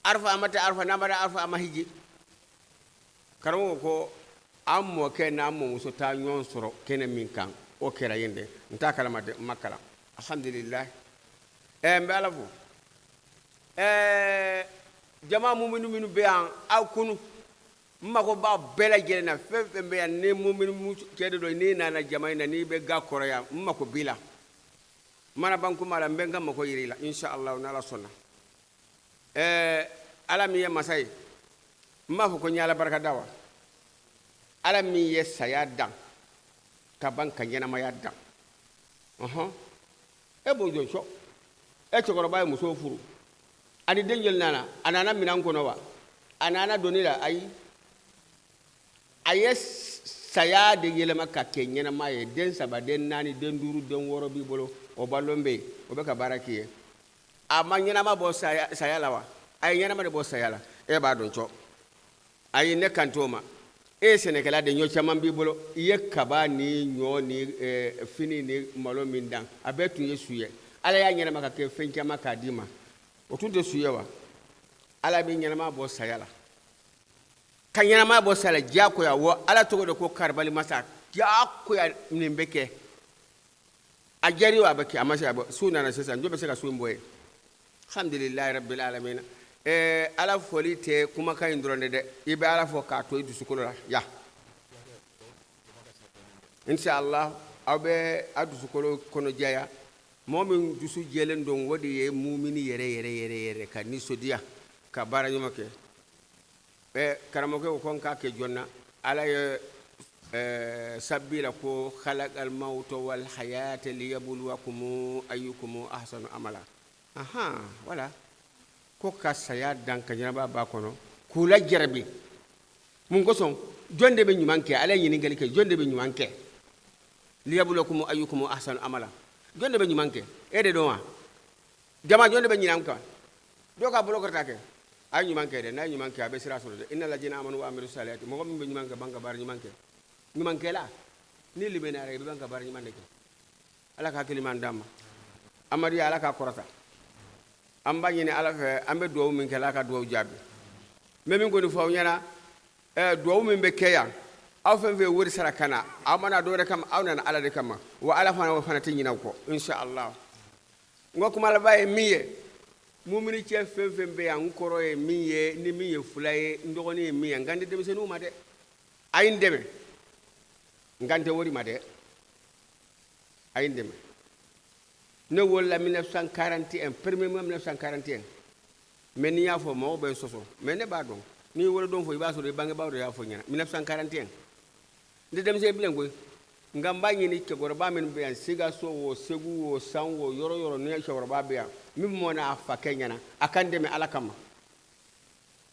Arafa, an ma taa Arafa. N'an ma taa Arafa, an ma hiji. Karamɔgɔ ko an mɔkɛ n'an mɔmuso taa ɲɔgɔn sɔrɔ kɛnɛ min kan, o kɛra yen dɛ. N t'a kalama dɛ, n ma kalan. Alhamdulilayi, n bɛ Ala fo. Jama muminu minnu bɛ yan, aw kunu, n mago b'a bɛɛ lajɛlen na. Fɛn fɛn bɛ yan, ni muminu cɛ de don, n'i nana jama in na, n'i bɛ ga kɔrɔ yan, n mago b'i la. N mana ban kuma la, n bɛ n ka mago yir'i la, inshallah, n'Ala sɔnna. Ala min ye masa ye, n b'a fɔ ko n ye Ala barika da wa. Ala min ye saya dan ka ban ka ɲɛnamaya dan, ɔhɔn, e b'o jɔ cɔ. E cɛkɔrɔba ye muso furu, ani den joli nana? A nana minɛn kɔnɔ wa? A nana doni la? Ayi, a ye saya de yɛlɛma ka kɛ ɲɛnama ye. Den 3, den 4, den 5, den 6 b'i bolo, o balon bɛ yen, o bɛ ka baara k'i ye. A ma ɲɛnama bɔ saya la wa? A ye ɲɛnama de bɔ saya la. E b'a dɔn cɔ. Ayi, ne kan t'o ma. E ye sɛnɛkɛla de, ɲɔ caman b'i bolo. I ye kaba ni ɲɔ ni fini ni malo min dan, a bɛɛ tun ye su ye. Ala y'a ɲɛnama ka kɛ fɛn caman k'a d'i ma, o tun tɛ su ye wa? Ala bɛ ɲɛnama bɔ saya la, ka ɲɛnama bɔ saya la diyagoya. Wa Ala tɔgɔ de ko karibali masa. Diyagoya nin bɛ kɛ. A jari o, a bɛ kɛ. A ma se a bɔ. Su nana sisan, jɔn bɛ se ka su in bɔ ye? Alhamdulilayi rabbil alamina. Ala foli tɛ kumakan in dɔrɔn de dɛ. I bɛ Ala fɔ k'a to i dusukolo la ya. Inshallah, aw bɛ a dusukolo kɔnɔ jɛya. Mɔgɔ min dusu jɛlen don, o de ye mumini yɛrɛ yɛrɛ yɛrɛ yɛrɛ, ka nisɔndiya ka baara ɲuman kɛ. Karamɔgɔkɛ ko n k'a kɛ joona. Ala ye sabbi la ko khalaqal mawta wal hayata liyabluwakum ayyukum ahsanu amala. Ahan, wala ko ka saya dan ka ɲɛnamaya b'a kɔnɔ k'u lajarabi. Mun kosɔn? Jɔn de bɛ ɲuman kɛ? Ala ye ɲininkali kɛ, jɔn de bɛ ɲuman kɛ? Liyabluwakum ayyukum ahsanu amala. Jɔn de bɛ ɲuman kɛ? E de don wa? Jama, jɔn de bɛ ɲinan kan? Dɔw ka bolo kɔrɔta kɛ. A ye ɲuman kɛ dɛ. N'a ye ɲuman kɛ, a bɛ sira sɔrɔ dɛ. Inna lajina amanu wa amilu salihati. Mɔgɔ min bɛ ɲuman kɛ, ban ka baara ɲuman kɛ. Ɲumankɛla, ni limaniyara, i bɛ ban ka baara ɲuman de kɛ. Ala ka hakili ɲuman d'an ma. Amadu, Ala k'a kɔrɔta. An b'a ɲini Ala fɛ, an bɛ dugawu min kɛ, Ala ka dugawu jaabi. N bɛ min kɔni fɔ aw ɲɛna, dugawu min bɛ kɛ yan, aw fɛn fɛn ye wari sara ka na, aw ma na dɔwɛrɛ kama, aw nana Ala de kama. Wa Ala fana, o fana tɛ ɲinɛ aw kɔ, inshallah. N ka kuma laban ye min ye, mumini cɛ fɛn fɛn bɛ yan, n kɔrɔ ye min ye, ni min ye fila ye, n dɔgɔnin ye min ye, n kan tɛ denmisɛnninw ma dɛ. A ye n dɛmɛ. N kan tɛ wari ma dɛ. A ye n dɛmɛ. Ne wolola 1941, premier mois 1941. Mais n'i y'a fɔ, mɔgɔw bɛ n sɔsɔ, mais ne b'a dɔn. N'i wolodon fɔ, i b'a sɔrɔ i bangebaaw de y'a fɔ ɲɛna. 1941, n tɛ denmisɛn bilen koyi. Nka n b'a ɲini cɛkɔrɔba minnu bɛ yan, Sikaso o, Segu o, San o, yɔrɔ yɔrɔ ni cɛkɔrɔba bɛ yan min mɔna a fakɛ ɲɛna, a ka n dɛmɛ Ala kama.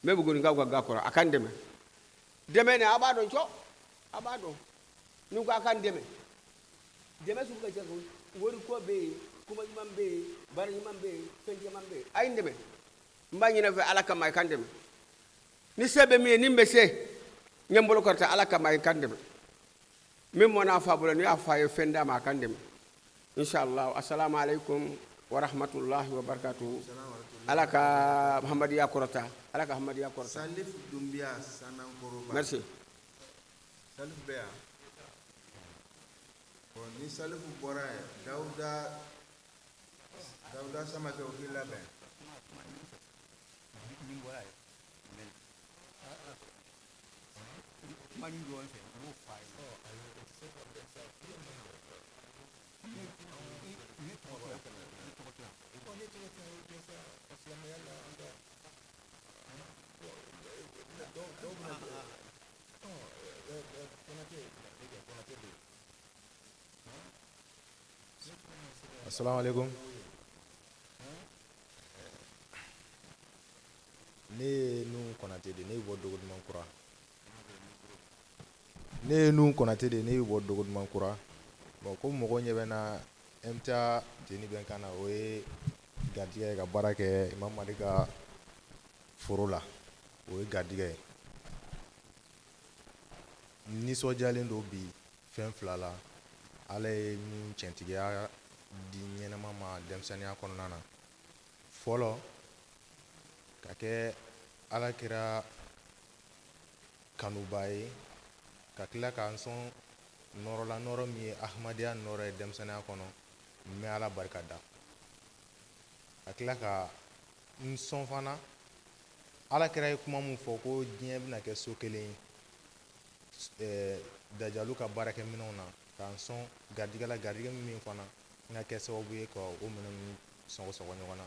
N bɛ Bugunikaw ka ga kɔrɔ, a ka n dɛmɛ. Dɛmɛ nin, a b'a dɔn cɔ, a b'a dɔn. Ni ko a ka n dɛmɛ, dɛmɛ sugu ka ca koyi. Wariko bɛ yen, kuma ɲuman bɛ yen, baara ɲuman bɛ yen, fɛn caman bɛ yen. A ye n dɛmɛ. N b'a ɲini fɛ Ala kama, a ka n dɛmɛ. Ni se bɛ min ye, ni n bɛ se, n ye n bolo kɔrɔta Ala kama, a ye ka n dɛmɛ. Min mɔna a fa bolo, n'i y'a fɔ a ye fɛn d'a ma, a ka n dɛmɛ, inshallah. Assalamu alaikum wa rahmatullahi wa barakatuhu. Ala ka Muhamadiya kɔrɔta, Ala ka Muhamadiya kɔrɔta. Salif Dumbiya Sanankoroba. Merci. Salif bɛ yan. Bon, ni Salif bɔra yen, Dawuda Samakɛ, o k'i labɛn. Assalamu alaikum. Ne ye Nuhu Konate de, ne bɛ bɔ Dogoduman Kura. Ne ye Nuhu Konate de, ne bɛ bɔ Dogoduman Kura. Bon, ko mɔgɔw ɲɛ bɛ n na MTA tenue bɛ n kan na, o ye garijɛgɛ ye ka baara kɛ Imam Madi ka foro la, o ye garijɛgɛ ye. N nisɔndiyalen don bi fɛn fila la. Ala ye min tiɲɛtigiya di ɲɛnama ma denmisɛnninya kɔnɔna na. Fɔlɔ, ka kɛ Ala kira kanuba ye, ka tila k'an sɔn nɔɔrɔ la, nɔɔrɔ min ye Ahmadenya nɔɔrɔ ye denmisɛnninya kɔnɔ, n bɛ Ala barika da. Ka tila ka n sɔn fana, Ala kira ye kuma min fɔ ko diɲɛ bɛna kɛ so kelen ye, dajalu ka baarakɛminɛnw na, k'an sɔn garijɛgɛ la, garijɛgɛ min fana n ka kɛ sababu ye ka o minɛn ninnu sɔgɔsɔgɔ ɲɔgɔn na.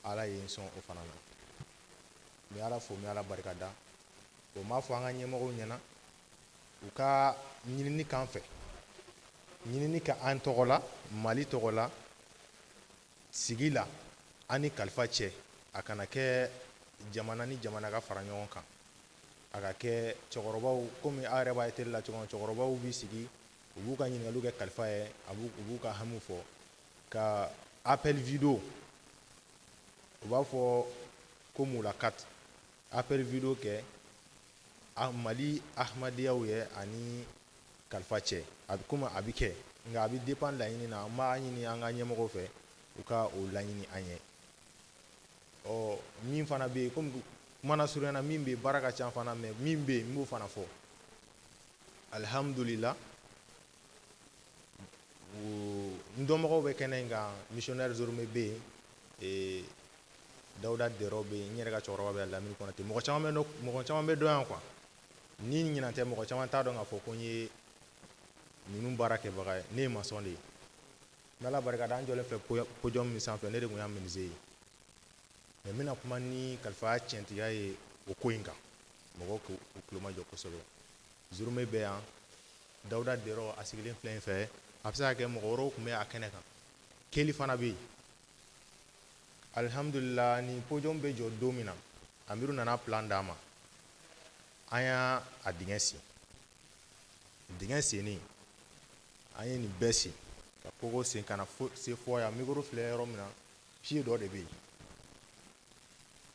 Ala ye n sɔn o fana na. N bɛ Ala fo, n bɛ Ala barika da. O m'a fɔ an ka ɲɛmɔgɔw ɲɛna u ka ɲinini k'an fɛ, ɲinini ka an tɔgɔ la, Mali tɔgɔ la, sigi la, an ni kalifa cɛ, a kana kɛ jamana ni jamana ka fara ɲɔgɔn kan, a ka kɛ cɛkɔrɔbaw komi aw yɛrɛ b'a ye télé la cogo min, cɛkɔrɔbaw b'i sigi, u b'u ka ɲininkaliw kɛ kalifa ye, u b'u ka hamiw fɔ, ka appel vidéo, u b'a fɔ ko mulakat, appel vidéo kɛ Mali Ahmadiyaw ye ani kalifa cɛ. A bɛ komi a bɛ kɛ, nka a bɛ dépend laɲini na. An b'a ɲini an ka ɲɛmɔgɔw fɛ u ka o laɲini an ye. Ɔ min fana bɛ yen, komi kumana surunya na, min bɛ yen, baara ka ca fana, mais min bɛ yen, n b'o fana fɔ. Alihamudulila, n dɔnbagaw bɛ kɛnɛ in kan, missionnaire Zorome bɛ yen, Dawuda Dɛrɔ bɛ yen, n yɛrɛ ka cɛkɔrɔba bɛ yan, Lamini Konate, mɔgɔ caman bɛ dɔn yan quoi. Ni ɲinan tɛ, mɔgɔ caman t'a dɔn k'a fɔ ko n ye ninnu baara kɛbaga ye. Ne ye maçon de ye. N bɛ Ala barika da, an jɔlen filɛ podium min sanfɛ, ne de tun y'a menuisier ye. Mais n bɛna kuma ni kalifaya tiɲɛtigiya ye o ko in kan, mɔgɔw k'u tulo majɔ kosɛbɛ. Zorome bɛ yan, Dawuda Dɛrɔ a sigilen filɛ in fɛ, a bɛ se ka kɛ mɔgɔ wɛrɛw tun bɛ a kɛnɛ kan. Keli fana bɛ yen. Alihamudulila, ni podium bɛ jɔ don min na, Amiru nana plan d'an ma, an y'a a dingɛ sen. Dingɛ sennen, an ye nin bɛɛ sen, ka kogo sen ka na se fɔ yan. Micro filɛ yɔrɔ min na, pied dɔ de bɛ yen,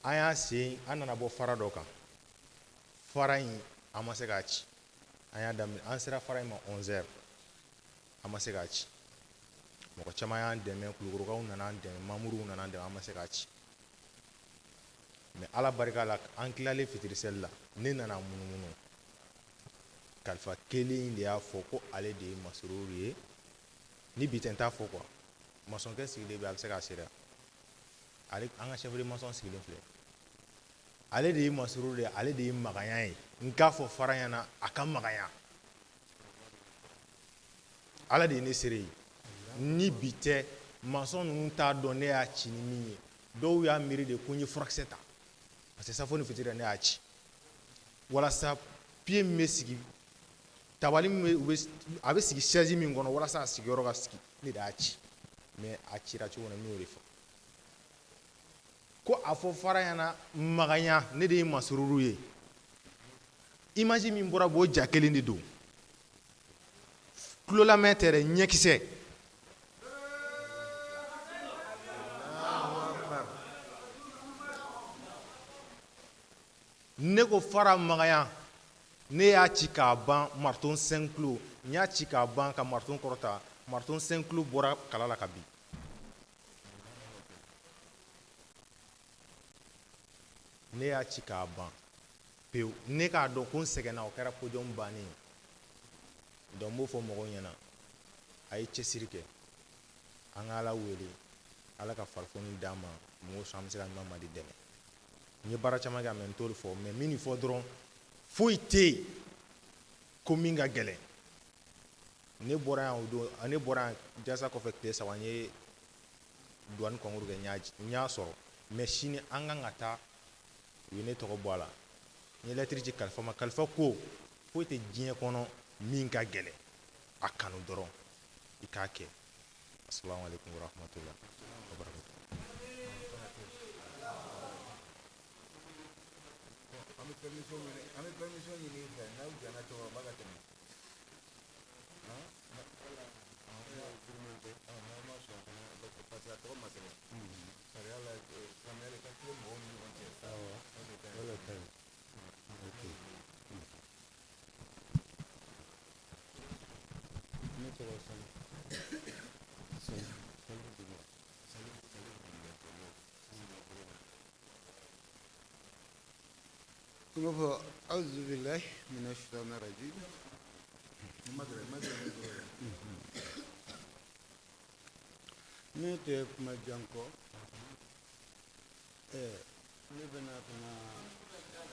an y'a sen, an nana bɔ fara dɔ kan. Fara in, an ma se k'a ci. An y'a daminɛ, an sera fara in ma 11 heures, an ma se k'a ci. Mɔgɔ caman y'an dɛmɛ, Kulukorokaw nana an dɛmɛ, mamuruw nana an dɛmɛ, an ma se k'a ci. Mais Ala barika la, an tilalen fitiri seli la, ne nana munumunu, kalifa kelen de y'a fɔ ko ale de ye masururu ye. Ni bi tɛ, n t'a fɔ quoi. Masɔnkɛ sigilen bɛ, a bɛ se k'a seereya. Ale, an ka chef de maçon sigilen filɛ, ale de ye masururu ye, ale de ye maganya ye. N k'a fɔ fara ɲɛna, a ka maganya, Ala de ye ne seere ye. Ni bi tɛ, maçon ninnu t'a dɔn ne y'a ci ni min ye. Dɔw y'a miiri de ko n ye furakisɛ ta, parce que safo ni fitiri ne y'a ci walasa pied min bɛ sigi, tabali min bɛ, a bɛ sigi chaise min kɔnɔ, walasa a sigiyɔrɔ ka sigi, ne de y'a ci. Mais a cira cogo min na, n y'o de fɔ ko a fɔ fara ɲɛna, maganya, ne de ye masururu ye. Image min bɔra b'o ja kelen de don, tulolamɛn tɛ dɛ, ɲɛkisɛ. Ne ko fara maganya, ne y'a ci k'a ban, marteau 5 clous, n y'a ci k'a ban ka marteau kɔrɔta, marteau 5 clous bɔra kala la ka bin. Ne y'a ci k'a ban pewu, ne k'a dɔn ko n sɛgɛnna, o kɛra podium bannen ye. Donc n b'o fɔ mɔgɔw ɲɛna, a ye cɛsiri kɛ, an ka Ala wele, Ala ka farifoni d'an ma, mɔgɔw sɔn an bɛ se ka Imam Madi dɛmɛ. N ye baara caman kɛ, mais n t'olu fɔ, mais min nin fɔ dɔrɔn, foyi tɛ yen ko min ka gɛlɛn. Ne bɔra yan o don, ne bɔra yan jasa kɔfɛ tile 3, n ye douane concours kɛ, n y'a sɔrɔ. Mais sini an kan ka taa, u ye ne tɔgɔ bɔ a la. N ye lɛtiri ci kalifa ma, kalifa ko foyi tɛ diɲɛ kɔnɔ. Min ka gɛlɛn, a kanu dɔrɔn i k'a kɛ. Assalamu alaikum warahmatullahi wabarakatuh. An bɛ permission ɲini, an bɛ permission ɲini i fɛ, n'aw jɛnna cɛkɔrɔba ka tɛmɛ. N'aw ma sɔn fana, parce que a tɔgɔ ma sɛbɛn. Sariya la, silamɛya la, i ka tilen mɔgɔw ni ɲɔgɔn cɛ. Awɔ, O de ka ɲi. O de ka ɲi. Ok. Ne tɔgɔ Sali. Sali, Sali Duguma. N b'a fɔ auzubillahi mina shaitani rajim. Ma gɛrɛ micro la. Ne tɛ kuma jan kɔ. Ne bɛna ka na.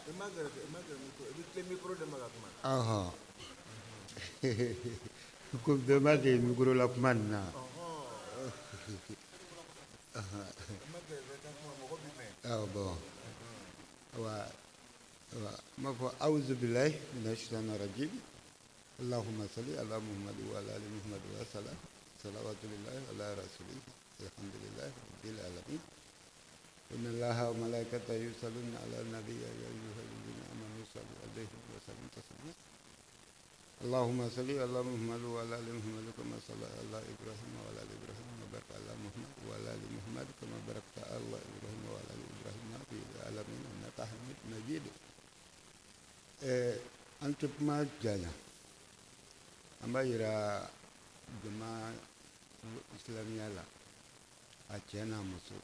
I ma gɛrɛ micro, i bɛ tilen micro de ma ka kuma. Ɔhɔn. Ko bɛɛ ma dege micro la kuma nin na. I ma gɛrɛ dɔrɔn i ka kuma, mɔgɔ b'i mɛn. Awɔ, bon. Wa wa n b'a fɔ auzubillahi mina shaitani rajim. Allahumma salli ala Muhammad wa ala ali Muhammad wa salam. Salawatullahi ala rasulih. Alhamdulillahi rabbil alamin. إن الله وملائكته يصلون على النبي يا أيها الذين آمنوا صلوا عليه وسلموا تسليما. اللهم صل على محمد وعلى آل محمد كما صلى على إبراهيم وعلى آل إبراهيم، وبارك على محمد وعلى آل محمد كما باركت على إبراهيم وعلى آل إبراهيم في العالمين إنك حميد مجيد. An tɛ kuma janya, an b'a yira jama silamɛya la, a cɛ n'a muso,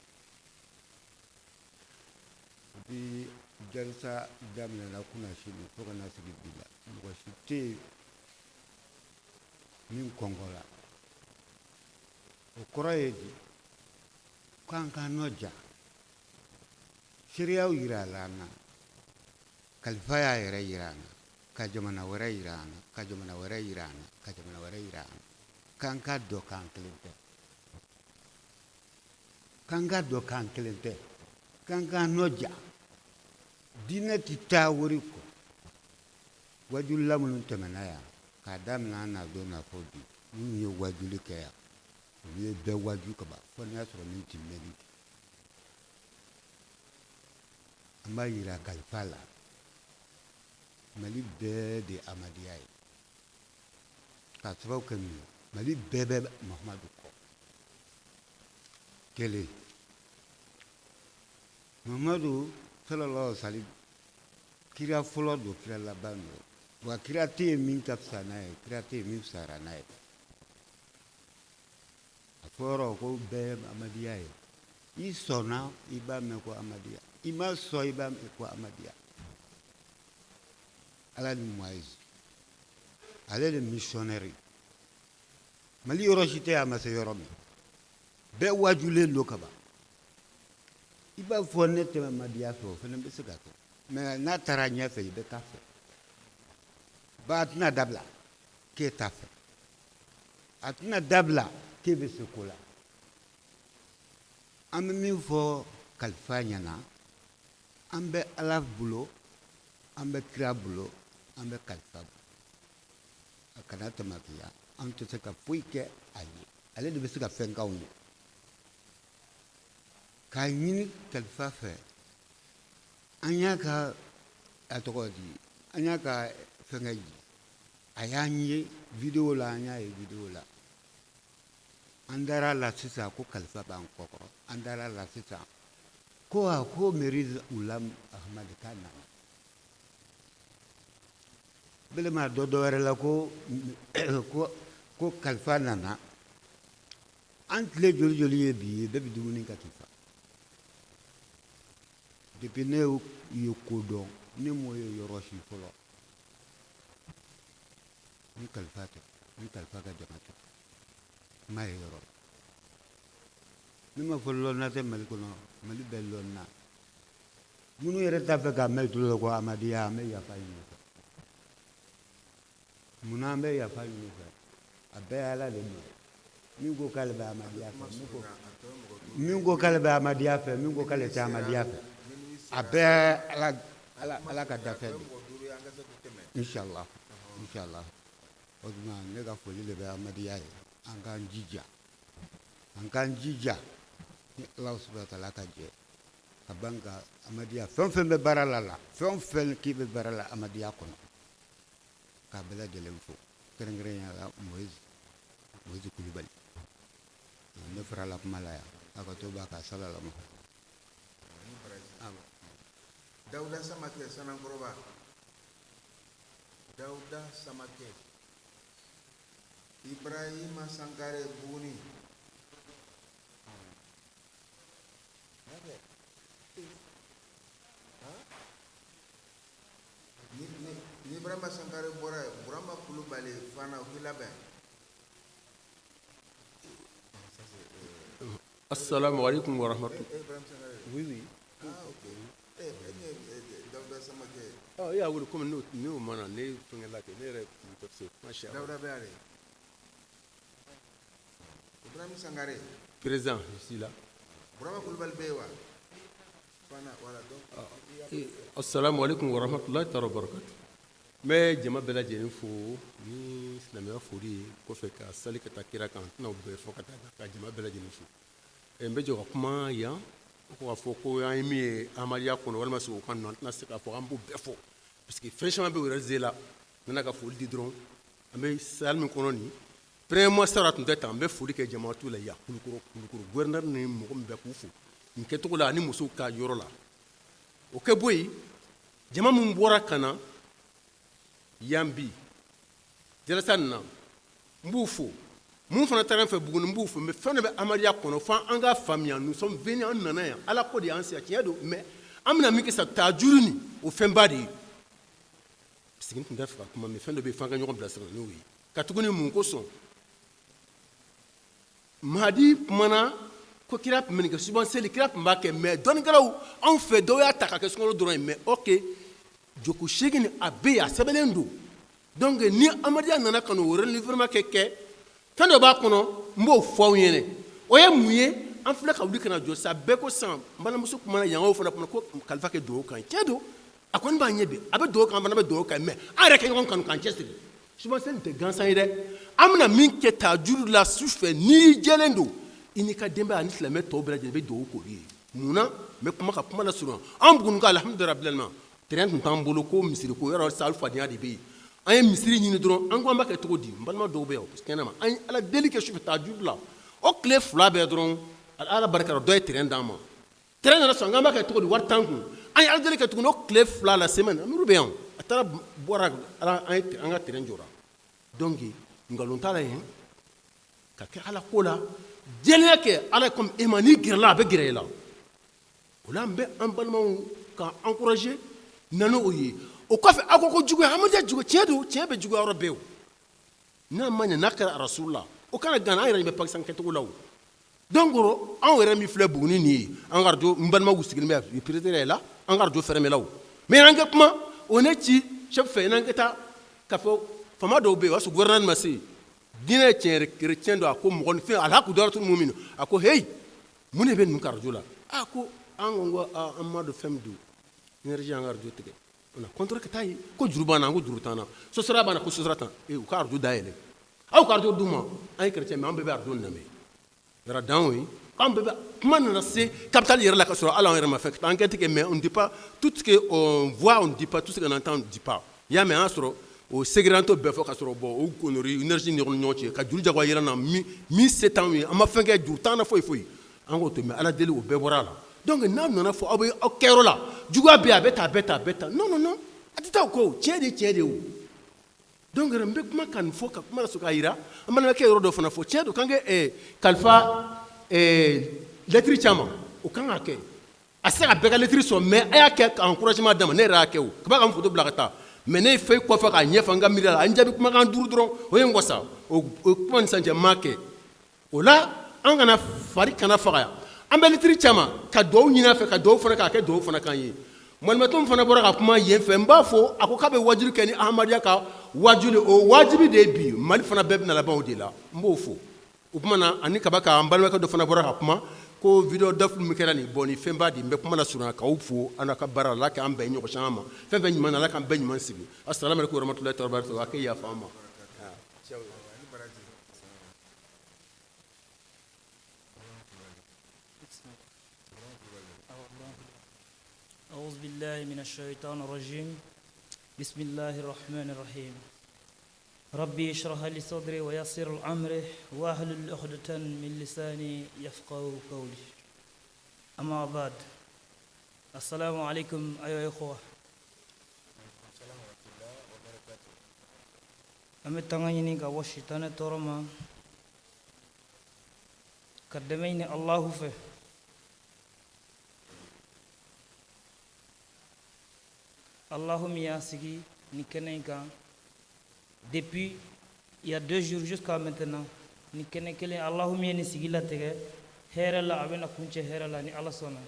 bi jalisa daminɛna kunasini fo ka na sigi bi la, mɔgɔ si tɛ yen min kɔngɔ la. O kɔrɔ ye di? K'an k'an nɔ ja seereyaw yira la an na, kalifa y'a yɛrɛ yira an na, ka jamana wɛrɛ yira an na, ka jamana wɛrɛ yira an na, ka jamana wɛrɛ yira an na, k'an k'a dɔn k'an kelen tɛ, k'an k'a dɔn k'an kelen tɛ, k'an k'an nɔ ja. Diinɛ ti taa wari kɔ. Wajulila minnu tɛmɛna yan k'a daminɛ an na don na fɔ bi, minnu ye wajuli kɛ yan, olu ye bɛɛ waju ka ban, fo n'i y'a sɔrɔ min ti mɛnni kɛ. An b'a yira kalifa la, Mali bɛɛ de ye amadiya ye, k'a sababu kɛ min ye, Mali bɛɛ bɛ Mahamadu kɔ. Kelen, Mahamadu sallallahu alaihi wasallam, kira fɔlɔ don, kira laban don. Wa kira tɛ yen min ka fisa n'a ye, kira tɛ yen min fisayara n'a ye. A fɔ yɔrɔ ko bɛɛ ye amadiya ye. I sɔnna, i b'a mɛn ko amadiya, i ma sɔn, i b'a mɛn ko amadiya. Ala ni Moise, ale de missionnaire. Mali yɔrɔ si tɛ yen a ma se yɔrɔ min, bɛɛ wajulen don ka ban. I b'a fɔ ne tɛ amadiya fɛ, o fana bɛ se ka kɛ, mais n'a taara ɲɛfɛ, i bɛ taa fɛ ba. A tɛna dabila k'e t'a fɛ, a tɛna dabila k'e bɛ se ko la. An bɛ min fɔ kalifa ɲɛna, an bɛ Ala bolo, an bɛ kira bolo, an bɛ kalifa bolo. A kana tamakiya, an tɛ se ka foyi kɛ a ye, ale de bɛ se ka fɛn k'anw ye. K'a ɲini kalifa fɛ, an y'a ka, a tɔgɔ di, an y'a ka fɛnkɛ ji, a y'an ye vidéo la, an y'a ye vidéo la. An dara la sisan ko kalifa b'an kɔkɔrɔ. An dara la sisan ko a ko Mirza Ghulam Ahmad k'a nana bele ma dɔ dɔ wɛrɛ la ko kalifa nana. An tile joli joli ye bi ye, bɛɛ bɛ dumuni kɛ k'i fa. Depuis ne ye ko dɔn, ne m'o ye yɔrɔ si fɔlɔ ni kalifa tɛ, ni kalifa ka jama tɛ. N m'a ye yɔrɔ la. Ne ma fɔ lɔnna tɛ Mali kɔnɔ, Mali bɛɛ lɔnna. Minnu yɛrɛ t'a fɛ k'a mɛn tulo la ko amadiya, an bɛ yafa ɲini fɛ. Munna an bɛ yafa ɲini fɛ? A bɛɛ ye Ala de nɔ ye. Min ko k'ale bɛ amadiya fɛ, min ko k'ale bɛ amadiya fɛ, min ko k'ale tɛ amadiya fɛ, a bɛɛ Ala, Ala, Ala ka dafɛ de. Inshallah, inshallah. O tuma ne ka foli de bɛ Ahmadiyya ye. An k'an jija, an k'an jija ni Ala subahana taala ka jɛ ka ban ka Ahmadiyya fɛn o fɛn bɛ baara la fɛn o fɛn k'i bɛ baara la Ahmadiyya kɔnɔ, k'a bɛɛ lajɛlen fo, kɛrɛnkɛrɛnnenya la Moïse Kulubali. Ne farala kuma la yan, a ka to b'a ka salama. Dawuda Samakɛ, Sanankɔrɔba. Dawuda Samakɛ. Ibrahima Sankare, Buguni. Ni Ibrahima Sankare bɔra yen, Burama Kulubali fana, o k'i labɛn. Assalamu alaikum wa rahmatullahi. Ibrahim Sankare. Oui. Ah, ok. E ni Dawuda Samakɛ. Ah, e y'a wele komi n'o ma na ne fɛngɛ la kɛ ne yɛrɛ tun tɛ se kuma siya. Dawuda bɛ yan de. Ibrahim Sankare. Président, je suis là. Burama Kulubali bɛ yen wa? Fana, voilà donc. Assalamu alaikum wa rahmatullahi taala wa barakatuh. N bɛ jama bɛɛ lajɛlen fo ni silamɛya foli ye, kɔfɛ ka sali ka taa kira kan, n tɛna o bɛɛ fɔ ka taa ka jama bɛɛ lajɛlen fo. N bɛ jɔ ka kuma yan ko k'a fɔ ko an ye min ye Ahmadiyya kɔnɔ walima sogo kan, an tɛna se k'a fɔ an b'o bɛɛ fɔ parce que fɛn caman bɛ o yɛrɛ la. N nana ka foli di dɔrɔn. An bɛ salle min kɔnɔ nin, premier mois sara tun tɛ tan. N bɛ foli kɛ jamaatu la yan, Kulukɔrɔ gouverneur ni mɔgɔ min bɛ k'u fo nin kɛcogo la ani musow ka yɔrɔ la. O kɛ bɔ yen, jama min bɔra ka na yan bi jalasa nin na, n b'u fo. Mun fana taara n fɛ Buguni, n b'u fo. Mais fɛn dɔ bɛ Ahmadiyya kɔnɔ fo an k'a faamuya. Nous sommes venus, an nana yan, Ala ko de y'an se yan, tiɲɛ don, mais an bɛna min kɛ sa, tajuru nin, o fɛnba de ye, parce que n tun tɛ fɛ ka kuma, mais fɛn dɔ bɛ yen f'an ka ɲɔgɔn bilasira n'o ye. Ka tuguni mun kosɔn Mahadi kumana ko kira tun bɛ nin kɛ souvent, seli kira tun b'a kɛ, mais dɔnnikɛlaw anw fɛ, dɔw y'a ta ka kɛ sunkalo dɔrɔn ye. Mais ok, joko 8 nin, a bɛ yen, a sɛbɛnnen don. Donc ni Ahmadiyya nana ka n'o renouvellement kɛ, fɛn dɔ b'a kɔnɔ, n b'o fɔ aw ɲɛna. O ye mun ye? An filɛ ka wuli ka na jɔ sa, bɛɛ ko sisan, n balimamuso kumana, yankaw fana kumana ko kalifa kɛ dugawu kan. Tiɲɛ don, a kɔni b'an ɲɛ bi, a bɛ dugawu kan, an fana bɛ dugawu kan, mais an yɛrɛ kɛ ɲɔgɔn kanu k'an cɛsiri. Souvent seli tɛ gansan ye dɛ. An bɛna min kɛ tajuru la su fɛ, n'i jɛlen don, i n'i ka denbaya ani silamɛ tɔw bɛɛ lajɛlen bɛ dugawu k'olu ye. Mun na n bɛ kuma ka kuma lasurunya? An Bugunikaw, alhamdulilayi rabbil alamin, terrain tun t'an bolo ko misiri ko yɔrɔ salle fadenya de bɛ yen. An ye misiri ɲini dɔrɔn, an ko an b'a kɛ cogo di? N balima dɔw bɛ yan kɛnɛ ma, an ye Ala deli kɛ sufɛ tajuru la, o tile 2 bɛɛ dɔrɔn, Ala barika la, dɔ ye terrain d'an ma. Terrain nana sɔn, k'an b'a kɛ cogo di? Wari t'an kun. An ye Ala deli kɛ tuguni, o tile 2 la, semaine amiru bɛ yan, a taara bɔra ala, an ye an ka terrain jɔra. Donc nkalon t'a la yen, ka kɛ Ala ko la, jɛlenya kɛ Ala comme e ma, n'i gɛrɛla a bɛ gɛrɛ i la. O la n bɛ an balimaw ka encourager na n'o ye. O kɔfɛ, aw ko juguya, Ahmadiyya juguya, tiɲɛ don, tiɲɛ bɛ juguya yɔrɔ bɛɛ. O n'a ma ɲɛ, n'a kɛra Rasul la, o kana gana. An yɛrɛ ɲɛ bɛ Pakistan kɛcogo la. O donc anw yɛrɛ min filɛ Buguni nin ye, an ka radio, n balimaw sigilen bɛ yan, président yɛrɛ la, an ka radio fermé la. O mais an kɛ kuma o ne ci chef fɛ, n'an kɛ taa k'a fɔ faama dɔw bɛ yen, o y'a sɔrɔ gouvernement ma se yen. Diinɛ ye tiɲɛ chrétien don. A ko mɔgɔninfin alhaku daratul mumin. A ko hey, mun de bɛ ninnu ka radio la? A ko an ko an ma dɔn fɛn min don, énergie, an ka radio tigɛ, on a contrôle ka taa yen ko juru b'an na. An ko juru t'an na, sosara b'an na, ko sosara t'an. U ka radio dayɛlɛ, aw ka radio d'u ma. An ye chrétien, mais an bɛɛ bɛ radio lamɛn yɔrɔ dan o ye. An bɛɛ bɛ kuma nana se capital yɛrɛ la ka sɔrɔ hali an yɛrɛ ma fɛn enquête kɛ. Mais on ne dit pas tout ce que on voit, on ne dit pas tout ce qu'on entend, on ne dit pas. I y'a mɛn, an y'a sɔrɔ o segirantɔ bɛɛ fɔ ka sɔrɔ bon, o connerie, énergie ni ɲɔgɔn cɛ ka juru jagoya yɛlɛ na, min se t'anw ye, an ma fɛn kɛ, juru t'an na, foyi foyi, an k'o to. Mais Ala deli, o bɛɛ bɔra a la. Donc n'a nana fɔ aw bɛ aw kɛyɔrɔ la, juguya bɛ yen, a bɛ tan, a bɛ tan, a bɛ tan, non non non, a tɛ taa o kɔ. Tiɲɛ de ye tiɲɛ de ye. O donc n bɛ kuma ka nin fɔ ka kuma la sɔrɔ k'a jira an balimakɛ yɔrɔ dɔ fana fɔ. Tiɲɛ don k'an kɛ kalifa lɛtiri caman, o kan ka kɛ, a se ka bɛɛ ka lɛtiri sɔrɔ, mais a y'a kɛ ka encouragement d'a ma. Ne yɛrɛ y'a kɛ, o ka b'a ka photo bila ka taa, mais ne ye fɛn kɔfɛ k'a ɲɛfɔ n ka miiri la, a ye n jaabi kumakan 5 dɔrɔn, o ye n wasa. O kuma ni sisan cɛ, n m'a kɛ. O la an kana fari kana faga, an bɛ lɛtiri caman ka dugawu ɲini a fɛ, ka dugawu fana k'a kɛ, dugawu fana k'an ye. Malimatɔ fana bɔra ka kuma yen fɛ, n b'a fɔ a ko k'a bɛ wajuli kɛ ni Ahmadiyya ka wajuli, o wajibi de ye bi Mali fana bɛɛ bɛna laban o de la. N b'o fo. O tuma na, ani kaba ka an balimakɛ dɔ fana bɔra ka kuma ko vidéo dafulu min kɛra nin bɔn, nin fɛnba di. N bɛ kuma la surunya k'aw fo an ka baara la. Ala k'an bɛn ɲɔgɔn caman ma, fɛn fɛn ɲuman na, Ala k'an bɛɛ ɲuman sigi. Assalamu alaikum warahmatullahi wabarakatuh. A kɛ yafa an ma. Baraji. أعوذ بالله من الشيطان الرجيم. بسم الله الرحمن الرحيم. ربي اشرح لي صدري ويسر أمري واحلل عقدة من لساني يفقهوا قولي. أما بعد، السلام عليكم أيها الإخوة. An bɛ tanga ɲini ka bɔ sitanɛ tɔɔrɔ ma, ka dɛmɛ ɲini Alahu fɛ. Allahu min y'a sigi nin kɛnɛ in kan depuis il y a 2 jours jusqu'à maintenant, nin kɛnɛ kelen, Allahu min ye nin sigi latigɛ hɛrɛ la, a bɛna kuncɛ hɛrɛ la ni Ala sɔnna.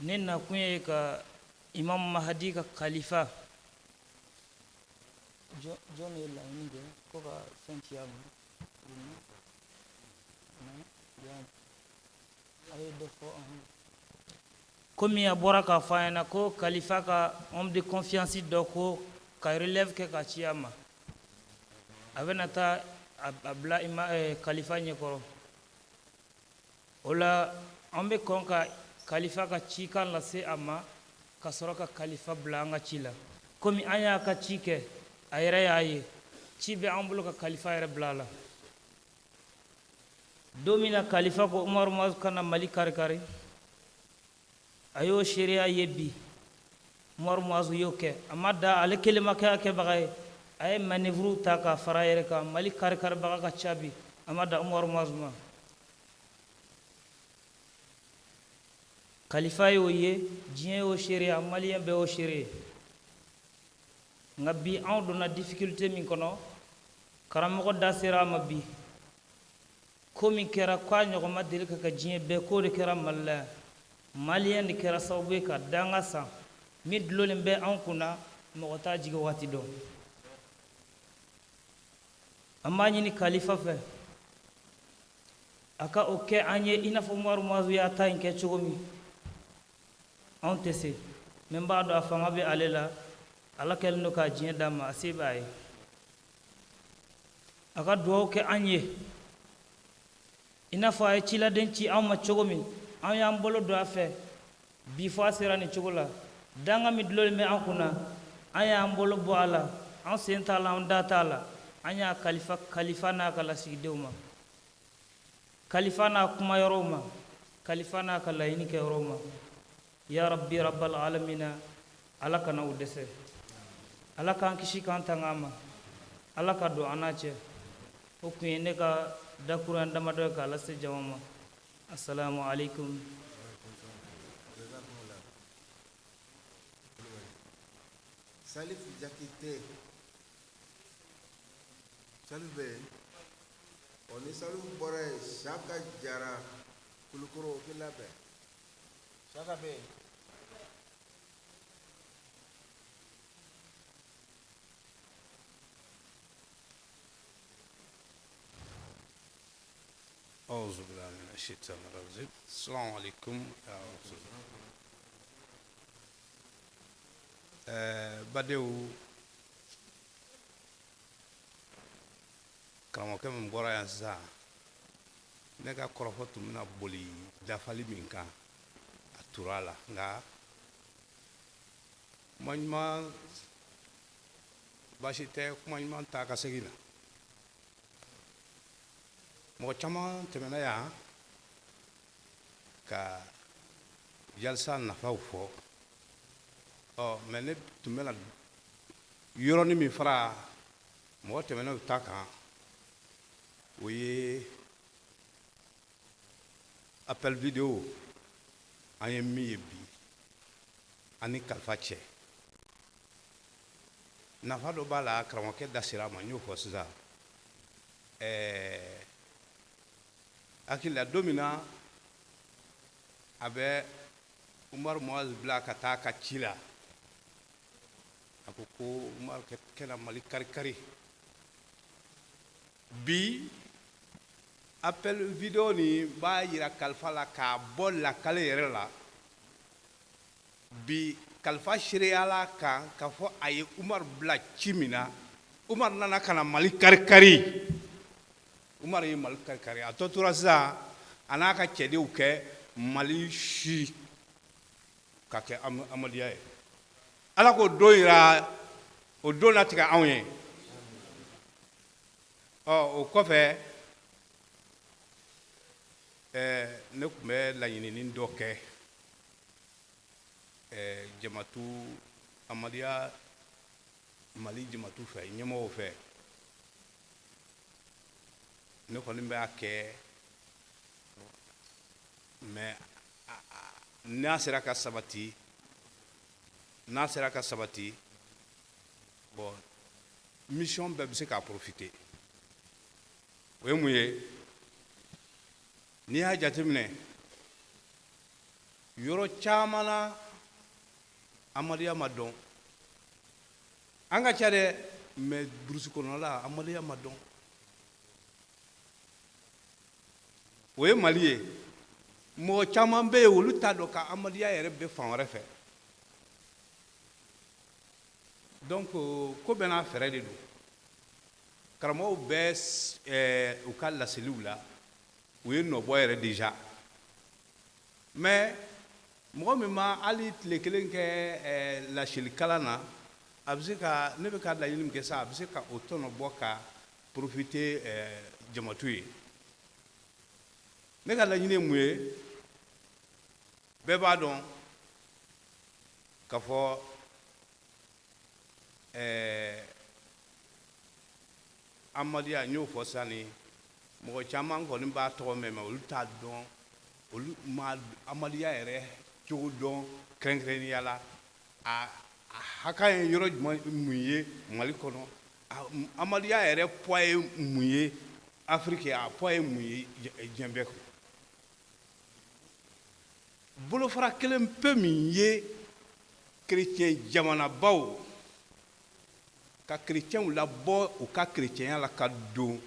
Ne nakun ye ka Imam Mahadi ka kalifa jɔn ye laɲini kɛ ko ka fɛn ci a ma. A ye dɔ fɔ komi a bɔra k'a fɔ an ɲɛna ko kalifa ka homme de confiance dɔ ko ka relève kɛ ka ci a ma, a bɛna taa a bila ima kalifa ɲɛkɔrɔ. O la, an bɛ kɔn ka kalifa ka cikan lase a ma, ka sɔrɔ ka kalifa bila an ka ci la. Komi an y'a ka ci kɛ, a yɛrɛ y'a ye, ci bɛ an bolo ka kalifa yɛrɛ bila a la. Don min na kalifa ko Umaru Muazu ka na Mali kari-kari, a y'o seereya ye. Bi Umaru Muazu y'o kɛ, a ma da ale kelen ma kɛ a kɛbaga ye, a ye manœuvre ta ka fara a yɛrɛ kan. Mali kari-karibaga ka ca bi, a ma da Umaru Muazu ma. Kalifa y'o ye, diɲɛ y'o seereya, maliyɛn bɛɛ y'o seere. Nka bi anw donna difficulté min kɔnɔ, karamɔgɔ da sera a ma bi. Ko min kɛra k'a ɲɔgɔn ma deli ka kɛ diɲɛ bɛɛ, k'o de kɛra Mali la yan. Maliyɛn de kɛra sababu ye ka danga san min dulonnen bɛ anw kunna, mɔgɔ t'a jigin waati dɔn. An b'a ɲini kalifa fɛ, a ka o kɛ an ye i n'a fɔ Umaru Muazu y'a ta in kɛ cogo min. Anw tɛ se mɛ, n b'a dɔn a fanga bɛ ale la. Ala kɛlen don k'a diɲɛ d'a ma, a se b'a ye. A ka dugawu kɛ an ye i n'a fɔ a ye ciladen ci anw ma cogo min, an y'an bolo don a fɛ bi fɔ a sera nin cogo la. Danga min dulonnen bɛ an kunna, an y'an bolo bɔ a la, an sen t'a la, an da t'a la. An y'a kalifa kalifa n'a ka lasigidenw ma, kalifa n'a kumayɔrɔw ma, kalifa n'a ka laɲini kɛyɔrɔw ma. Ya rabbi rabbal alamina, Ala kana u dɛsɛ, Ala k'an kisi k'an tanga a ma, Ala ka don an n'a cɛ. O tun ye ne ka dakurunya damadɔ ye k'a lase jama ma. Assalamu alaikum. Salif Jakite. Salif bɛ yen? Ɔ, ni Salif bɔra yen, Saka Jara Kulukoro, o k'i labɛn. Saka bɛ yen? أعوذ بالله من الشيطان الرجيم. السلام عليكم يا رسول الله. Badenw, karamɔgɔkɛ min bɔra yan sisan, ne ka kɔrɔfɔ tun bɛna boli dafali min kan, a tora a la. Nka kuma ɲuman baasi tɛ, kuma ɲuman ta ka segin na. Mɔgɔ caman tɛmɛna yan ka jalisa nafaw fɔ. Ɔ mɛ, ne tun bɛna yɔrɔnin min fara mɔgɔ tɛmɛnɛw ta kan, o ye appel vidéo an ye min ye bi an ni kalifa cɛ. Nafa dɔ b'a la, karamɔgɔkɛ da sera a ma, n y'o fɔ sisan. Hakili la, don min na a bɛ Umaru Muazu bila ka taa ka ci la, a ko ko Umaru kɛra Mali kari-kari. Bi appel vidéo nin b'a yira kalifa la k'a bɔ lakale yɛrɛ la. Bi kalifa seereyala kan k'a fɔ a ye Umaru bila ci min na. Umaru nana ka na Mali kari-kari. Umaru ye Mali kari-kari. A tɔ tora sisan a n'a ka cɛdenw kɛ Mali si ka kɛ Amadiya ye. Ala k'o don yira, o don latigɛ anw ye. Ɔ o kɔfɛ ne tun bɛ laɲinini dɔ kɛ jamatu Amadiya Mali jamatu fɛ, ɲɛmɔgɔw fɛ. Ne kɔni b'a kɛ, mais n'a sera ka sabati, n'a sera ka sabati, bon, mission bɛɛ bɛ se k'a profiter. O ye mun ye? N'i y'a jateminɛ, yɔrɔ caman na Amadiya ma dɔn. An ka ca dɛ, mais burusi kɔnɔla Amadiya ma dɔn. O ye Mali ye. Mɔgɔ caman bɛ yen, olu t'a dɔn ka Amadiya yɛrɛ bɛ fan wɛrɛ fɛ. Donc ko bɛɛ n'a fɛɛrɛ de don. Karamɔgɔw bɛ u ka laseliw la, u ye nɔbɔ yɛrɛ déjà. Mais mɔgɔ min ma hali tile kelen kɛ laselikalan na, a bɛ se ka ne bɛ ka laɲini min kɛ sa, a bɛ se ka o tɔnɔ bɔ ka profiter jamatu ye. Ne ka laɲini ye mun ye? Bɛɛ b'a dɔn k'a fɔ Amadiya, n y'o fɔ sisan ni mɔgɔ caman kɔni b'a tɔgɔ mɛn, mais olu t'a dɔn, olu ma Amadiya yɛrɛ cogo dɔn kɛrɛnkɛrɛnnenya la. A hakan ye yɔrɔ jumɛn mun ye Mali kɔnɔ? Amadiya yɛrɛ poids ye mun ye Afrique? A poids ye mun ye diɲɛ bɛɛ kɔnɔ? Bolofara kelen pe min ye chrétien jamanabaw ka chrétienw labɔ u ka chrétienya la ka don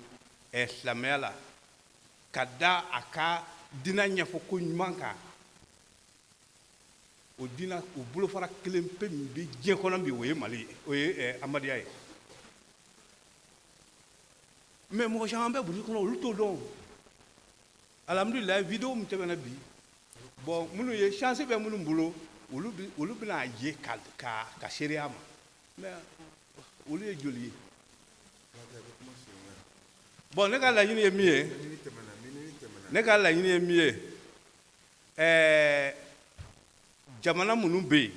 silamɛya la, ka da a ka diinɛ ɲɛfɔ ko ɲuman kan, o diinɛ o bolofara kelen pe min bɛ diɲɛ kɔnɔ bi, o ye Mali ye, o ye Amadiya ye. Mais mɔgɔ caman bɛ burusi kɔnɔ, olu t'o dɔn. Alhamdulilayi, vidéo min tɛmɛna bi, bon, minnu ye chance bɛ minnu bolo, olu bɛna ye ka seereya ma, mais olu ye joli ye? Bon, ne ka laɲini ye min ye, ne ka laɲini ye min ye, jamana minnu bɛ yen,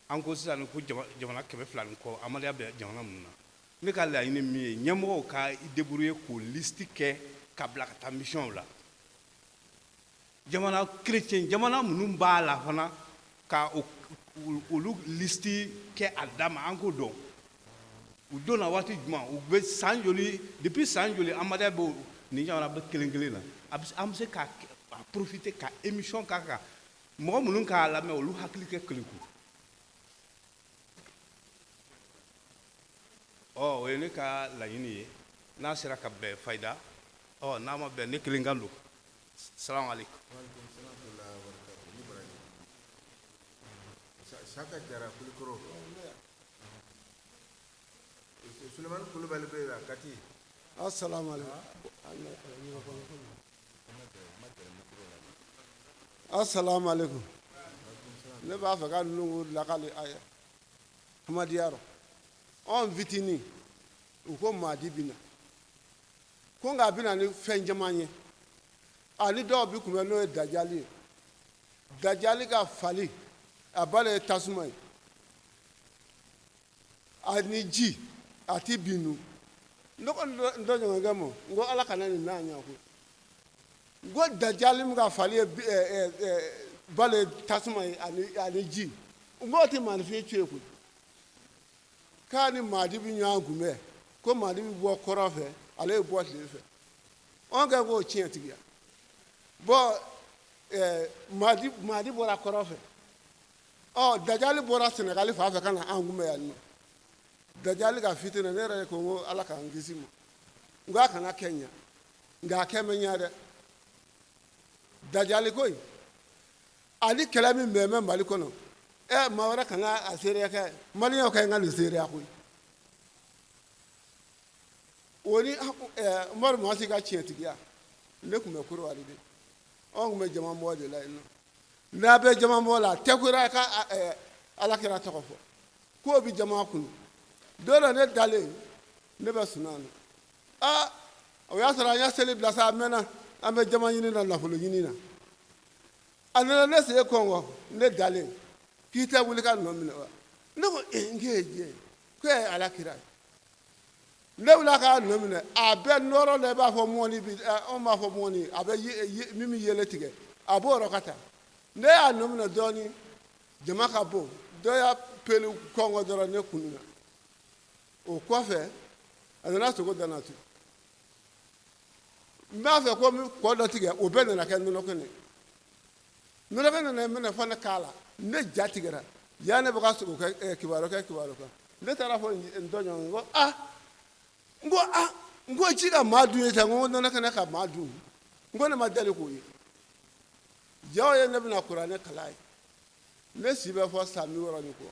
an ko sisan ko jamana 200 ni kɔ, Amadiya bɛ jamana minnu na, ne ka laɲini min ye, ɲɛmɔgɔw ka débrouiller k'o liste kɛ ka bila ka taa mission la. Jamana chrétien jamana minnu b'a la fana, ka olu liste kɛ a dama, an k'o dɔn u donna waati jumɛn, u bɛ san joli, depuis san joli Amadiya bɛ nin jamana bɛ kelen kelen na. An bɛ se ka profiter ka émission k'a kan, mɔgɔ minnu k'a lamɛn, olu hakili kɛ keleku. Ɔ o ye ne ka laɲini ye. N'a sera ka bɛn, fayida. Ɔ n'a ma bɛn, ne kelen kan don. Salamu aleykum. Saka Jara Kulikoro. Sulemani Kulubali bɛ yen Kati. Assalamu alaikum. Assalamu alaikum. Ne b'a fɛ ka ninnu lakali a ye Amadiya rɔ. Anw fitinin, u ko Mahadi bɛ na, ko nka a bɛ na ni fɛn caman ye, ani dɔw bɛ kunbɛn, n'o ye dajali ye. Dajali ka fali, a ba de ye tasuma ye, a ni ji a ti bin nu. Ne ko n tɔɲɔgɔnkɛ ma, n ko ala kana nin n'a ɲɛ koyi. N ko dajali min ka fali ye ba de ye tasuma ye ani ji, n k'o tɛ maanifin to yen koyi. K'a ni Mahadi bɛ ɲɔgɔn kunbɛn, ko Mahadi bɛ bɔ kɔrɔn fɛ, ale bɛ bɔ tile fɛ. Anw kɛ k'o tiɲɛ tigiya. Bɔn, Mahadi bɔra kɔrɔn fɛ, ɔ dajali bɔra Sɛnɛgali fan fɛ ka na an kunbɛn yan nɔ. Dajali ka fitinɛ, ne yɛrɛ ko n ko ala k'an kisi ma, n ko a kana kɛ ɲa, nka a kɛ bɛ ɲa dɛ. Dajali ko in ani kɛlɛ min bɛn bɛ Mali kɔnɔ, maa wɛrɛ kana a seereya kɛ, maliyɛnw ka ɲi ka nin seereya koyi. O ni Umaru Masi ka tiɲɛtigiya, ne tun bɛ Korowari de, anw tun bɛ jama bɔ de la yen nɔ. N'a bɛ jama bɔ la, a tɛ ko ka Ala kira tɔgɔ fɔ k'o bɛ jama kunu. Don dɔ ne dalen, ne bɛ sunɔgɔ na, aa, o y'a sɔrɔ an y'a seli bila sa, a mɛnna, an bɛ jama ɲini na, nafolo ɲini na. A nana ne sen kɔngɔ, ne dalen, k'i tɛ wuli ka nɔ minɛ wa? Ne ko ee, n k'e ye diɲɛ ye, k'e ye Ala kira ye. Ne wulila k'a nɔ minɛ, a bɛ nɔrɔ la, i b'a fɔ mɔni bi, anw b'a fɔ mɔni, a bɛ min bɛ yɛlɛ tigɛ, a b'o yɔrɔ ka taa. Ne y'a nɔ minɛ dɔɔnin, jama ka bon, dɔ y'a pelu kɔngɔ dɔrɔn, ne kununa. O kɔfɛ a nana sogo dana tu, n b'a fɛ ko n kɔ dɔ tigɛ, o bɛɛ nana kɛ nɔnɔ kɛnɛ. Nɔnɔ kɛnɛ nana minɛ fɔ ne k'a la, ne ja tigɛra. Ya ne bɛ ka sogo kɛ kibaru kɛ kibaru kan. Ne taara fɔ n tɔɲɔgɔn, n ko aa, n ko aa, n ko ji ka maa dun ye tan, n ko nɔnɔ kɛnɛ ka maa dun, n ko ne ma deli k'o ye. Jaw ye ne bɛna kuranɛ kalan ye, ne si bɛ fɔ san 60 ni kɔ.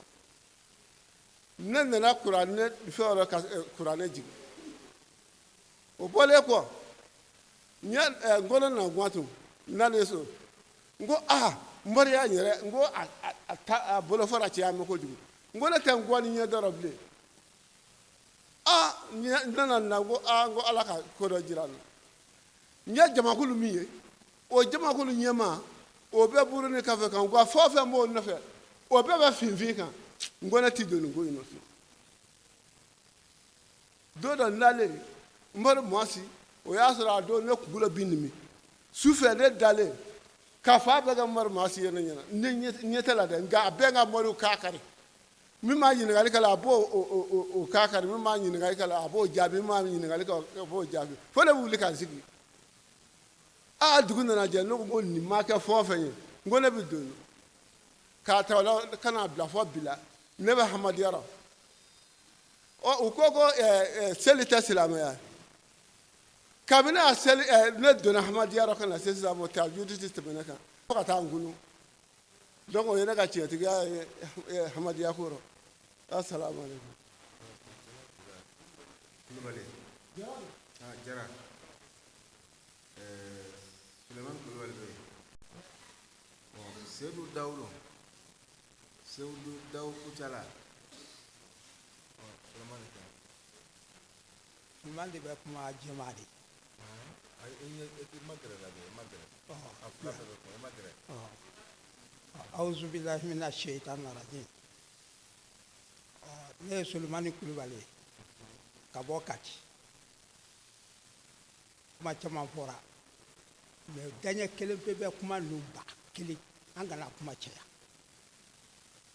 Ne nana kuranɛ fɛn yɔrɔ ka kuranɛ jigin. O bɔlen kɔ, n ye n kɔnɔ na guwatu, n nalen so, n ko aa, n bɔra n yɛrɛ, n ko a bolo fɔra cɛya ma kojugu, n ko ne tɛ n gɔni ɲɛ dɔrɔn bilen. Aa, n nana na, n ko aa, n ko Ala ka ko dɔ jira n na. N ye jamakulu min ye, o jamakulu ɲɛmaa, o bɛ buru ni kafe kan, nka fɛn o fɛn b'o nɔfɛ, o bɛɛ bɛ finfin kan. N ko ne ti don nin ko in nɔfɛ. Don dɔ n dalen, n bɔra Mɔsi, o y'a sɔrɔ a don ne kunkolo b'i nimi. Su fɛ ne dalen ka fa bɛɛ kɛ Umaru Masi ye ne ɲɛna, ne ɲɛ tɛ la dɛ, nka a bɛɛ ka moriw k'a kari. Min m'a ɲininkali kɛ la, a b'o o k'a kari, min m'a ɲininkali kɛ la, a b'o jaabi, min m'a ɲininkali kɛ, a b'o jaabi, fo ne bɛ wuli ka n sigi. Aa, dugu nana jɛ, ne ko ko nin ma kɛ fɛn o fɛn ye, n ko ne bɛ don k'a ta o la ka n'a bila fɔ bi la, ne bɛ Hamadiya rɔ. Ɔ, u ko ko seli tɛ silamɛya. Kabini a seli, ne donna Hamadiya rɔ ka na se sisan ma, tahajudi tɛ tɛmɛ ne kan fo ka taa n kunu. Donc o ye ne ka tiɲɛtigiya ye Hamadiya ko rɔ. Asalamu aleykum. Kulubali. Ah, Jara. Suleiman Kulubali bɛ yen. Bon, Seydou Dawudo. Seydou Dawu Kucala. Suleiman tɛ. Suleiman de bɛ kuma jɛma de. Ayi, i ma gɛrɛ la dɛ, i ma gɛrɛ. A fila bɛɛ bɛ kuma, i ma gɛrɛ. Awuzubilahi mina shaitan rajim. Ne ye Sulemani Kulubali ye ka bɔ Kati. Kuma caman fɔra, mais daɲɛ kelen pe bɛ kuma ninnu ba kelen, an kana kuma caya.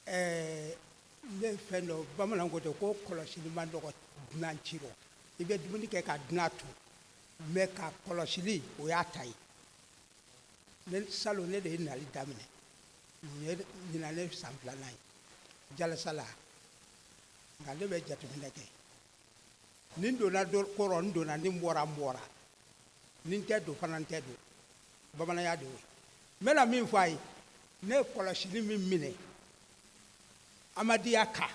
Ne ye fɛn dɔ, bamananw ko ten ko kɔlɔsili man dɔgɔ dunan ci rɔ. I bɛ dumuni kɛ ka dunan to, mais ka kɔlɔsili, o y'a ta ye. Ne salon, ne de ye nali daminɛ, nin ye ɲinan ne san filanan ye jalasa la, nka ne bɛ jateminɛ kɛ. Ni n donna kɔrɔ, n donna, ni n bɔra, n bɔra, ni n tɛ don fana, n tɛ don. Bamananya de y'o ye. N bɛna min fɔ a ye, ne ye kɔlɔsili min minɛ Amadiya kan,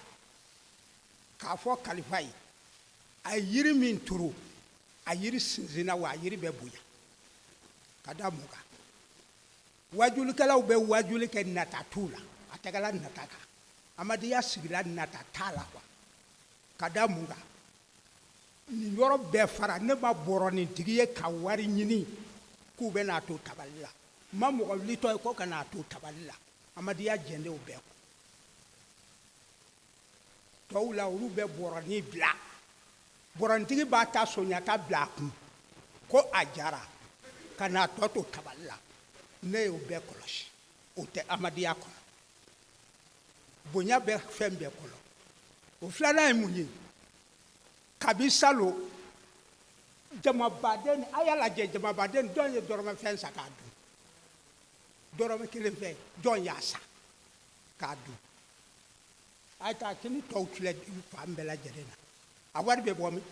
k'a fɔ kalifa ye, a ye yiri min turu, a yiri sinsinna, wa a yiri bɛ bonya. Ka da mun kan? Wajulikɛlaw bɛ wajuli kɛ nata t'u la, a tɛgɛla nata kan. Amadiya sigila nata t'a la quoi. Ka da mun kan? Nin yɔrɔ bɛɛ fara, ne ma bɔrɔnintigi ye ka wari ɲini k'u bɛ n'a to tabali la, n ma mɔgɔ wulitɔ ye ko ka n'a to tabali la. Amadiya jɛndenw bɛɛ kɔ. Tɔw la, olu bɛ bɔrɔnin bila, bɔrɔnintigi b'a ta soɲata bila a kun ko a jara ka n'a tɔ to tabali la. Ne y'o bɛɛ kɔlɔsi, o tɛ Amadiya kɔnɔ. Bonya bɛ fɛn bɛɛ kɔnɔ. O filanan ye mun ye? Kabi salon, jamabaden, a y'a lajɛ, jamabaden jɔn ye dɔrɔmɛ fɛn san k'a dun? Dɔrɔmɛ kelen fɛn, jɔn y'a san k'a dun? A ye taa kini tɔw filɛ fan bɛɛ lajɛlen na, a wari bɛ bɔ min?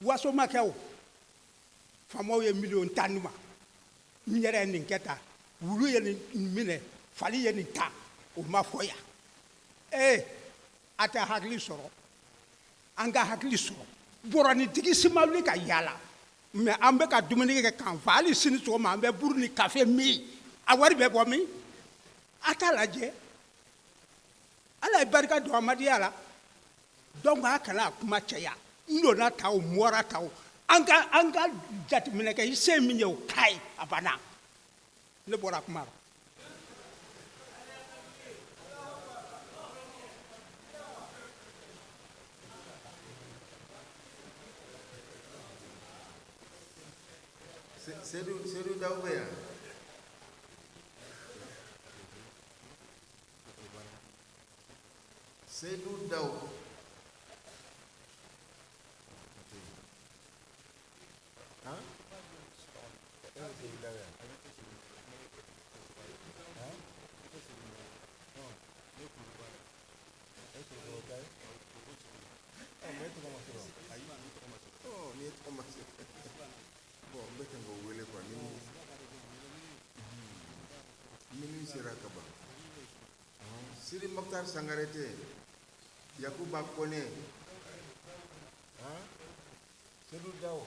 Waso ma kɛ o. Faamaw ye miliyɔn 10 ma, n yɛrɛ ye nin kɛ tan, wulu ye nin minɛ, fali ye nin ta, o ma fɔ yan. Ee, a tɛ hakili sɔrɔ, an ka hakili sɔrɔ. Bɔrɔnitigi si ma wuli ka yaala, mais an bɛ ka dumuni kɛ k'an fa. Hali sini sɔgɔma, an bɛ buru ni kafe min, a wari bɛ bɔ min? A t'a lajɛ. Ala ye barika don amadiya la. Donc a kana a kuma caya. N donna ta, o mɔra ta, o an ka jateminɛ kɛ. I se min ye, o k'a ye, a banna. Ne bɔra kuma la. Seydou Daw bɛ yan. Seydou Daw. Han? E bɛ Seydou Daw yan? Han? E Kulukɔrɔ ta ye? Ɔ, mais e tɔgɔ ma sɛbɛn o? Ayi, ɔ, ni e tɔgɔ ma sɛbɛn. Bon, n bɛ fɛ k'o wele quoi ni minnu sera ka ban. Sidi Mokhtar Sangare tɛ yen? Yakuba Kone. Han? Seydou Daw.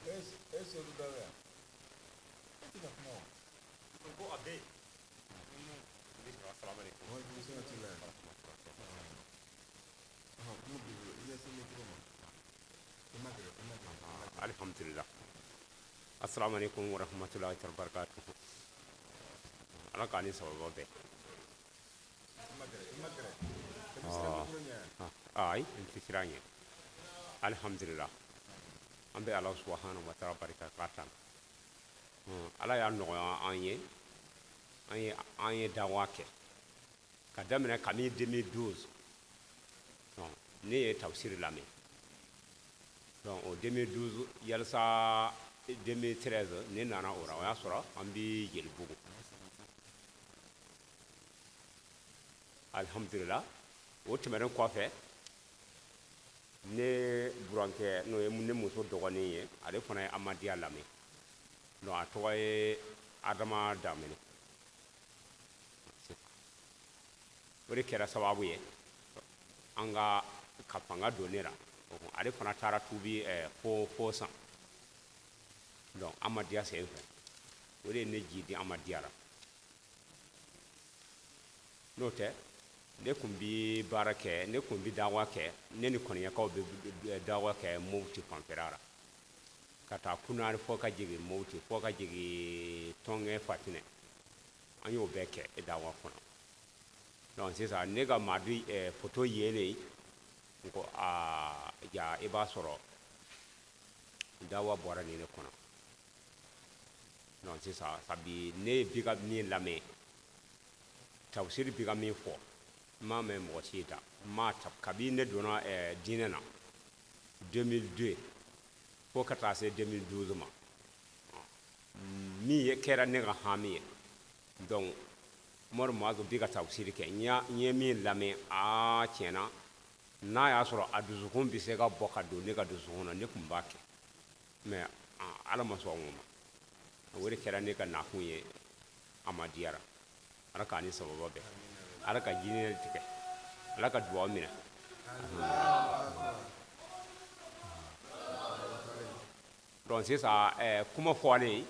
E Seydou Daw yan? E tɛ ka kuma o. Ko a bɛ yen. Asalaamaaleykum. Waaleykum salaam wa rahmatulah. Ɔhɔn, kuma b'i bolo. I ya se micro ma. I ma gɛrɛ, i ma gɛrɛ. Alhamdulillah. Asalaamaaleykum wa rahmatulahi wa barakatuhu. Ala k'an ni sababa bɛn. I ma gɛrɛ, i ma gɛrɛ. E bɛ siran micro ɲɛ wa? Ayi, n tɛ siran ɲɛ. Alhamdulillah. An bɛ Ala subahana wa taala barika k'a tan. Ala y'a nɔgɔya an ye. An ye dawa kɛ. Ka daminɛ kabini 2012. Donc, ne ye tafsiri lamɛn. Donc, o 2012 yalisa 2013, ne nana o la, o y'a sɔrɔ an bɛ Jelibugu. Alhamdulillah, o tɛmɛnen kɔfɛ, ne burankɛ, n'o ye ne muso dɔgɔnin ye, ale fana ye amadiya lamɛn. Donc a tɔgɔ ye Adama Damene. O de kɛra sababu ye an ka fanga don ne la. Ale fana taara tubi fo san. Donc amadiya sen fɛ, o de ye ne jidi amadiya la. N'o tɛ, ne kun bi baara kɛ, ne kun bi dawa kɛ, ne ni kɔniyakaw bɛ dawa kɛ Mopti fanfɛla la, ka taa Kunari fɔ ka jigin Mopti, fɔ ka jigin Tɔngɛ, Fatinɛ. An y'o bɛɛ kɛ dawa kɔnɔ. Donc sisan, ne ka Madi photo yelen, n ko aa, ja i b'a sɔrɔ dawa bɔra nin de kɔnɔ. Donc sisan, sabi ne bi ka min lamɛn, tafsiri bi ka min fɔ, n m'a mɛn mɔgɔ si da. N m'a ta kabi ne donna diinɛ na 2002 fo ka taa se 2012 ma. Min ye kɛra ne ka hami ye. Donc Umaru Muazu bi ka tafsiri kɛ, n ye min lamɛn, aa, tiɲɛna, n'a y'a sɔrɔ a dusukun bɛ se ka bɔ ka don ne ka dusukun na, ne tun b'a kɛ. Mais Ala ma sɔn o ma. O de kɛra ne ka nakun ye amadiyara. Ala k'a ni sababa bɛn. Ala ka jinɛ tigɛ. Ala ka dugawu minɛ. Donc sisan, kuma fɔlen,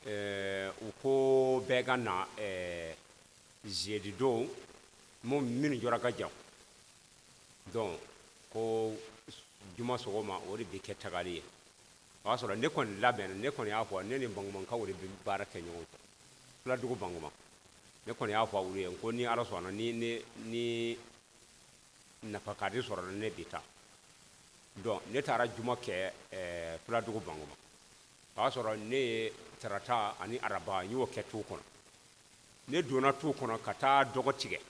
u ko bɛɛ ka na jeudi don, minnu jɔra ka jan. Donc ko juma sɔgɔma, o de bɛ kɛ tagali ye. O y'a sɔrɔ ne kɔni labɛnna. Ne kɔni y'a fɔ, ne ni Bangumankaw de bɛ baara kɛ ɲɔgɔn fɛ, Filadugu Banguma. Ne kɔni y'a fɔ olu ye ko ni Ala sɔnna, ni nafakadi sɔrɔla, ne bɛ taa. Donc ne taara juma kɛ Filadugu Banguma. O y'a sɔrɔ ne ye tarata ani araba, n y'o kɛ tu kɔnɔ. Ne donna tu kɔnɔ ka taa dɔgɔ tigɛ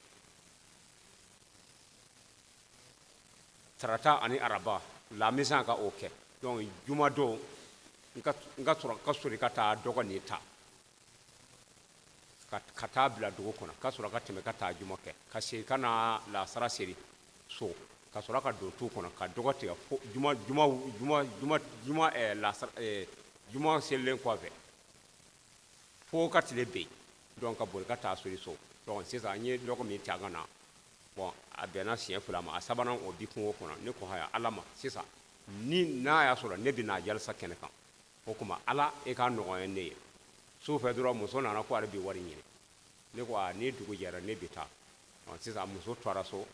tarata ani araba lamisa ka o kɛ. Donc juma don, n ka sɔrɔ ka soli ka taa dɔgɔ nin ta ka taa bila dugu kɔnɔ, ka sɔrɔ ka tɛmɛ ka taa juma kɛ, ka segin ka na lasara seri so, ka sɔrɔ ka don tu kɔnɔ ka dɔgɔ tigɛ fo juma juma juma juma juma lasara juma selilen kɔfɛ fo ka tile ben. Donc ka boli ka taa soli so. Donc sisan, n ye dɔgɔ min tigɛ ka na, bon. A bɛnna siɲɛ fila ma, a sabanan o bi kungo kɔnɔ. Ne ko haya Ala ma, sisan ni n'a y'a sɔrɔ ne bɛ na jalisa kɛnɛ kan, o tuma Ala e k'a nɔgɔya ne ye. Su fɛ dɔrɔn muso nana ko ale bɛ wari ɲini. Ne ko aa, ni dugu jɛra ne bɛ taa. Sisan muso tora so,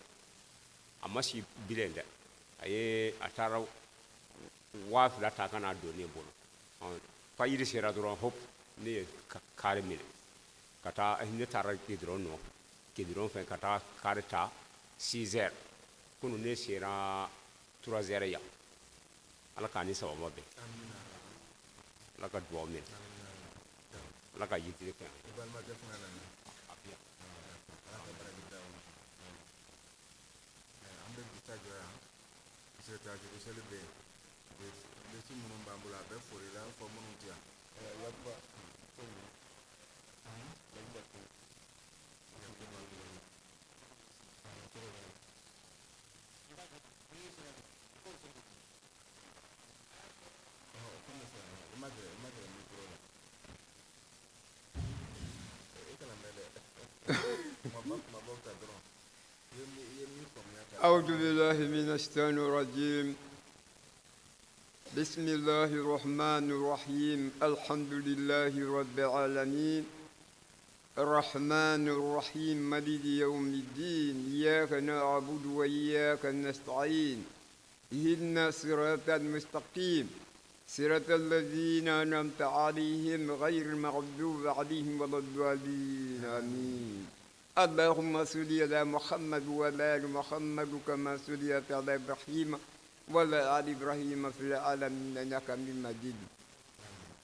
a ma si bilen dɛ, a ye a taara 2000 ta ka n'a don ne bolo. Fajiri sera dɔrɔn, hop, ne ye kari minɛ ka taa. Ne taara gidɔrɔn nɔ, gidɔrɔn fɛ ka taa kari ta 6 heures. Kunun ne sera 3 heures yan. Ala k'a ni sababa bɛn, Ala ka dugawu minɛ, Ala ka yitiri kɛ. An bɛ bi ta jɔ yan parce que tajuru seli bɛ yen. Lisi minnu b'an bolo, a bɛɛ forila fɔ minnu tɛ yan. Yakuba. أعوذ بالله من الشيطان الرجيم. بسم الله الرحمن الرحيم. الحمد لله رب العالمين، الرحمن الرحيم، مالك يوم الدين، إياك نعبد وإياك نستعين، اهدنا الصراط المستقيم، صراط الذين أنعمت عليهم غير المغضوب عليهم ولا الضالين، آمين. اللهم صل على محمد وعلى آل محمد كما صليت على إبراهيم وعلى آل إبراهيم في العالمين إنك حميد مجيد.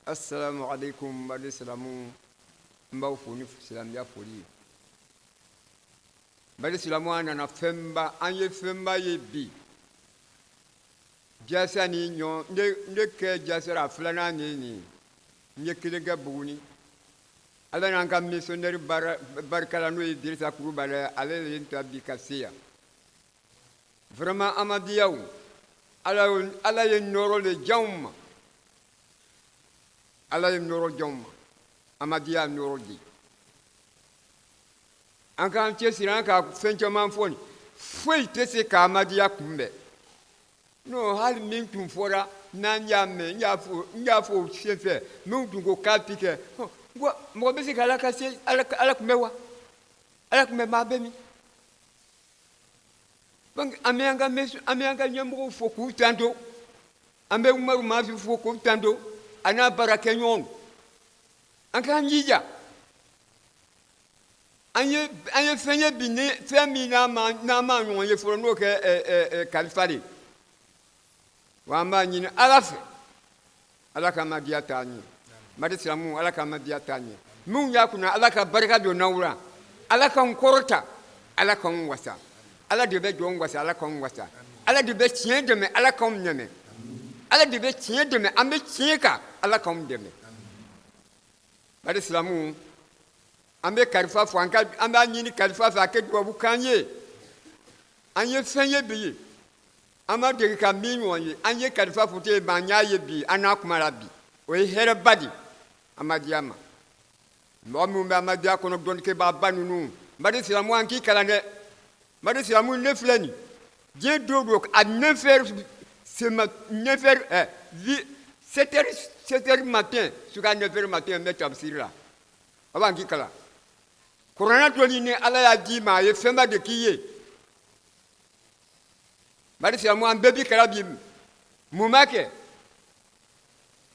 السلام عليكم. السلام n b'aw fo ni silamɛya foli ye. Bari silamɛw, an nana fɛnba, an ye fɛnba ye bi. Jasa ni ɲɔ ne kɛ jasa la, a filanan de ye nin ye. N ye kelen kɛ Buguni. Ala n'an ka missionnaire barika la, n'o ye Dirisa Kulubali ye, ale de ye n ta bi ka se yan. Vraiment, Amadiyaw, Ala ye nɔɔrɔ de di anw ma. Ala ye nɔɔrɔ di anw ma. Amadiya nɔɔrɔ di. An k'an cɛsiri, an ka fɛn caman fɔ nin. Foyi tɛ se ka Amadiya kunbɛn. Non, hali min tun fɔra n'an y'a mɛn, n y'a fɔ o senfɛ, min tun ko k'a ti kɛ, mɔgɔ bɛ se ka Ala ka se Ala kunbɛn wa? Ala kunbɛn maa bɛ min? Donc an bɛ an ka ɲɛmɔgɔw fo k'u tanto. An bɛ Umaru Mafi fo k'u tanto, a n'a baarakɛɲɔgɔnw. An k'an jija. An ye fɛn ye bi, ni fɛn min n'an ma ɲɔgɔn ye fɔlɔ, n'o kɛ kalifa de. Wa an b'a ɲini Ala fɛ, Ala ka Amadiya taa ɲɛ. Mali silamɛw, Ala ka Amadiya taa ɲɛ. Minnu y'a kunna, Ala ka barika don n'aw la. Ala k'anw kɔrɔta, Ala k'anw wasa. Ala de bɛ jɔn wasa, Ala k'anw wasa. Ala de bɛ tiɲɛ dɛmɛ, Ala k'anw dɛmɛ. Ala de bɛ tiɲɛ dɛmɛ, an bɛ tiɲɛ kan, Ala k'anw dɛmɛ. Bari silamɛw, an bɛ kalifa fɔ, an b'a ɲini kalifa fɛ a kɛ dubabu k'an ye. An ye fɛn ye bi, an ma deli ka min ɲɔgɔn ye. An ye kalifa fɔ ten, mais an y'a ye bi, an n'a kuma la bi, o ye hɛrɛba de Amadiya ma. Mɔgɔ minnu bɛ Amadiya kɔnɔ, dɔnnikɛbaaba ninnu, bari silamɛw, an k'i kalan dɛ. Bari silamɛw, ne filɛ nin diɲɛ don o don à 9 heures, 9 heures, 7 heures, 7 heures matin jusqu'à 9 heures matin, n bɛ tafsiri la. A b'an k'i kalan kuranɛ dɔnni. Ni Ala y'a d'i ma, a ye fɛnba de k'i ye. Bari silamɛw, an bɛɛ bi kalan bi. Mun b'a kɛ?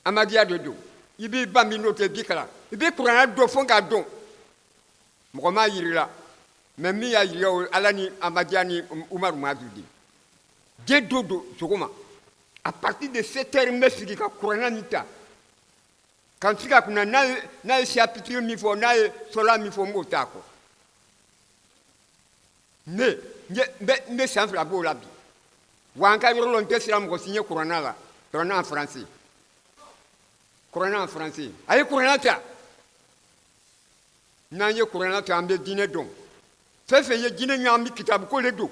Amadiya de don. I b'i ban min n'o tɛ, i bi kalan, i bɛ kuranɛ dɔn fo k'a dɔn. Mɔgɔ m'a yir'i la, mais min y'a yir'i la, o Ala ni Amadiya ni Umaru Madu de. Diɲɛ don don sɔgɔma, à partir de 7 heures, n bɛ sigi ka kuranɛ nin ta ka n sigi a kunna. N'a ye chapitre min fɔ, n'a ye sɔla min fɔ, n b'o ta a kɔ. Ne n bɛ san 2 b'o la bi. Wa an ka yɔrɔ la, n tɛ siran mɔgɔ si ɲɛ kuranɛ la. Kuranɛ en français, kuranɛ en français. A ye kuranɛ ta. N'an ye kuranɛ ta, an bɛ diinɛ dɔn. Fɛn fɛn ye diinɛ ɲagami, kitabu ko de don.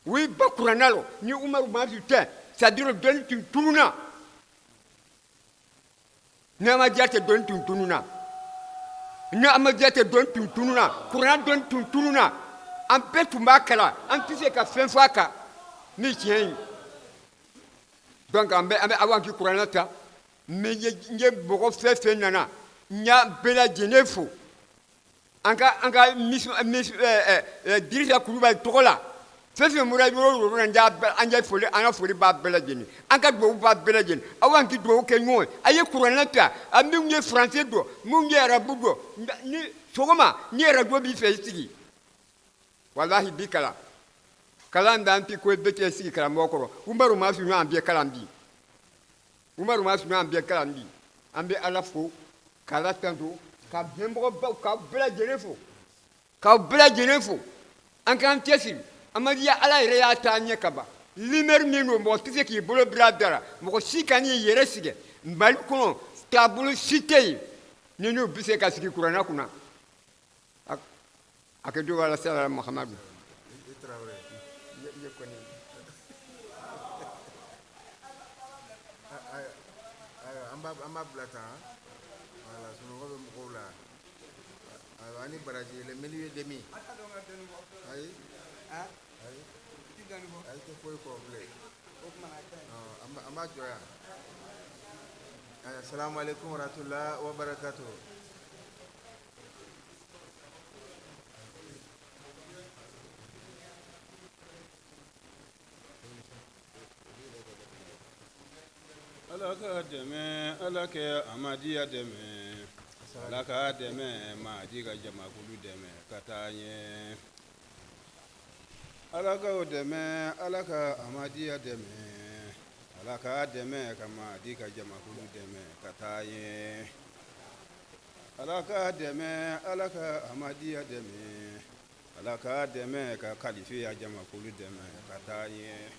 O ye ba kuranɛ la. Ni Umaru Mafi tɛ, c'est à dire dɔnni tun tununa. Ni Amadiya tɛ, dɔnni tun tununa. Ni Amadiya tɛ, dɔnni tun tununa. Kuranɛ dɔnni tun tununa. An bɛɛ tun b'a kalan, an tɛ se ka fɛn fɔ a kan ni tiɲɛ ye. Donc an bɛ aw k'i kuranɛ ta. Mais n ye mɔgɔ fɛn fɛn nana, n y'a bɛɛ lajɛlen fo an ka miss Dirisa Kulubali tɔgɔ la. Fɛn fɛn bɔra yɔrɔ o yɔrɔ la, an ka foli, an ka foli b'a bɛɛ lajɛlen, an ka dugawu b'a bɛɛ lajɛlen. Aw an k'i dugawu kɛ ɲɔgɔn ye. A ye kuranɛ ta, a minnu ye français dɔn, minnu ye arabu dɔn, ni sɔgɔma ni arajo b'i fɛ i sigi, walahi bi kalan kalan dan ti ko bɛ tɛ sigi karamɔgɔ kɔrɔ. Umaru ma sunjata an bɛɛ kalan bi, Umaru ma sunjata an bɛɛ kalan bi. An bɛ Ala fo k'Ala tanto, ka ɲɛmɔgɔbaw k'aw bɛɛ lajɛlen fo, k'aw bɛɛ lajɛlen fo. An k'an cɛsiri. Amadiya Ala yɛrɛ y'a taa ɲɛ ka ban. Lumière min don, mɔgɔ tɛ se k'i bolo bila a da la, mɔgɔ si kan'i yɛrɛ sigi Mali kɔnɔ, taabolo si tɛ yen ni n'u bɛ se ka sigi kuranɛ kunna. A kɛ don ala sala Muhamadu. An b'a bila tan, wala sunɔgɔ bɛ mɔgɔw la. Ayiwa, ani baraji le milieu demi. Ayi ayi ayi, tɛ foyi fɔ bilen. An b'a jɔ yan. Ayiwa, salamu aleykum warahmatulah wa barakatuh. Ala ka dɛmɛ, Ala kɛ Amadiya dɛmɛ, Ala ka dɛmɛ Mahadi ka jamakulu dɛmɛ ka taa ɲɛ. Ala ka o dɛmɛ, Ala ka Amadiya dɛmɛ, Ala ka dɛmɛ ka Mahadi ka jamakulu dɛmɛ ka taa ɲɛ. Ala ka dɛmɛ, Ala ka Amadiya dɛmɛ, Ala ka dɛmɛ ka kalifiya jamakulu dɛmɛ ka taa ɲɛ.